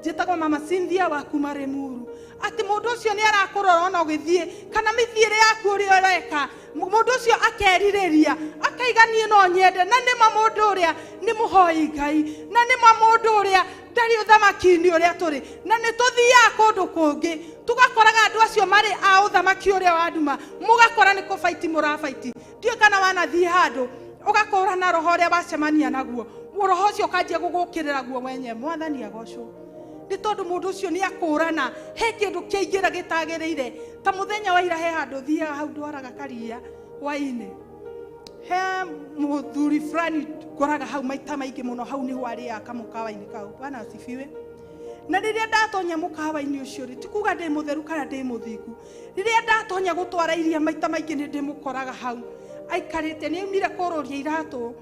njĩtagwo Mama Cynthia wa kuma Limuru. Atĩ mũndũ ũcio nĩ arakũrora ona ũgĩthiĩ kana mĩthiĩre yaku ũrĩa ũreka, mũndũ ũcio akerirĩria akaiga niĩ no nyende. Na nĩma mũndũ ũrĩa nĩ mũhoi Ngai, na nĩma mũndũ ũrĩa ndarĩ ũthamaki-inĩ ũrĩa tũrĩ, na nĩ tũthiaga kũndũ kũngĩ tũgakoraga andũ acio marĩ a ũthamaki ũrĩa wa nduma, mũgakora nĩ kũbaiti mũrabaiti. Ndiũĩ kana wanathiĩ handũ ũgakũra na roho ũrĩa wacemania naguo, roho ũcio ũkanjia gũgũkĩrĩra guo wenyewe. Mwathani agocwo nĩ tondũ mũndũ ũcio nĩ akũrana, he kĩndũ kĩaingĩra gĩtagĩrĩire. Ta mũthenya wa ira he handũ thiaga hau ndwaraga karia hwainĩ, he mũthuri fulani ngoraga hau maita maingĩ mũno, hau nĩho arĩaga kamũkawa-inĩ kau. Bwana asifiwe. Na rĩrĩa ndatonya mũkawa-inĩ ũcio rĩ, ti kuga ndĩ mũtheru kana ndĩ mũthingu, rĩrĩa ndatonya gũtwara iria maita maingĩ nĩ ndĩmũkoraga hau aikarĩte. Nĩ aumire kũrũria iratũ,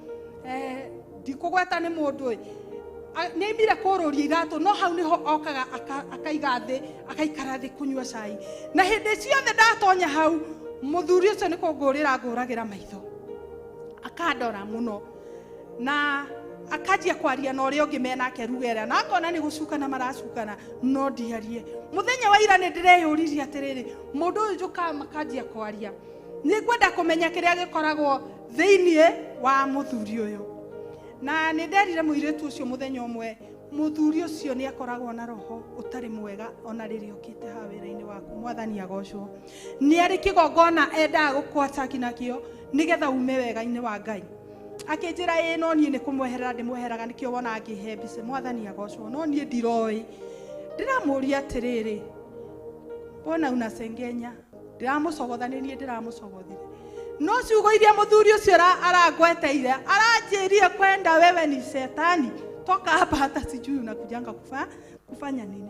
ndikũgweta nĩ mũndũ ĩ, nĩ aumire kũrũria iratũ, no hau nĩho okaga akaiga thĩ, akaikara thĩ kũnyua cai. Na hĩndĩ ciothe ndatonya hau, mũthuri ũcio nĩ kũngũrĩra ngũragĩra maitho, akandora mũno na akanjia kwaria na ũrĩa ũngĩ menake rugera, na akona nĩ gũcukana maracukana, no ndiarie. Mũthenya wa ira nĩ ndĩreyũririe atĩrĩrĩ, mũndũ ũyũ njũkaga makanjia kwaria, nĩ ngwenda kũmenya kĩrĩa gĩkoragwo thĩiniĩ wa mũthuri ũyũ. Na nĩ nderire mũirĩtu ũcio mũthenya ũmwe, mũthuri ũcio nĩ akoragwo na roho ũtarĩ mwega ona rĩrĩa ũkĩte haha wĩra-inĩ waku. Mwathani agocwo. Nĩ arĩ kĩgongona endaga gũkwataki nakĩo nĩgetha ume wega-inĩ wa Ngai. Akĩnjĩra ĩĩ, no niĩ nĩ kũmweherera ndĩmweheraga, nĩkĩo wona ngĩhe mbica. Mwathani agocwo. No niĩ ndiroĩ. Ndĩramũria atĩrĩrĩ, mbona unasengenya? Ndĩramũcogotha, nĩ niĩ ndĩramũcogothire. No ciugo iria mũthuri ũcio arangweteire, aranjĩrire kwenda wewe ni shetani, toka hapa, hata sijui unakujanga kufanya nini.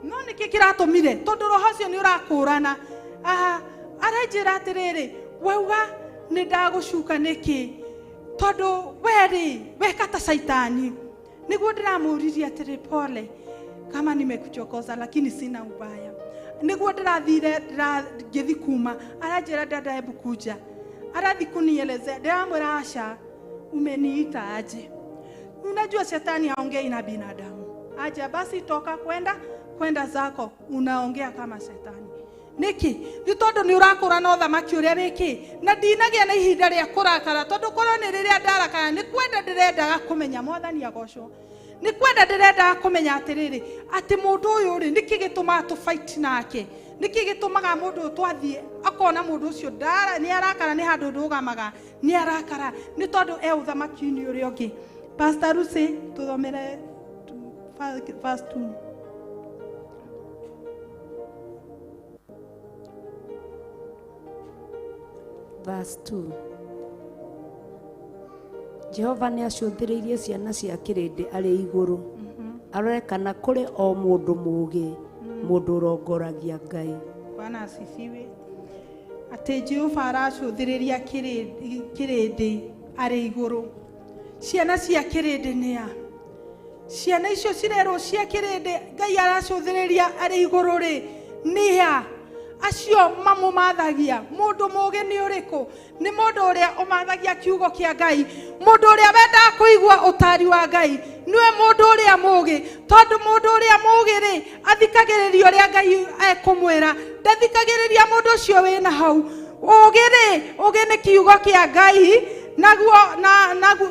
No nĩkĩ kĩratũmire? Tondũ roho ũcio nĩ ũrakũrana. Aranjĩra atĩrĩrĩ, wauga nĩ ndagũcuka nĩkĩ? Tondũ we rĩ, weka ta caitani. Nĩguo ndĩramũririe atĩrĩ, pole kama nimekuchokoza, lakini sina ubaya. Nĩguo ndĩrathire ngĩthi kuma, aranjĩra dada, hebu kuja. Arathi kunielezea, ndĩramwĩra aca, umeniita aje? Unajua shetani haongei na binadamu. Aja basi toka kwenda zako, unaongea kama shetani. Nĩkĩ? Nĩ tondũ nĩ ũrakũra na ũthamaki ũrĩa wĩkĩ. Na ndinagĩa na ihinda rĩa kũrakara, tondũ korwo nĩ rĩrĩa ndarakara, nĩ kwenda ndĩrendaga kũmenya. Mwathani agocwo. Nĩ kwenda ndĩrendaga kũmenya atĩrĩrĩ, atĩ mũndũ ũyũ rĩ, nĩkĩ gĩtũmaga tũ fight nake? Nĩkĩ gĩtũmaga mũndũ ũyũ twathiĩ akona mũndũ ũcio nĩ arakara, nĩ handũ ndũgamaga, nĩ arakara, nĩ tondũ e ũthamaki-inĩ ũrĩa ũngĩ. Pastor Lucy, tũthomere verse 2. Verse 2. Jehova nĩ acũthĩrĩirie ciana cia kĩrĩndĩ arĩ igũrũ, arore kana kũrĩ o mũndũ mũũgĩ, mũndũ ũrongoragia Ngai. Bwana asifiwe. Atĩ Jehova aracũthĩrĩria kĩrĩndĩ arĩ igũrũ. Ciana cia kĩrĩndĩ nĩ a? Ciana icio cirerwo cia kĩrĩndĩ Ngai aracũthĩrĩria arĩ igũrũ rĩ, nĩ a? Acio mamũmathagia. Mũndũ mũũgĩ nĩ ũrĩkũ? Nĩ mũndũ ũrĩa ũmathagia kiugo kĩa Ngai, mũndũ ũrĩa wendaga kũigua ũtari wa Ngai, nĩwe mũndũ ũrĩa mũũgĩ. Tondũ mũndũ ũrĩa mũũgĩ rĩ, athikagĩrĩria ũrĩa Ngai ekũmwĩra, ndathikagĩrĩria mũndũ ũcio wĩna hau. Ũũgĩ rĩ, ũũgĩ nĩ kiugo kĩa Ngai, naguo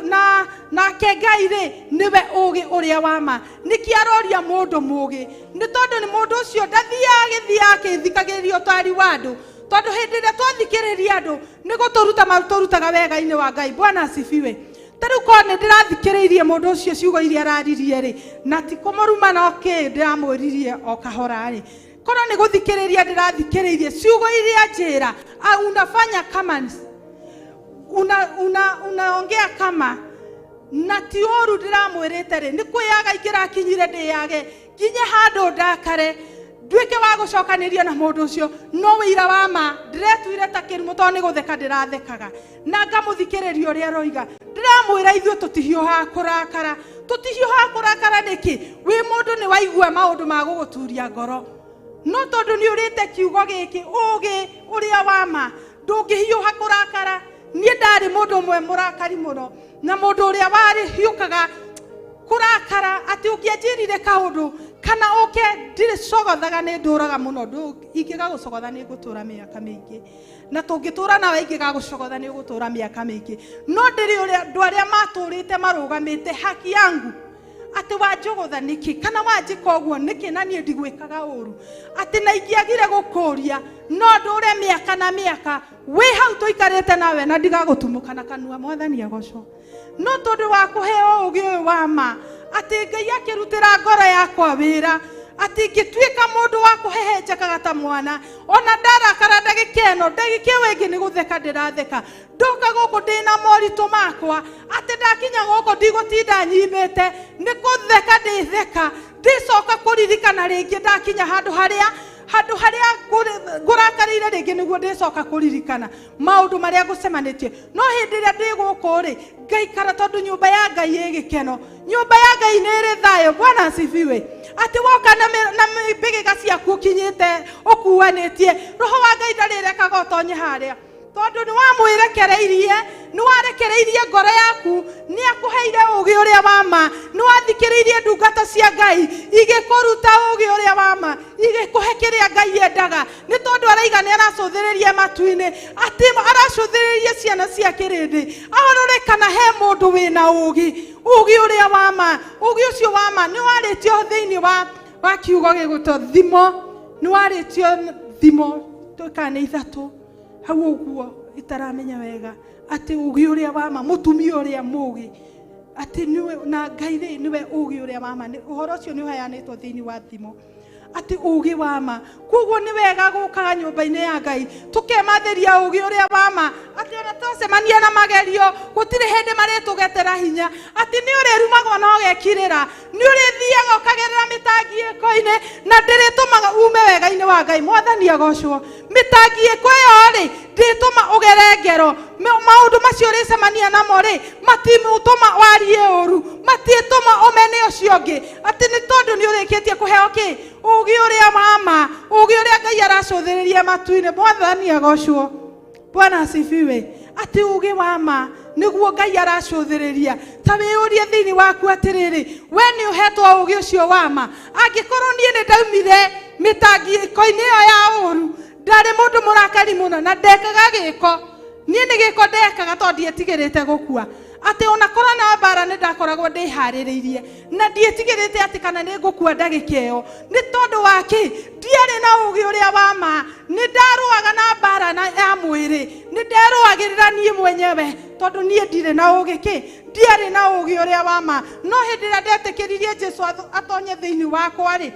na nake Ngai rĩ, nĩwe ũũgĩ ũrĩa wa ma. Nĩkĩ aroria mũndũ mũũgĩ? Nĩ tondũ nĩ mũndũ ũcio ndathiaga agĩthiaga akĩthikagĩrĩria ũtari wa andũ. Tondũ hĩndĩ ĩrĩa twathikĩrĩria andũ, nĩ gũtũruta matũrutaga wega-inĩ wa Ngai. Bwana asifiwe. Ta rĩu korwo nĩ ndĩrathikĩrĩirie mũndũ ũcio ciugo iria araririe rĩ, na ti kũmũruma no kĩ ndĩramwĩririe o kahora rĩ, korwo nĩ gũthikĩrĩria ndĩrathikĩrĩirie ciugo iria njĩra, unafanya kama unaongea kama, na ti ũru ndĩramwĩrĩte rĩ, nĩ kwĩyaga ingĩrakinyire ndĩyage nginye handũ ndakare nduĩke wa gũcokanĩria na mũndũ ũcio. No wĩira wa ma ndĩretuire ta kĩrimũ, tondũ nĩ gũtheka ndĩrathekaga na ngamũthikĩrĩria ũrĩa aroiga. Ndĩramwĩra ithuĩ tũtihiũhaga kũrakara, Tũtihiũhaga kũrakara nĩkĩ? Wĩ mũndũ nĩ waigua maũndũ ma gũgũturia ngoro, no tondũ nĩ ũrĩte kiugo gĩkĩ, ũgĩ ũrĩa wa ma, ndũngĩhiũha kũrakara. Niĩ ndarĩ mũndũ ũmwe mũrakari mũno, na mũndũ ũrĩa warĩ hiũkaga kũrakara atĩ ũngĩanjĩrire kaũndũ kana ũke ndirĩ cogothaga, nĩ ndũraga mũno. Ingĩgagũcogotha nĩ ngũtũra mĩaka mĩingĩ, na tũngĩtũra nawe ingĩgagũcogotha nĩ ũgũtũra mĩaka mĩingĩ. No ndĩrĩ ũrĩa andũ arĩa matũrĩte marũgamĩte haki yangu atĩ wanjogotha nĩkĩ kana wanjĩka ũguo nĩkĩ, na niĩ ndigwĩkaga ũru, atĩ na ingĩagire gũkũria no ndũre mĩaka na mĩaka wĩ hau tũikarĩte nawe na ndigagũtumũka na kanua. Mwathani agocwo. No tondũ wa kũheo ũgĩ ũyũ wa ma, atĩ Ngai akĩrutĩra ngoro yakwa wĩra, atĩ ngĩtuĩka mũndũ wa kũhehenjekaga ta mwana, ona ndarakara ndagĩka ĩno, ndagĩka ĩyo ĩngĩ nĩ gũtheka ndĩratheka. Ndoka gũkũ ndĩna moritũ makwa, atĩ ndakinya gũkũ ndigũtinda nyimbĩte, nĩ gũtheka ndĩtheka, ndĩcoka kũririkana rĩngĩ ndakinya handũ harĩa ngũrakarĩire rĩngĩ, nĩguo ndĩcoka kũririkana maũndũ marĩa ngũcemanĩtie. No hĩndĩ ĩrĩa ndĩ gũkũ rĩ, ngaikara tondũ nyũmba ya Ngai ĩ gĩkeno, nyũmba ya Ngai nĩ ĩrĩ thayũ. Bwana asifiwe. Atĩ woka na mbĩgĩga ciaku ũkinyĩte ũkuanĩtie, roho wa Ngai ndarĩrekaga ũtonye harĩa, tondũ nĩ wamwĩrekereirie, nĩ warekereirie ngoro yaku, nĩ akũheire ũgĩ ũrĩa wa ma, nĩ wathikĩrĩirie ndungata cia Ngai igĩkũruta ũgĩ ũrĩa wa ma, igĩkũhe kĩrĩa Ngai endaga. Nĩ tondũ araiga nĩ aracũthĩrĩria matu-inĩ, atĩ aracũthĩrĩria ciana cia kĩrĩndĩ, arore kana he mũndũ wĩna ũgĩ, ũgĩ ũrĩa wa ma. Ũgĩ ũcio wa ma nĩ warĩtio thĩinĩ wa kiugo gĩgwĩtwo thimo, nĩ warĩtio thimo kana nĩ ithatũ hau ũguo itaramenya wega, atĩ ũgĩ ũrĩa wa ma, mũtumia ũrĩa mũgĩ, atĩ nĩwe na Ngai rĩ, nĩwe ũgĩ ũrĩa wa ma. Ũhoro ũcio nĩ ũheanĩtwo thĩinĩ wa thimo, atĩ ũgĩ wa ma. Koguo nĩ wega gũkaga nyũmba-inĩ ya Ngai tũkemathĩria ũgĩ ũrĩa wa ma, atĩ ona twacemania na magerio gũtirĩ hĩndĩ marĩtũgetera hinya, atĩ nĩ ũrĩrumagwo na ũgekirĩra, nĩ ũrĩthiaga ũkagerera mĩtangĩko-inĩ na ndĩrĩtũmaga ume wega-inĩ wa Ngai. Mwathani agocwo. Mĩtangĩko ĩyo rĩ, ndĩtũma ũgere ngero. Maũndũ macio ũrĩcemania namo rĩ, matimũtũma warie ũru, matiĩtũma ũmene ũcio ũngĩ, atĩ nĩ tondũ nĩ ũrĩkĩtie kũheo kĩ? Ũgĩ ũrĩa wa ma, ũgĩ ũrĩa Ngai aracũthĩrĩria matu-inĩ. Mwathani agocwo. Bwana asifiwe. Atĩ ũgĩ wa ma nĩguo Ngai aracũthĩrĩria. Ta wĩyũrie thĩinĩ waku atĩrĩrĩ, we nĩ ũhetwo ũgĩ ũcio wa ma? Angĩkorwo niĩ nĩ ndaumire mĩtangĩko-inĩ ĩyo ya ũru, ndarĩ mũndũ mũrakari mũno na ndekaga gĩko, niĩ nĩ gĩko ndekaga tondũ ndietigĩrĩte gũkua, atĩ ona korwo na mbara nĩ ndakoragwo ndĩharĩrĩirie na ndietigĩrĩte atĩ kana nĩ ngũkua ndagĩka ĩyo. Nĩ tondũ wa kĩ? Ndiarĩ na ũgĩ ũrĩa wa ma, nĩ ndarũaga na mbara ya mwĩrĩ, nĩ nderũagĩrĩra niĩ mwenyewe tondũ niĩ ndirĩ na ũgĩ kĩ? Ndiarĩ na ũgĩ ũrĩa wa ma. No hĩndĩ ĩrĩa ndetĩkĩririe Jesu atonye thĩinĩ wakwa rĩ,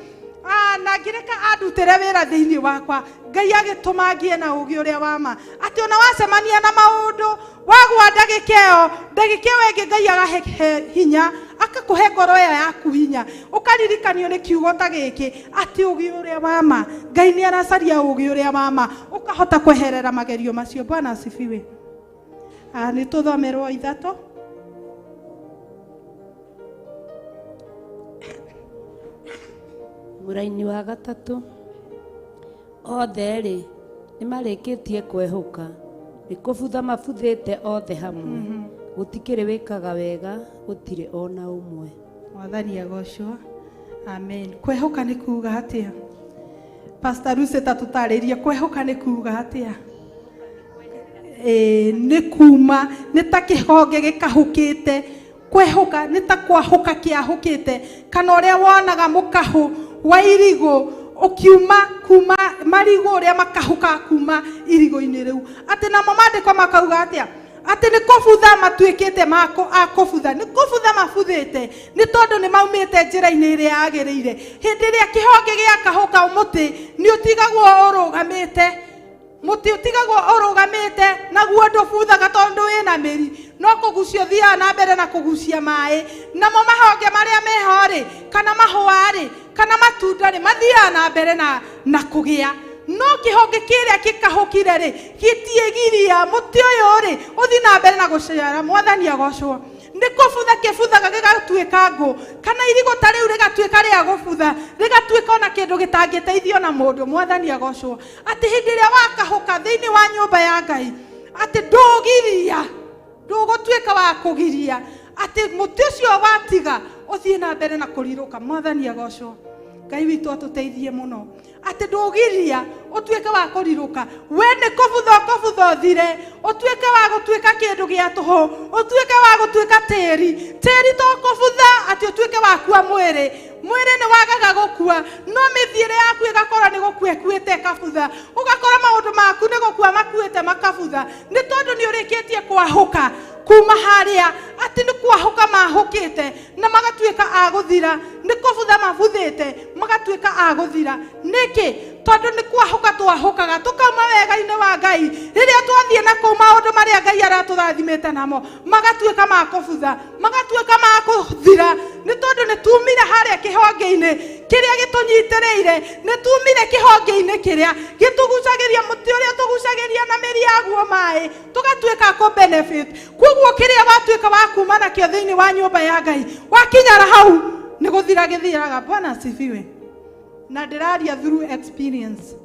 na ngĩreka andutĩre wĩra thĩinĩ wakwa, Ngai agĩtũma ngĩe na ũgĩ ũrĩa wa ma, atĩ ona wacemania na maũndũ wagwa ndagĩka ĩyo, ndagĩka ĩyo ĩngĩ Ngai agahe hinya, akakũhe ngoro ĩyo yaku hinya, ũkaririkanio nĩ kiugo ta gĩkĩ atĩ ũgĩ ũrĩa wa ma, Ngai nĩ aracaria ũgĩ ũrĩa wa ma, ũkahota kweherera magerio macio. Bwana asifiwe. Nĩ tũthomerwo ithatũ. Mũraini wa gatatũ, othe rĩ nĩ marĩkĩtie kwehũka, nĩ kũbutha mabuthĩte othe hamwe, gũtikĩrĩ wĩkaga wega, gũtirĩ ona ũmwe. Mwathani agocwo. Amen. Kwehũka nĩ kuga atĩa? Pastor Lucy ta tũtarĩrie kwehũka nĩ kuga atĩa? Nĩ kuma, nĩ ta kĩhonge gĩkahũkĩte. Kwehũka nĩ ta kwahũka kĩahũkĩte, kana ũrĩa wonaga mũkahũ wa irigũ ũkiuma kuma marigũ ũrĩa makahũka kuma irigũ-inĩ rĩu. Atĩ namo maandĩko makauga atĩa? Atĩ nĩ kũbutha matuĩkĩte a kũbutha, nĩ kũbutha mabuthĩte, nĩ tondũ nĩ maumĩte njĩra-inĩ ĩrĩa yagĩrĩire. Hĩndĩ ĩrĩa kĩhonge gĩakahũka mũtĩ nĩ ũtigagwo ũrũgamĩte, mũtĩ ũtigagwo ũrũgamĩte, naguo ndũbuthaga tondũ wĩna mĩri, no kũgucia ũthiaga na mbere na kũgucia maĩ. Namo mahonge marĩa meho rĩ, kana mahũa rĩ, kana matunda rĩ, mathiaga na mbere na kũgĩa. No kĩhonge kĩrĩa gĩkahũkire rĩ, gĩtiĩgiria mũtĩ ũyũ rĩ, ũthiĩ na mbere na gũciara. Mwathani agocwo. Nĩ kũbutha kĩbuthaga gĩgatuĩka ngũ, kana irigũ ta rĩu rĩgatuĩka rĩa gũbutha, rĩgatuĩka ona kĩndũ gĩtangĩteithio na mũndũ. Mwathani agocwo. Atĩ hĩndĩ ĩrĩa wakahũka thĩinĩ wa nyũmba ya Ngai, atĩ ndũgiria, ndũgũtuĩka wa kũgiria, atĩ mũtĩ ũcio watiga ũthiĩ na mbere na kũrirũka. Mwathani agocwo. Ngai witũ atũteithie mũno. Atĩ ndũgiria ũtuĩke wa kũrirũka, we nĩ kũbutha ũkũbutha ũthire, ũtuĩke wa gũtuĩka kĩndũ gĩa tũhũ, ũtuĩke wa gũtuĩka tĩri. Tĩri to kũbutha atĩ ũtuĩke wa kua mwĩrĩ. Mwĩrĩ nĩ wagaga gũkua, no mĩthiĩre yaku ĩgakorwo nĩ gũkua ĩkuĩte ĩkabutha, ũgakora maũndũ maku nĩ gũkua makuĩte makabutha, nĩ tondũ nĩ ũrĩkĩtie kwahũka kuma harĩa atĩ nĩ kwahũka mahũkĩte na magatuĩka a gũthira, nĩ kũbutha mabuthĩte magatuĩka a gũthira. Nĩkĩ? Tondũ nĩ kwahũka twahũkaga tũkauma wega-inĩ wa Ngai. Rĩrĩa twathiĩ na kũu maũndũ marĩa Ngai aratũrathimĩte namo magatuĩka ma kũbutha, magatuĩka ma kũthira, nĩ tondũ nĩ tumire harĩa kĩhonge-inĩ kĩrĩa gĩtũnyitĩrĩire, nĩ tumire kĩhonge-inĩ kĩrĩa gĩtũgucagĩria, mũtĩ ũrĩa tũgucagĩria na mĩri yaguo maĩ, tũgatuĩka a kũ benefit. Koguo kĩrĩa watuĩka wa kuma nakĩo thĩinĩ wa nyũmba ya Ngai, wakinyara hau nĩ gũthira gĩthiraga. Bwana asifiwe. Na ndĩraria through experience.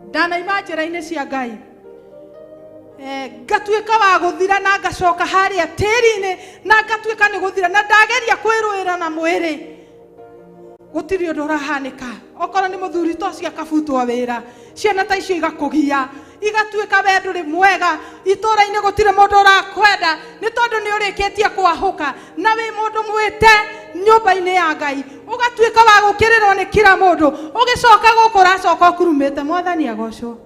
Ndanaima njĩra-inĩ cia Ngai, ngatuĩka wa gũthira na ngacoka harĩa tĩri-inĩ na ngatuĩka nĩ gũthira, na ndageria kwĩrũĩra na mwĩrĩ, gũtirĩ ũndũ ũrahanĩka. Okorwo nĩ mũthuri ta ũcio akabutwo wĩra, ciana ta icio igakũgia, igatuĩka we ndũrĩ mwega, itũũra-inĩ gũtirĩ mũndũ ũrakwenda, nĩ tondũ nĩ ũrĩkĩtie kwahũka na wĩ mũndũ mwĩte nyũmba-inĩ ya Ngai, ũgatuĩka wa gũkĩrĩrwo nĩ kila mũndũ, ũgĩcoka gũkũ ũracoka ũkurumĩte. Mwathani agocwo.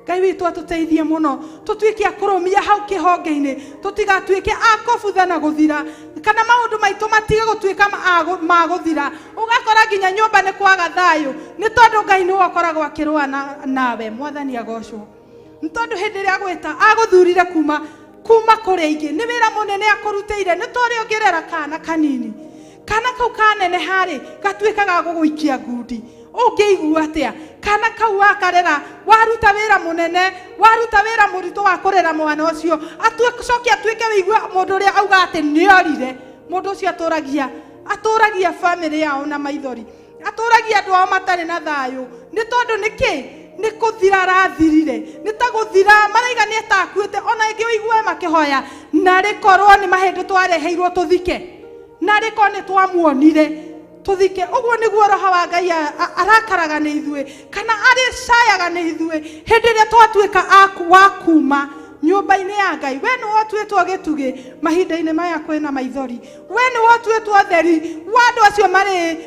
Ngai witũ atũteithie mũno, tũtuĩke a kũrũmia hau kĩhonge-inĩ, tũtigatuĩke a kũbutha na gũthira, kana maũndũ maitũ matige gũtuĩka ma gũthira, ũgakora nginya nyũmba nĩ kwaga thayũ, nĩ tondũ Ngai nĩwe ũkoragwo akĩrũa nawe. Mwathani agocwo. Nĩ tondũ hĩndĩ ĩrĩa agwĩta agũthurire kuma kũrĩa ingĩ, nĩ wĩra mũnene akũrutĩire, nĩ ta ũrĩa ũngĩrera kana kanini, kana kau kaneneha rĩ gatuĩkaga ga gũgũikia ngundi. Ũngĩigua atĩa kana kau wakarera, waruta wĩra mũnene, waruta wĩra mũritũ wa kũrera mwana ũcio, acoke atuĩke wĩigue mũndũ ũrĩa auga atĩ nĩorire. Mũndũ ũcio atũragia bamĩrĩ yao na maithori, atũragia andũ ao matarĩ na thayũ, nĩ tondũ nĩkĩ? Nĩ kũthira arathirire, nĩ ta gũthira maraiga nĩ etakuĩte. Ona ĩngĩ ũigue makĩhoya, narĩ korwo nĩ mahĩndĩ twareheirwo tũthike, narĩ korwo nĩ twamuonire tũthike. Ũguo nĩguo roho wa Ngai arakaraga nĩ ithuĩ, kana arĩcayaga nĩ ithuĩ hĩndĩ ĩrĩa twatuĩka wa kuma nyũmba-inĩ ya Ngai. We nĩwe ũtuĩtwo gĩtugĩ mahinda-inĩ maya kwĩna maithori, we nĩwe ũtuĩtwo theri wa andũ acio marĩ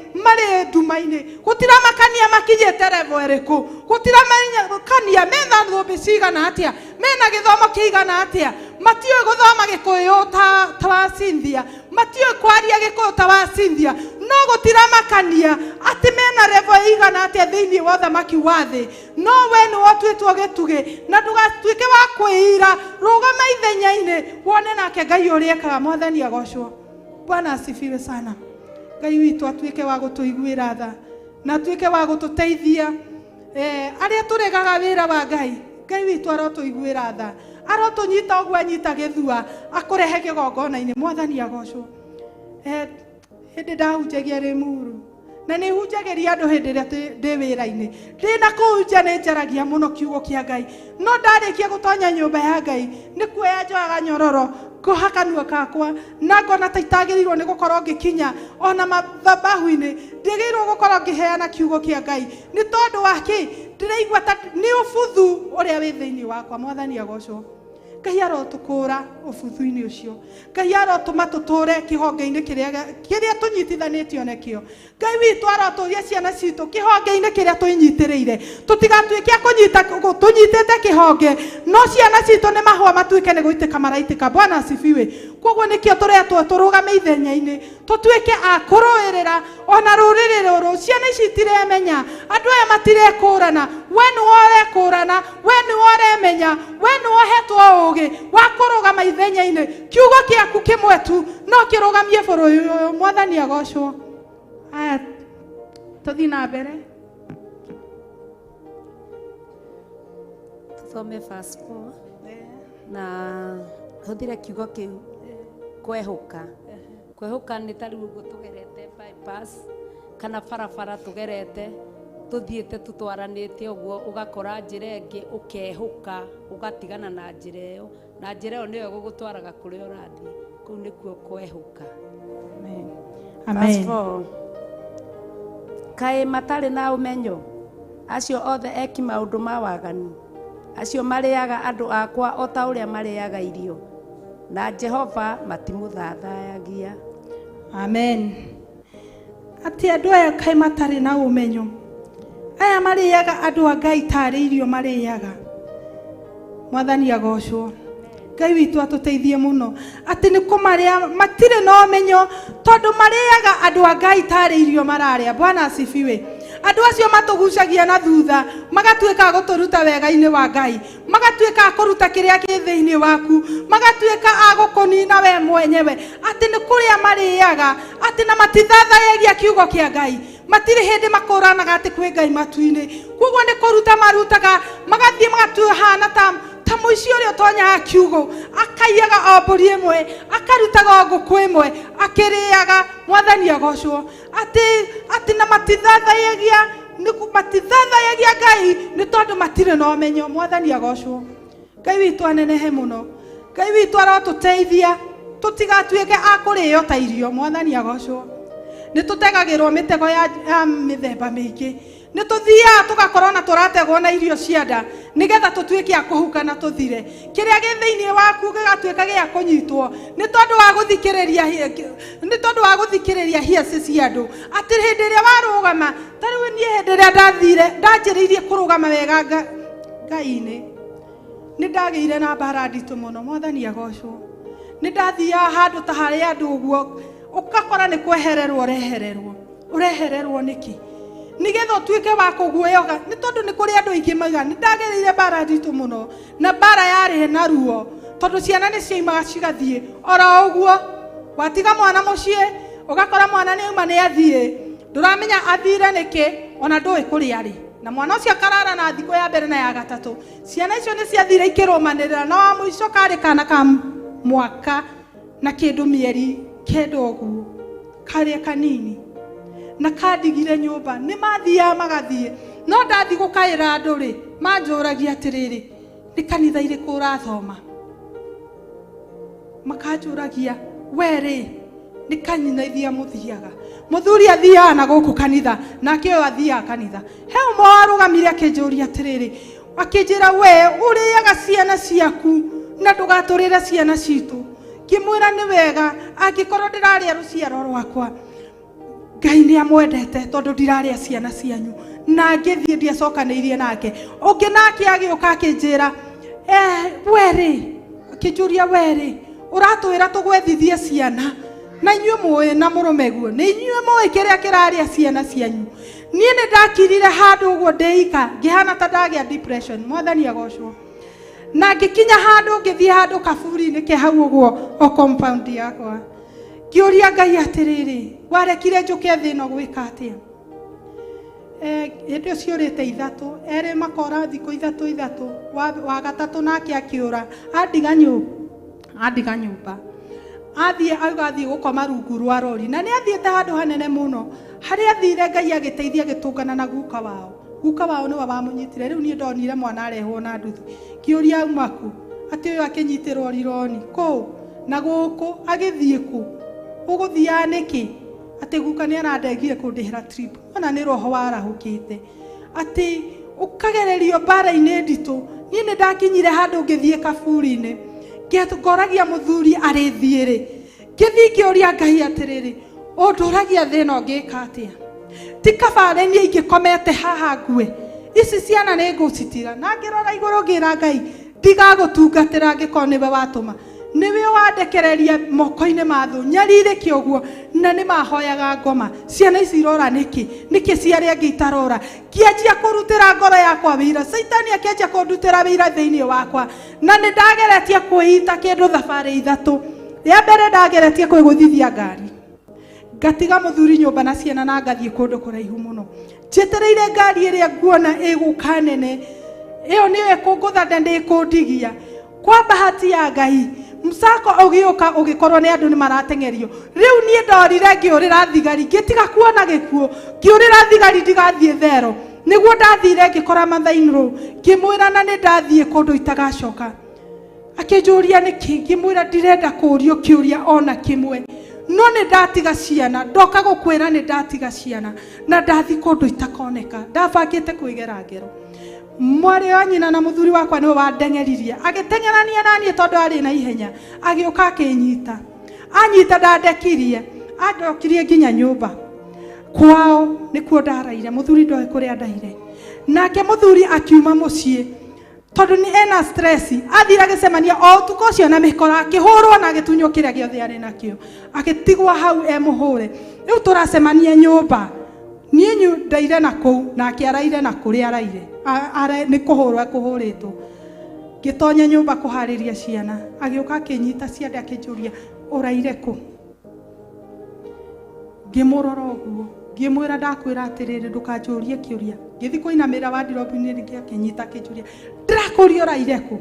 nduma-inĩ. Gũtiramakania makinyĩte level ĩrĩkũ, gũtiramakania mena thũmbĩ cigana atĩa, mena gĩthomo kĩigana atĩa, matiũĩ gũthoma Gĩkũyũ ta wa Cynthia, matiũĩ kwaria Gĩkũyũ ta wa Cynthia, no gũtiramakania atĩ mena level ĩigana atĩa thĩinĩ wa ũthamaki wa thĩ. No we nĩwe ũtuĩtwo gĩtugĩ, na ndũgatuĩke wa kwĩira, rũgama ithenya-inĩ wone nake Ngai ũrĩa ekaga. Mwathani agocwo. Bwana asifiwe sana. Ngai witũ atuĩke wa gũtũiguĩra tha na atuĩke wa gũtũteithia. Arĩa tũregaga wĩra wa Ngai, Ngai witũ arotũiguĩra tha, arotũnyita ũguo anyita gĩthua, akũrehe kĩgongona-inĩ. Mwathani agocwo. Hĩndĩ ndahunjagia Rĩmuru, na nĩ hunjagĩria andũ hĩndĩ ĩrĩa ndĩ wĩra-inĩ, ndĩ na kũu nja nĩ njaragia mũno kiugo kĩa Ngai, no ndarĩkia gũtonya nyũmba ya Ngai nĩ kuoya njoyaga nyororo ngoha kanua kakwa, na ngona ta itagĩrĩirwo nĩ gũkorwo ngĩkinya ona mathabahu-inĩ, ndĩgĩrĩirwo gũkorwo ngĩheana kiugo kĩa Ngai, nĩ tondũ wa kĩ? Ndĩraigua ta nĩ ũbuthu ũrĩa wĩ thĩinĩ wakwa. Mwathani agocwo. Ngai arotũkũra ũbuthu-inĩ ũcio, Ngai arotũma tũtũre kĩhonge-inĩ kĩrĩa tũnyitithanĩtio nakĩo. Ngai witũ arotũria ciana citũ kĩhonge-inĩ kĩrĩa twĩnyitĩrĩire, tũtigatuĩke a kũnyita tũnyitĩte kĩhonge, no ciana citũ nĩ mahũa matuĩke nĩ gũitĩka maraitĩka. Bwana asifiwe. Koguo nĩkĩo tũretwo tũrũgame ithenya-inĩ, tũtuĩke a kũrũĩrĩra ona rũrĩrĩ rũrũ. Ciana ici itiremenya, andũ aya matirekũrana, we nĩwe ũrekũrana, we nĩwe ũremenya, we nĩwe ũhetwo ũũgĩ wa kũrũgama ithenya-inĩ. Kiugo gĩaku kĩmwe tu no kĩrũgamie bũrũri ũyũ. Mwathani agocwo. Aya, tũthiĩ na mbere. Tũthome verse 4 na hũthĩre kiugo kĩu Kwehũka. Kwehũka nĩ ta rĩu ũguo tũgerete bypass kana barabara tũgerete tũthiĩte tũtwaranĩte ũguo, ũgakora njĩra ĩngĩ ũkehũka, ũgatigana na njĩra ĩyo, na njĩra ĩyo nĩyo ĩgũgũtwaraga kũrĩa ũrathiĩ. Kũu nĩkuo kwehũka. Verse Amen. 4. Kaĩ matarĩ na ũmenyo, acio othe eki maũndũ ma waganu, acio marĩaga andũ akwa o ta ũrĩa marĩaga irio, na Jehova matimũthathayagia. Amen. Atĩ andũ aya kaĩ matarĩ na ũmenyo, aya marĩaga andũ a Ngai tarĩ irio marĩaga. Mwathani agocwo. Ngai witũ atũteithie mũno atĩ nĩ kũmarĩa matirĩ na ũmenyo, tondũ marĩaga andũ a Ngai tarĩ irio mararĩa. Bwana asifiwe. Andũ acio matũgucagia na thutha, magatuĩka a gũtũruta wega-inĩ wa Ngai, magatuĩka a kũruta kĩrĩa kĩ thĩinĩ waku, magatuĩka a gũkũnina we mwenyewe. Atĩ nĩ kũrĩa marĩaga, atĩ na matithathayagia kiugo kĩa Ngai, matirĩ hĩndĩ makũranaga atĩ kwĩ Ngai matu-inĩ. Koguo nĩ kũruta marutaga, magathiĩ magatuhana ta mũici ũrĩa ũtonyaga kiugo, akaiyaga o mbũri ĩmwe, akarutaga o ngũkũ ĩmwe, akĩrĩaga. Mwathani agocwo. Atĩ na matithathayagia, matithathayagia Ngai nĩ tondũ matirĩ na ũmenyo. Mwathani agocwo. Ngai witũ anenehe mũno. Ngai witũ arotũteithia tũtigatuĩke a kũrĩo ta irio. Mwathani agocwo. Nĩ tũtegagĩrwo mĩtego ya mĩthemba mĩingĩ. Nĩ tũthiaga tũgakorwo na tũrategwo na irio cia nda nĩgetha tũtuĩke a kũhuka na tũthire. Kĩrĩa gĩ thĩinĩ waku gĩgatuĩka gĩa kũnyitwo nĩ tondũ wa gũthikĩrĩria nĩ tondũ wa gũthikĩrĩria hiaci cia andũ. Atĩ hĩndĩ ĩrĩa warũgama, ta rĩu niĩ hĩndĩ ĩrĩa ndathire, ndanjĩrĩirie kũrũgama wega Ngai-inĩ, nĩ ndagĩire na mbara nditũ mũno. Mwathani agocwo. Nĩ ndathiaga handũ ta harĩa andũ ũguo, ũgakora nĩ kwehererwo ũrehererwo. Ũrehererwo nĩkĩ? Nĩgetha ũtuĩke wa kũguoyoga, nĩ tondũ nĩ kũrĩ andũ aingĩ maugaga, nĩ ndagĩrĩire mbara nditũ mũno, na mbara yarĩ na ruo, tondũ ciana nĩ ciaumaga cigathiĩ oro ũguo. Watiga mwana mũciĩ, ũgakora mwana nĩ auma nĩ athiĩ, ndũramenya athire nĩkĩ, ona ndũĩ kũrĩa arĩ. Na mwana ũcio akarara na thikũ ya mbere na ya gatatũ. Ciana icio nĩ ciathire ikĩrũmanĩrĩra, na wa mũico karĩ kana ka mwaka na kĩndũ mĩeri kenda ũguo, karĩa kanini, na kandigire nyũmba. Nĩ mathiaga magathiĩ, no ndathiĩ gũkaĩra andũ rĩ, manjũragia atĩrĩrĩ, nĩ kanitha irĩkũ ũrathoma? Makanjũragia, we rĩ, nĩ kanitha mũthiaga? Mũthuri athiaga na gũkũ kanitha, nake ũyũ athiaga kanitha. He ũmwe warũgamire akĩnjũria atĩrĩrĩ, akĩnjĩra, we ũrĩaga ciana ciaku na ndũgatũrĩre ciana citũ. Ngĩmwĩra nĩ wega, angĩkorwo ndĩrarĩa rũciaro rwakwa, Ngai nĩ amwendete tondũ ndirarĩa ciana cianyu. Na ngĩthiĩ ndiacokanĩirie nake. Ũngĩ nake agĩũka akĩnjĩra, we rĩ, akĩnjũria, we rĩ, ũratwĩra tũgwethithie ciana, na inyuĩ mũĩ na mũrũme guo, nĩ inyuĩ mũĩ kĩrĩa kĩrarĩa ciana cianyu. Niĩ nĩ ndakirire handũ ũguo ndĩika, ngĩhana ta ndagĩa depression. Mwathani agocwo. Na ngĩkinya handũ, ngĩthiĩ handũ kaburi-inĩ ke hau ũguo o compound yakwa, ngĩũria Ngai atĩrĩrĩ, warekire njũke thĩ ĩno gwĩka atĩa? Hĩndĩ ĩyo ciũrĩte ithatũ, erĩ makora thikũ ithatũ ithatũ, wa gatatũ nake akĩũra, andiga nyũmba. Athiĩ auga athiĩ gũkoma rungu rwa rori, na nĩ athiĩte handũ hanene mũno. Harĩa athire Ngai agĩteithia agĩtũngana na guka wao. Guka wao nĩwe wamũnyitire. Rĩu niĩ ndonire mwana arehwo na nduthi, ngĩũria auma kũ? Atĩ ũyũ akĩnyitĩrwo rironi kũ na gũkũ, agĩthiĩ kũ? Ũgũthiaga nĩkĩ? Atĩ guka nĩ arandengire kũndĩhĩra trip. Ona nĩ roho warahũkĩte. Atĩ ũkagererio mbara-inĩ nditũ. Niĩ nĩ ndakinyire handũ ngĩthiĩ kaburi-inĩ, ngoragia mũthuri arĩ thiĩ rĩ. Ngĩthiĩ ngĩũria Ngai atĩrĩrĩ, ũndũragia thĩ ĩno ngĩka atĩa? Ti kaba arĩ niĩ ingĩkomete haha ngue, ici ciana nĩ ngũcitiga. Na ngĩrora igũrũ ngĩra Ngai, ndigagũtungatĩra angĩkorwo nĩwe watũma, nĩwe wandekereria moko-inĩ ma thũ, nyarirĩke ũguo. Na nĩ mahoyaga ngoma, ciana ici irora nĩkĩ? Nĩkĩ cia arĩa angĩ itarora? Ngĩanjia kũrutĩra ngoro yakwa wĩira, Caitani akĩanjia kũndutĩra wĩira thĩinĩ wakwa. Na nĩ ndageretie kwĩita kĩndũ thabarĩ ithatũ. Rĩa mbere ndageretie kwĩgũthithia ngari, ngatiga mũthuri nyũmba na ciana, na ngathiĩ kũndũ kũraihu mũno, njetereire ngari ĩrĩa nguona ĩgũka nene, ĩyo nĩyo ĩkũngũtha na ndĩkũndigia. Kwa bahati ya Ngai, Msako ũgĩũka ũgĩkorwo nĩ andũ nĩ marateng'erio. Rĩu niĩ ndorire ngĩũrĩra thigari, ngĩtiga kuona gĩkuũ, ngĩũrĩra thigari ndigathiĩ thero. Nĩguo ndathire ngĩkora Mathainrũ, ngĩmwĩra na nĩ ndathiĩ kũndũ itagacoka. Akĩnjũria nĩkĩ, ngĩmwĩra ndirenda kũũrio kĩũria ona kĩmwe, no nĩ ndatiga ciana, ndoka gũkwĩra nĩ ndatiga ciana na ndathi kũndũ itakoneka, ndabangĩte kwĩgera ngero. Mwarĩ wa nyina na mũthuri wakwa nĩwe wandeng'eririe, agĩteng'erania na niĩ tondũ arĩ na ihenya, agĩũka akĩnyita, anyita ndandekirie, andokirie nginya nyũmba kwao nĩkuo ndaraire. Mũthuri ndoĩ kũrĩa ndaire, nake mũthuri akiuma mũciĩ tondũ nĩ ena stress, athire agĩcemania o ũtukũ ũcio na mĩkora, akĩhũrwo na agĩtunywo kĩrĩa gĩothe arĩ nakĩo, agĩtigwo hau e mũhũre. Rĩu tũracemania nyũmba, niĩ ndaire na kũu nake araire na kũrĩa araire, nĩ kũhũrwo ekũhũrĩtwo. Ngĩtonya nyũmba kũharĩria ciana, agĩũka akĩnyita ciande akĩnjũria ũraire kũ. Ngĩmũrora ũguo, ngĩmwĩra ndakwĩra atĩrĩrĩ ndũkanjũrie kĩũria. Ngĩthiĩ kũinamĩrĩra wardrobe-inĩ rĩngĩ akĩnyita akĩnjũria ndĩrakũria ũraire kũ.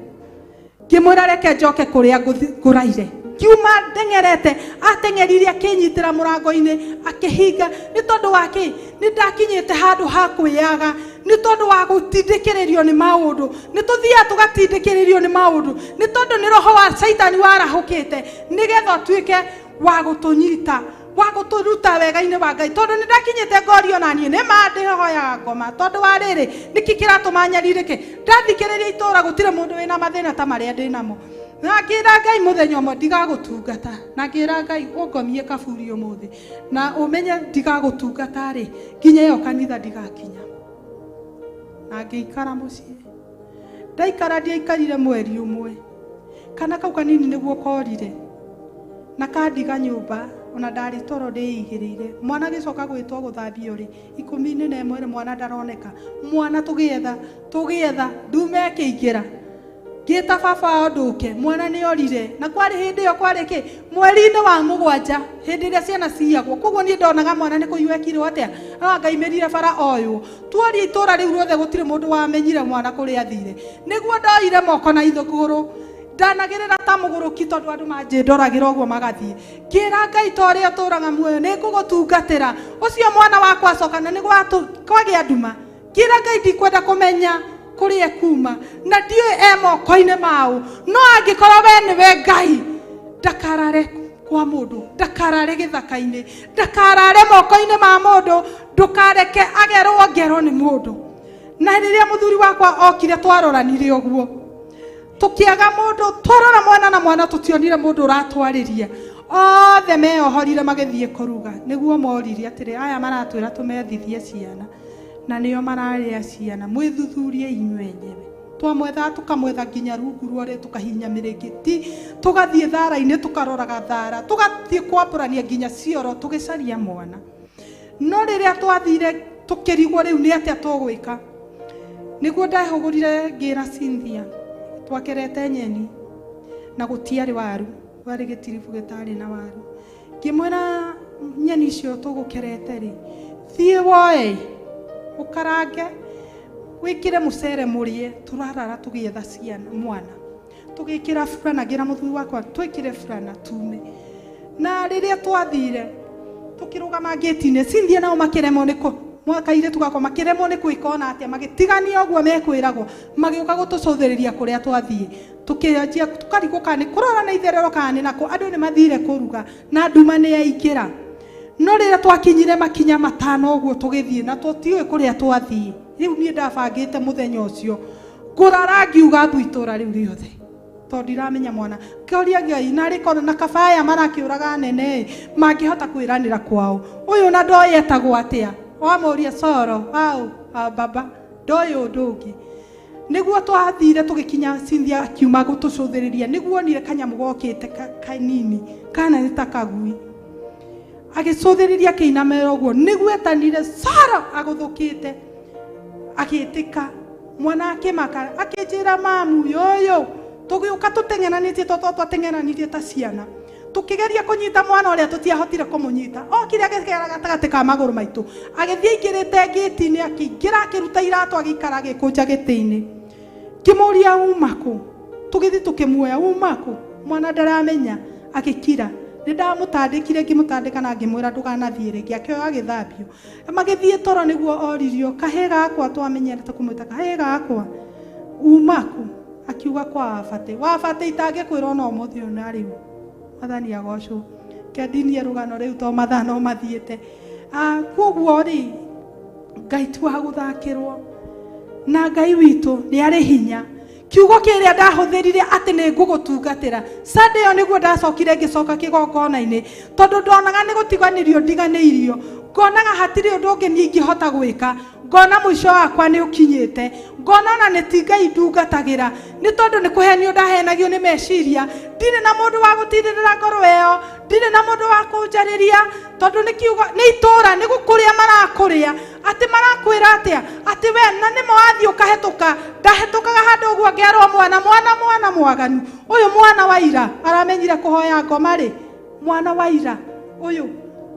Ngĩmwĩra reke njoke kũrĩa ngũraire. Ngiuma ndeng'erete, ateng'erire akĩnyitĩra mũrango-inĩ akĩhinga. Nĩ tondũ wa kĩ? Nĩ ndakinyĩte handũ ha kwĩyaga, nĩ tondũ wa gũtindĩkĩrĩrio nĩ maũndũ. Nĩ tũthiaga tũgatindĩkĩrĩrio nĩ maũndũ, nĩ tondũ nĩ roho wa Caitani warahũkĩte nĩgetha ũtuĩke wa gũtũnyita, wa gũtũruta wega-inĩ wa Ngai. Tondũ nĩ ndakinyĩte ngorio na niĩ nĩ ma ndĩhoyaga ngoma, tondũ wa rĩrĩ nĩkĩ kĩratũma nyarirĩke? Ndathikĩrĩria itũũra gũtirĩ mũndũ wĩna mathĩna ta marĩa ndĩ namo. Na ngĩra Ngai mũthenya ũmwe ndigagũtungata, na ngĩra Ngai ũngomie kaburi ũmũthĩ na ũmenye ndigagũtungata rĩ, nginya ĩyo kanitha ndigakinya. Na ngĩikara mũciĩ, ndaikara ndiaikarire mweri ũmwe, kana kau kanini nĩguo korire na kandiga nyũmba, ona ndarĩ toro ndĩigĩrĩire. Mwana agĩcoka gwĩtwo gũthambio rĩ, 11 rĩ, mwana ndaroneka. Mwana tũgĩetha tũgĩetha, ndume ĩkĩingĩra, ngĩta baba wao ndũke, mwana nĩ orire. Na kwarĩ hĩndĩ ĩyo kwarĩ kĩ, mweri-inĩ wa 7, hĩndĩ ĩrĩa ciana ciyagwo. Koguo niĩ ndonaga mwana nĩ kũiywo ekirwo atĩa, no ngaimĩrire bara oywo. Tuoria itũũra rĩu rĩothe gũtirĩ mũndũ wamenyire mwana kũrĩa athire. Nĩguo ndoire moko na ithũkũrũ, ndanagĩrĩra ta mũgũrũki tondũ andũ manjĩndoragĩra ũguo magathiĩ. Ngĩra Ngai ta ũrĩa ũtũũraga muoyo nĩ ngũgũtungatĩra. Ũcio mwana wakwa acoka na nĩ kwagĩa nduma. Ngĩra Ngai ndikwenda kũmenya kũrĩa ekuma na ndiũĩ e moko-inĩ mau, no angĩkorwo we nĩwe Ngai, ndakarare kwa mũndũ, ndakarare gĩthaka-inĩ, ndakarare moko-inĩ ma mũndũ, ndũkareke agerwo ngero nĩ mũndũ. Na rĩrĩa mũthuri wakwa okire twaroranire ũguo, tũkĩaga mũndũ, twarora mwana na mwana tũtionire mũndũ ũratwarĩria. Othe meyohorire magĩthiĩ kũruga, nĩguo moririe atĩrĩ, aya maratwĩra tũmethithie ciana na nĩo mararĩa ciana, mwĩthuthurie inyuĩ enyewe. Twamwethaga tũkamwetha nginya rungu rwa ũrĩa, tũkahihinya mĩrĩngĩti, tũgathiĩ thara-inĩ tũkaroraga thara, tũgathiĩ kwambũrania nginya cioro tũgĩcaria mwana. No rĩrĩa twathire tũkĩrigwo rĩu nĩ atĩa tũgwĩka, nĩguo ndehũgũrire ngĩra Cynthia, twakerete nyeni na gũtiarĩ waru, warĩ gĩtiribu gĩtarĩ na waru. Ngĩmwĩra nyeni icio tũgũkerete rĩ, thiĩ woe ũkarange wĩkĩre mũcere mũrĩe, tũrarara tũgĩetha ciana mwana. Tũgĩkĩra burana, ngĩra mũthuri wakwa twĩkĩre burana tume. Na rĩrĩa twathire tũkĩrũgama ngĩti-inĩ, Cynthia nao makĩremwo nĩ kũ kairĩtu gakwa makĩremwo nĩ gwĩka ona atĩa, magĩtigania ũguo mekwĩragwo, magĩũka gũtũcũthĩrĩria kũrĩa twathiĩ. Tũkĩanjia tũkarigwo kana nĩ kũrora na itherero kana nĩ nakũ, andũ nĩ mathire kũruga na nduma nĩ yaingĩra. No rĩrĩa twakinyire makinya 5 ũguo tũgĩthiĩ na tũtiũĩ kũrĩa twathiĩ. Rĩu niĩ ndabangĩte mũthenya ũcio ngũrara ngiuga mbu itũũra rĩu rĩothe, tondũ ndiramenya mwana. Ngĩũria Ngai, narĩ korwo na kabaya marakĩũraga anene ĩ, mangĩhota kwĩranĩra kwao. Ũyũ na ndoĩ etagwo atĩa, wamũria coro au baba ndoĩ ũndũ ũngĩ. Nĩguo twathire tũgĩkinya, Cynthia akiuma gũtũcũthĩrĩria, nĩguo onire kanyamũ gokĩte kanini kana nĩ ta kagui, agĩcũthĩrĩria akĩinamĩrĩra ũguo, nĩguo etanire Sara agũthũkĩte, agĩtĩka mwana akĩmaka, akĩnjĩra mamu yoyo. Tũgĩũka tũteng'eranĩtie tondũ twateng'eranirie ta ciana, tũkĩgeria kũnyita mwana ũrĩa tũtiahotire kũmũnyita. Okire agĩkera gatagatĩ ka magũrũ maitũ, agĩthiĩ aingĩrĩte ngĩti-inĩ, akĩingĩra akĩruta iratũ, agĩikara agĩkũnja gĩtĩ-inĩ. Ngĩmũria uma kũ, tũgĩthiĩ tũkĩmuoya uma kũ. Mwana ndaramenya, agĩkira. Nĩ ndamũtandĩkire, ngĩmũtandĩka na ngĩmwĩra ndũkanathiĩ rĩngĩ, akĩoya agĩthambio. Magĩthiĩ toro nĩguo oririo, kahĩĩ gakwa twamenyerete kũmwĩta kahĩĩ gakwa, umaku? Akiuga kwa wabate. Wabate itangĩkwĩra ona ũmũthĩ ũyũ na rĩu. Mwathani agocwo. Kendinie rũgano rĩu to mathaa no mathiĩte. Koguo rĩ, Ngai ti wa gũthakĩrwo, na Ngai witũ nĩ arĩ hinya. Kiugo kĩrĩa ndahũthĩrire atĩ nĩ ngũgũtungatĩra Sunday ĩyo nĩguo ndacokire ngĩcoka kĩgongona-inĩ, tondũ ndonaga nĩ gũtiganĩrio ndiganĩirio, ngonaga hatirĩ ũndũ ũngĩ niĩ ingĩhota gwĩka, ngona mũico wakwa nĩ ũkinyĩte, ngona ona nĩ ti Ngai ndungatagĩra, nĩ tondũ nĩ kũhenio ndahenagio nĩ meciria. Ndirĩ na mũndũ wa gũtirĩrĩra ngoro ĩyo, ndirĩ na mũndũ wa kũnjarĩria, tondũ nĩ kiugo nĩ itũra nĩ gũkũrĩa marakũrĩa, atĩ marakwĩra atĩa, atĩ we na nĩmo wathiĩ ũkahetũka. Ndahetũkaga handũ ũguo ngerwo mwana mwana mwana mwaganu ũyũ, mwana wa ira aramenyire kũhoya ngoma rĩ, mwana wa ira ũyũ,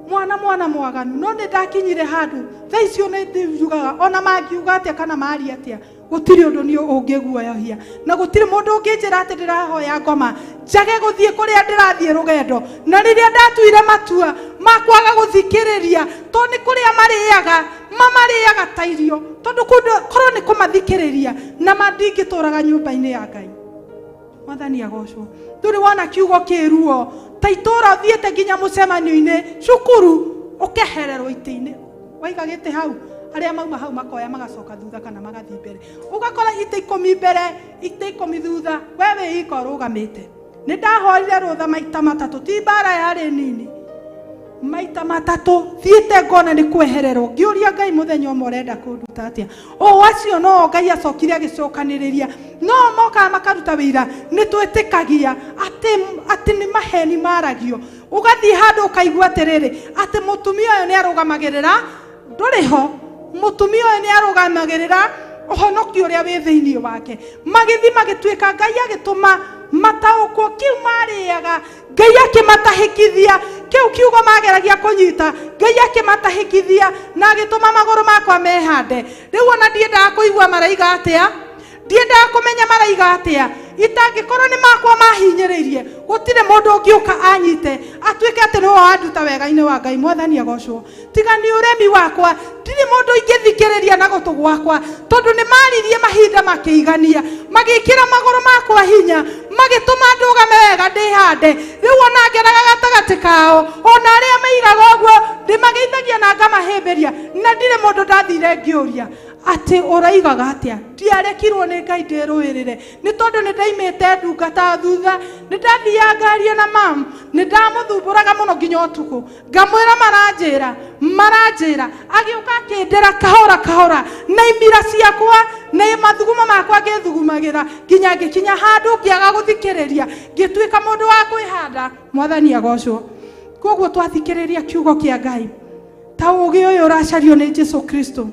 mwana mwana mwaganu. No nĩ ndakinyire handũ thaa icio nĩ ndiugaga ona mangiuga atĩa kana maria atĩa, gũtirĩ ũndũ niĩ ũngĩguoyohia, na gũtirĩ mũndũ ũngĩnjĩra atĩ ndĩrahoya ngoma njage gũthiĩ kũrĩa ndĩrathiĩ rũgendo. Na rĩrĩa ndatuire matua ma kwaga gũthikĩrĩria, tondũ nĩ kũrĩa marĩaga, mamarĩaga ta irio, tondũ korwo nĩ kũmathikĩrĩria na ma ndingĩtũraga nyũmba-inĩ ya Ngai. Mwathani agocwo. Ndũrĩ wona kiugo kĩruo ta itũra ũthiĩte nginya mũcemanio-inĩ cukuru ũkehererwo itĩ-inĩ, waiga gĩtĩ hau, arĩa mauma hau makoya magacoka thutha kana magathiĩ mbere, ũgakora itĩ 10 mbere, itĩ 10 thutha, we wĩ ika ũrũgamĩte. Nĩ ndahoire rũtha maita matatũ, ti mbara yarĩ nini, maita matatũ thiĩte ngona nĩ kwehererwo, ngĩũria Ngai mũthenya ũmwe ũrenda kũnduta atĩa. O acio no Ngai acokire agĩcokanĩrĩria, no mokaga makaruta wĩira, nĩ twĩtĩkagia atĩ nĩ maheni maragio. Ũgathiĩ handũ ũkaigua atĩrĩrĩ, atĩ mũtumia ũyũ nĩ arũgamagĩrĩra, ndũrĩ ho, mũtumia ũyũ nĩ arũgamagĩrĩra ũhonokio ũrĩa wĩ thĩinĩ wake. Magĩthiĩ magĩtuĩka, Ngai agĩtũma mataũkwo kĩu marĩaga, Ngai akĩmatahĩkithia kĩu kiugo mageragia kũnyita, Ngai akĩmatahĩkithia na agĩtũma magũrũ makwa mehande. Rĩu ona ndiendaga kũigua maraiga atĩa, ndiendaga kũmenya maraiga atĩa, itangĩkorwo nĩ makwa mahinyĩrĩirie, gũtirĩ mũndũ ũngĩũka anyite atuĩke atĩ nĩwe wanduta wega-inĩ wa Ngai. Mwathani agocwo. Tiga nĩ ũremi wakwa, ndirĩ mũndũ ingĩthikĩrĩria na gũtũ gwakwa, tondũ nĩ maririe mahinda makĩigania, magĩkĩra magũrũ makwa hinya, magĩtũma ndũgame wega ndĩhande. Rĩu ona ngeraga gatagatĩ kao, ona arĩa meigaga ũguo ndĩmageithagia na ngamahĩmbĩria, na ndirĩ mũndũ ndathire ngĩũria atĩ ũraigaga atĩa. Ndiarekirwo nĩ Ngai ndĩrũĩrĩre, nĩ tondũ nĩ ndaimĩte ndungata thutha, nĩ ndathiaga ngaria na mam, nĩ ndamũthumbũraga mũno nginya ũtukũ, ngamwĩra maranjĩra maranjĩra, agĩũka akĩndĩra kahora kahora na imira ciakwa na mathugumo makwa ngĩthugumagĩra nginya ngĩkinya handũ ngĩaga gũthikĩrĩria, ngĩtuĩka mũndũ wa kwĩhanda. Mwathani agocwo. Koguo twathikĩrĩria kiugo kĩa Ngai ta ũgĩ ũyũ ũracario nĩ Jesu Kristo,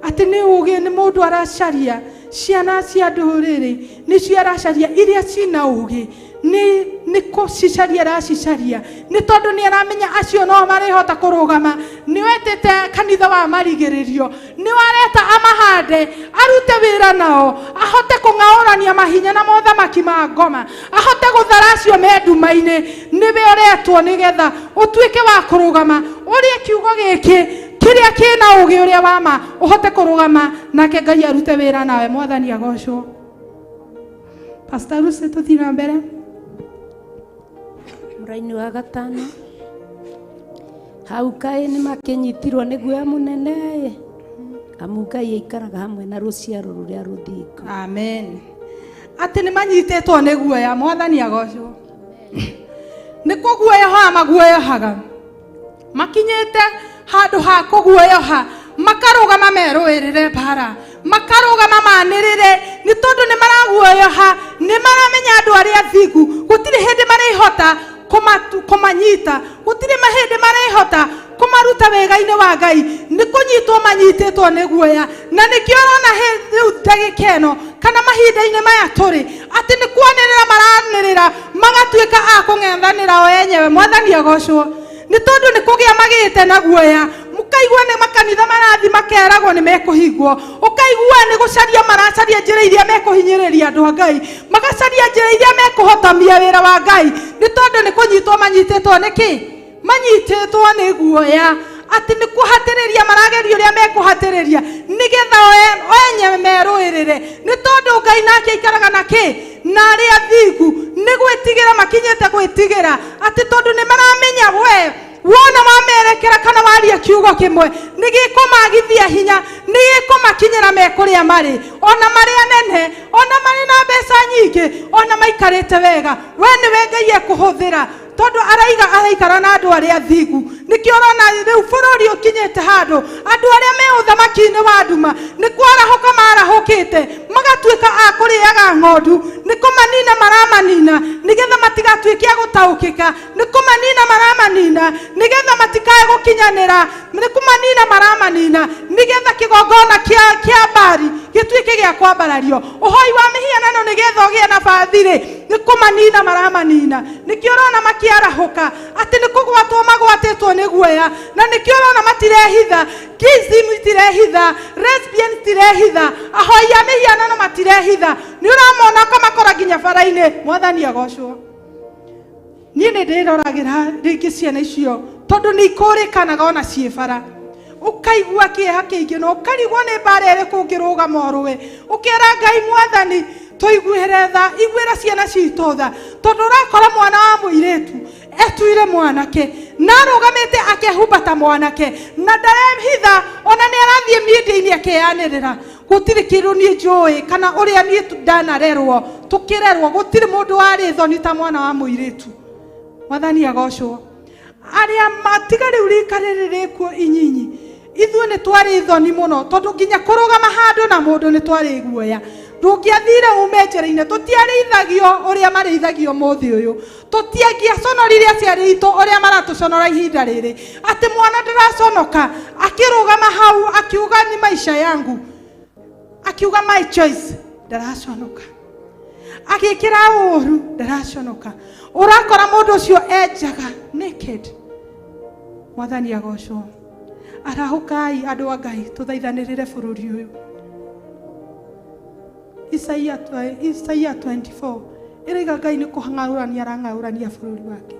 atĩ nĩ ũgĩ nĩ mũndũ aracaria, ciana cia ndũrĩrĩ nĩcio aracaria iria cina ũgĩ, nĩ kũcicaria aracicaria, nĩ tondũ nĩ aramenya acio no marĩhota kũrũgama. Nĩ wetĩte kanitha wa marigĩrĩrio, nĩ wareta amahande, arute wĩra nao, ahote kũng'aũrania mahinya na mothamaki ma ngoma, ahote gũthara acio me nduma-inĩ. Nĩwe ũretwo nĩgetha ũtuĩke wa kũrũgama, ũrĩe kiugo gĩkĩ kĩrĩa kĩna ũgĩ ũrĩa wa ma, ũhote kũrũgama nake Ngai arute wĩra nawe. Mwathani agocwo. Pastor Lucy, tũthiĩ na mbere. Mũraini wa gatano hau kaĩ nĩ makĩnyitirwo nĩ guoya mũnene, amu Ngai aikaraga hamwe na rũciaro rũrĩa rũthingu. Amen. Atĩ nĩ manyitĩtwo nĩ guoya. Mwathani agocwo. Nĩ kũguoyoha maguoyohaga, makinyĩte handũ ha kũguoyoha, makarũgama merũĩrĩre mbara, makarũgama manĩrĩre, nĩ tondũ nĩ maraguoyoha, nĩ maramenya andũ arĩa athingu gũtirĩ hĩndĩ marĩhota kũmanyita, gũtirĩ mahĩndĩ marĩhota kũmaruta wega-inĩ wa Ngai. Nĩ kũnyitwo manyitĩtwo nĩ guoya, na nĩkĩo ũrona rĩu ndagĩka ĩno kana mahinda-inĩ maya tũrĩ, atĩ nĩ kwanĩrĩra maranĩrĩra, magatuĩka a kũng'ethanĩra o enyewe. Mwathani agocwo. Nĩ tondũ nĩ kũgĩa magĩte na guoya. Ũkaigua nĩ makanitha marathi makeragwo nĩ mekũhingwo, ũkaigua nĩ gũcaria maracaria njĩra iria mekũhinyĩrĩria andũ a Ngai, magacaria njĩra iria mekũhotomia wĩra wa Ngai, nĩ tondũ nĩ kũnyitwo manyitĩtwo nĩ kĩ? Manyitĩtwo nĩ guoya atĩ nĩ kũhatĩrĩria marageria ũrĩa mekũhatĩrĩria nĩgetha enye merũĩrĩre, nĩ tondũ Ngai nake aikaraga na kĩ? Na arĩa athingu. Nĩ gwĩtigĩra makinyĩte gwĩtigĩra atĩ tondũ nĩ maramenya we wona wamerekera kana waria kiugo kĩmwe nĩ gĩkũmagithia hinya, nĩ gĩkũmakinyĩra me kũrĩa marĩ, ona marĩ anene, ona marĩ na mbeca nyingĩ, ona maikarĩte wega, we nĩwe Ngai ekũhũthĩra tondũ araiga araikara na andũ arĩa athingu. Nĩkĩo ũrona rĩu bũrũri ũkinyĩte handũ andũ arĩa me ũthamaki-inĩ wa nduma nĩ kwarahũka marahũkĩte magatuĩka a kũrĩaga ng'ondu, nĩ kũmanina maramanina nĩgetha matigatuĩke a gũtaũkĩka, nĩ kũmanina maramanina nĩgetha matikae gũkinyanĩra, nĩ kũmanina maramanina nĩgetha kĩgongona kĩa mbari gĩtuĩke gĩa kwambarario. Ũhoi wa mĩhianano nĩgetha ũgĩe na bathi-rĩ, nĩ kũmanina maramanina. Nĩkĩo ũrona makĩarahũka atĩ nĩ kũgwatwo magwatĩtwo nĩ guoya, na nĩkĩo ũrona matirehitha, gayism itirehitha, lesbian itirehitha, ahoi a mĩhianano matirehitha. Nĩ ũramona ũkamakora nginya bara-inĩ. Mwathani agocwo. Niĩ nĩ ndĩroragĩra rĩngĩ ciana icio tondũ nĩ ikũrĩkanaga ona ciĩ bara, ũkaigua kĩeha kĩingĩ na ũkarigwo nĩ mbara ĩrĩkũ ũngĩrũgama ũrũe, ũkera Ngai Mwathani tũiguĩre tha, iguĩra ciana citũ tha, tondũ ũrakora mwana wa mũirĩtu etuire mwanake na arũgamĩte akehumba ta mwanake na ndarehitha, ona nĩ arathiĩ media-inĩ akeyanĩrĩra. Gũtirĩ kĩndũ niĩ njũĩ kana ũrĩa niĩ ndanarerwo tũkĩrerwo, gũtirĩ mũndũ warĩ thoni ta mwana wa mũirĩtu. Mwathani agocwo. Arĩa matiga rĩu rika rĩrĩ rĩkuo inyinyi, ithuĩ nĩ twarĩ thoni mũno tondũ nginya kũrũgama handũ na mũndũ nĩ twarĩ guoya. Ndũngĩathire ume njĩra-inĩ, tũtiarĩithagio ũrĩa marĩithagio mũthĩ ũyũ, tũtiangĩaconorire aciari aitũ ũrĩa maratũconora ihinda rĩrĩ, atĩ mwana ndaraconoka akĩrũgama hau akiuga ni maisha yangu, akiuga my choice, ndaraconoka, agĩkĩra ũru ndaraconoka. Ũrakora mũndũ ũcio enjaga naked. Mwathani agocwo. Arahũkai andũ a Ngai tũthaithanĩrĩre bũrũri ũyũ. Isaia 24 ĩraiga Ngai nĩ kũng'aũrania arang'aũrania bũrũri wake,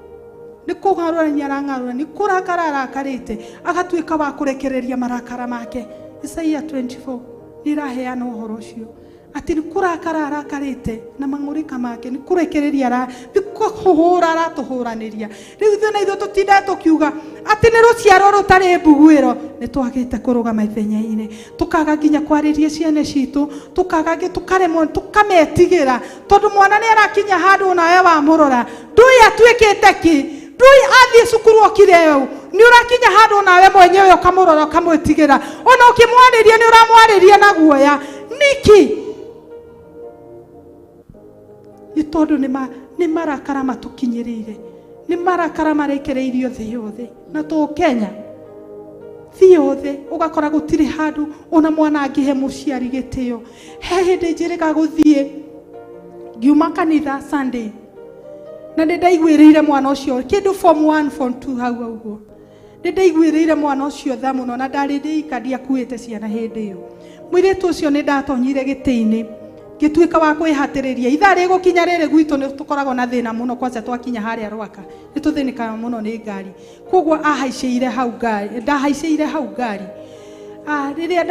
nĩ kũng'aũrania arang'aũrania, nĩ kũrakara arakarĩte agatuĩka wa kũrekereria marakara make. Isaia 24 nĩ ĩraheana ũhoro ũcio atĩ nĩ kũrakara arakarĩte na mang'ũrĩka make, nĩ kũrekereria, nĩ kũhũra aratũhũranĩria. Rĩu ithuĩ na ithuĩ tũtindaga tũkiuga atĩ nĩ rũciaro rũtarĩ mbuguĩro, nĩ twagĩte kũrũgama ithenya-inĩ, tũkaga nginya kwarĩria ciana citũ, tũkaga tũkaremwo, tũkametigĩra tondũ mwana nĩ arakinya handũ nawe wamũrora ndũĩ atuĩkĩte kĩ, ndũĩ athiĩ cukuru okire ũũ, nĩ ũrakinya handũ nawe mwenyewe ũkamũrora ũkamwĩtigĩra, ona ũkĩmwarĩria nĩ ũramwarĩria na guoya. Nĩkĩ? Nĩ tondũ nĩ marakara matũkinyĩrĩire, nĩ marakara marekereirio thĩ yothe, na to Kenya, thĩ yothe ũgakora gũtirĩ handũ ona mwana angĩhe mũciari gĩtĩo. He hĩndĩ njĩrĩga gũthiĩ ngiuma kanitha Sunday, na nĩ ndaiguĩrĩire mwana ũcio kĩndũ form 1 form 2 hau ũguo, nĩ ndaiguĩrĩire mwana ũcio tha mũno, na ndarĩ ndĩika ndiakuĩte ciana hĩndĩ ĩyo. Mũirĩtu ũcio nĩ ndatonyire gĩtĩ-inĩ ngĩtuĩka wa kwĩhatĩrĩria. Ithaa rĩgũkinya rĩrĩ gwitũ nĩ tũkoragwo na thĩna mũno, kwanja twakinya harĩa Rwaka nĩ tũthĩnĩkaga mũno nĩ ngari, koguo ahaicĩire hau ngari, ndahaicĩire hau ngari. Rĩrĩa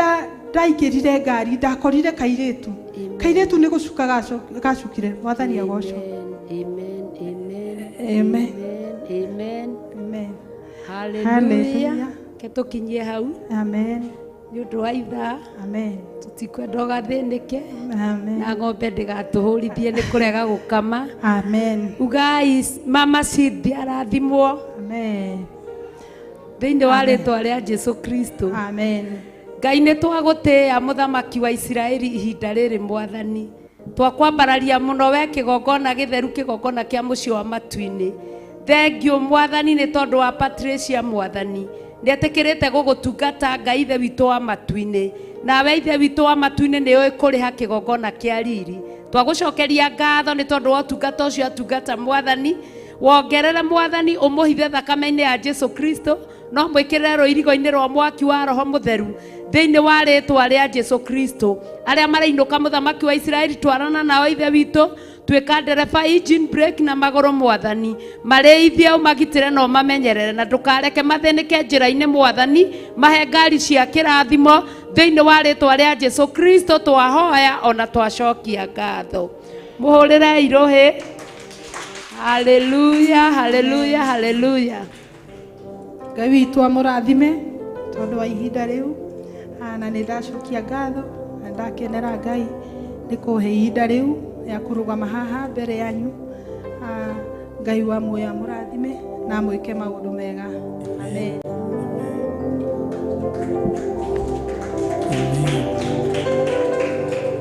ndaingĩrire ngari ndakorire kairĩtu, kairĩtu nĩ gũcuka gacukire. Mwathani agocwo. Amen, amen, amen, amen, amen. Hallelujah. Ke tũkinyie hau. Amen. Nĩ ũndũ wa ithaa. Amen. Tũtikwenda ũgathĩnĩke. Amen. Na ng'ombe ndĩgatũhũrithie nĩ kũrega gũkama. Amen. Ugai mama Cindy arathimwo. Amen. Thĩinĩ wa rĩtwa rĩa Jesu Kristo. Amen. Ngai nĩ twagũtĩĩa mũthamaki wa Isiraeli ihinda rĩrĩ Mwathani. Twakwambararia mũno we kĩgongona gĩtheru, kĩgongona kĩa mũciĩ wa matu-inĩ. Thengiũ Mwathani nĩ tondũ wa Patricia Mwathani. Nĩetĩkĩrĩte gũgũtungata Ngai Ithe witũ wa matu-inĩ. Nawe Ithe witũ wa matu-inĩ nĩ ũĩ kũrĩha kĩgongona kĩa riri. Twagũcokeria ngatho nĩ tondũ wa ũtungata ũcio atungata Mwathani. Wongerere Mwathani ũmũhithe thakame-inĩ ya Jesu Kristo. No mwĩkĩrĩre rũirigo-inĩ rwa mwaki wa Roho Mũtheru thĩinĩ wa rĩtwa rĩa Jesu Kristo. Arĩa marainũka mũthamaki wa Isiraeli, twarana nao Ithe witũ, tuĩka ndereba engine brake na magũrũ Mwathani, marĩithie ũmagitĩre na ũmamenyerere, na ndũkareke mathĩnĩke njĩra-inĩ Mwathani, mahe ngari cia kĩrathimo thĩinĩ wa rĩtwa rĩa Jesu Kristo twahoya ona twacokia ngatho. Mũhũrĩrei rũhĩ. Haleluya, haleluya, haleluya. Ngai witũ amũrathime tondũ wa ihinda rĩu. Na nĩ ndacokia ngatho na ndakenera Ngai nĩ kũhe ihinda rĩu rĩa kũrũgama haha mbere yanyu. Ngai wa muoyo amũrathime na amwĩke maũndũ mega. Amen.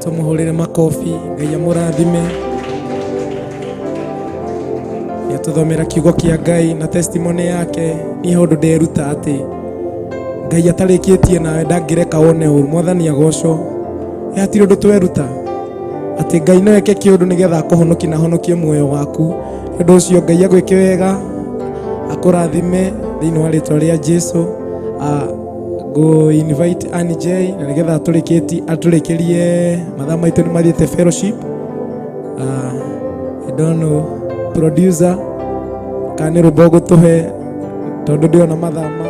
Tumuhurire makobi, Ngai amũrathime. Nĩatũthomera kiugo kĩa Ngai na testimony yake. Niĩ ũndũ nderuta atĩ Ngai atarĩkĩtie nawe ndangĩreka wone ũru. Mwathani agocwo. Ĩ hatirĩ ũndũ tweruta atĩ Ngai no eke kĩũndũ nĩgetha akũhonokie na ahonokie muoyo waku. Nĩ ũndũ ũcio Ngai agwĩke wega, akũrathime thĩinĩ wa rĩtwa rĩa Jesu. Ngũ invite Annie J na nĩgetha atũrĩkĩrie mathaa maitũ nĩ mathiĩte fellowship. I don't know producer kana nĩ rwĩmbo ũgũtũhe tondũ ndĩona mathaa ma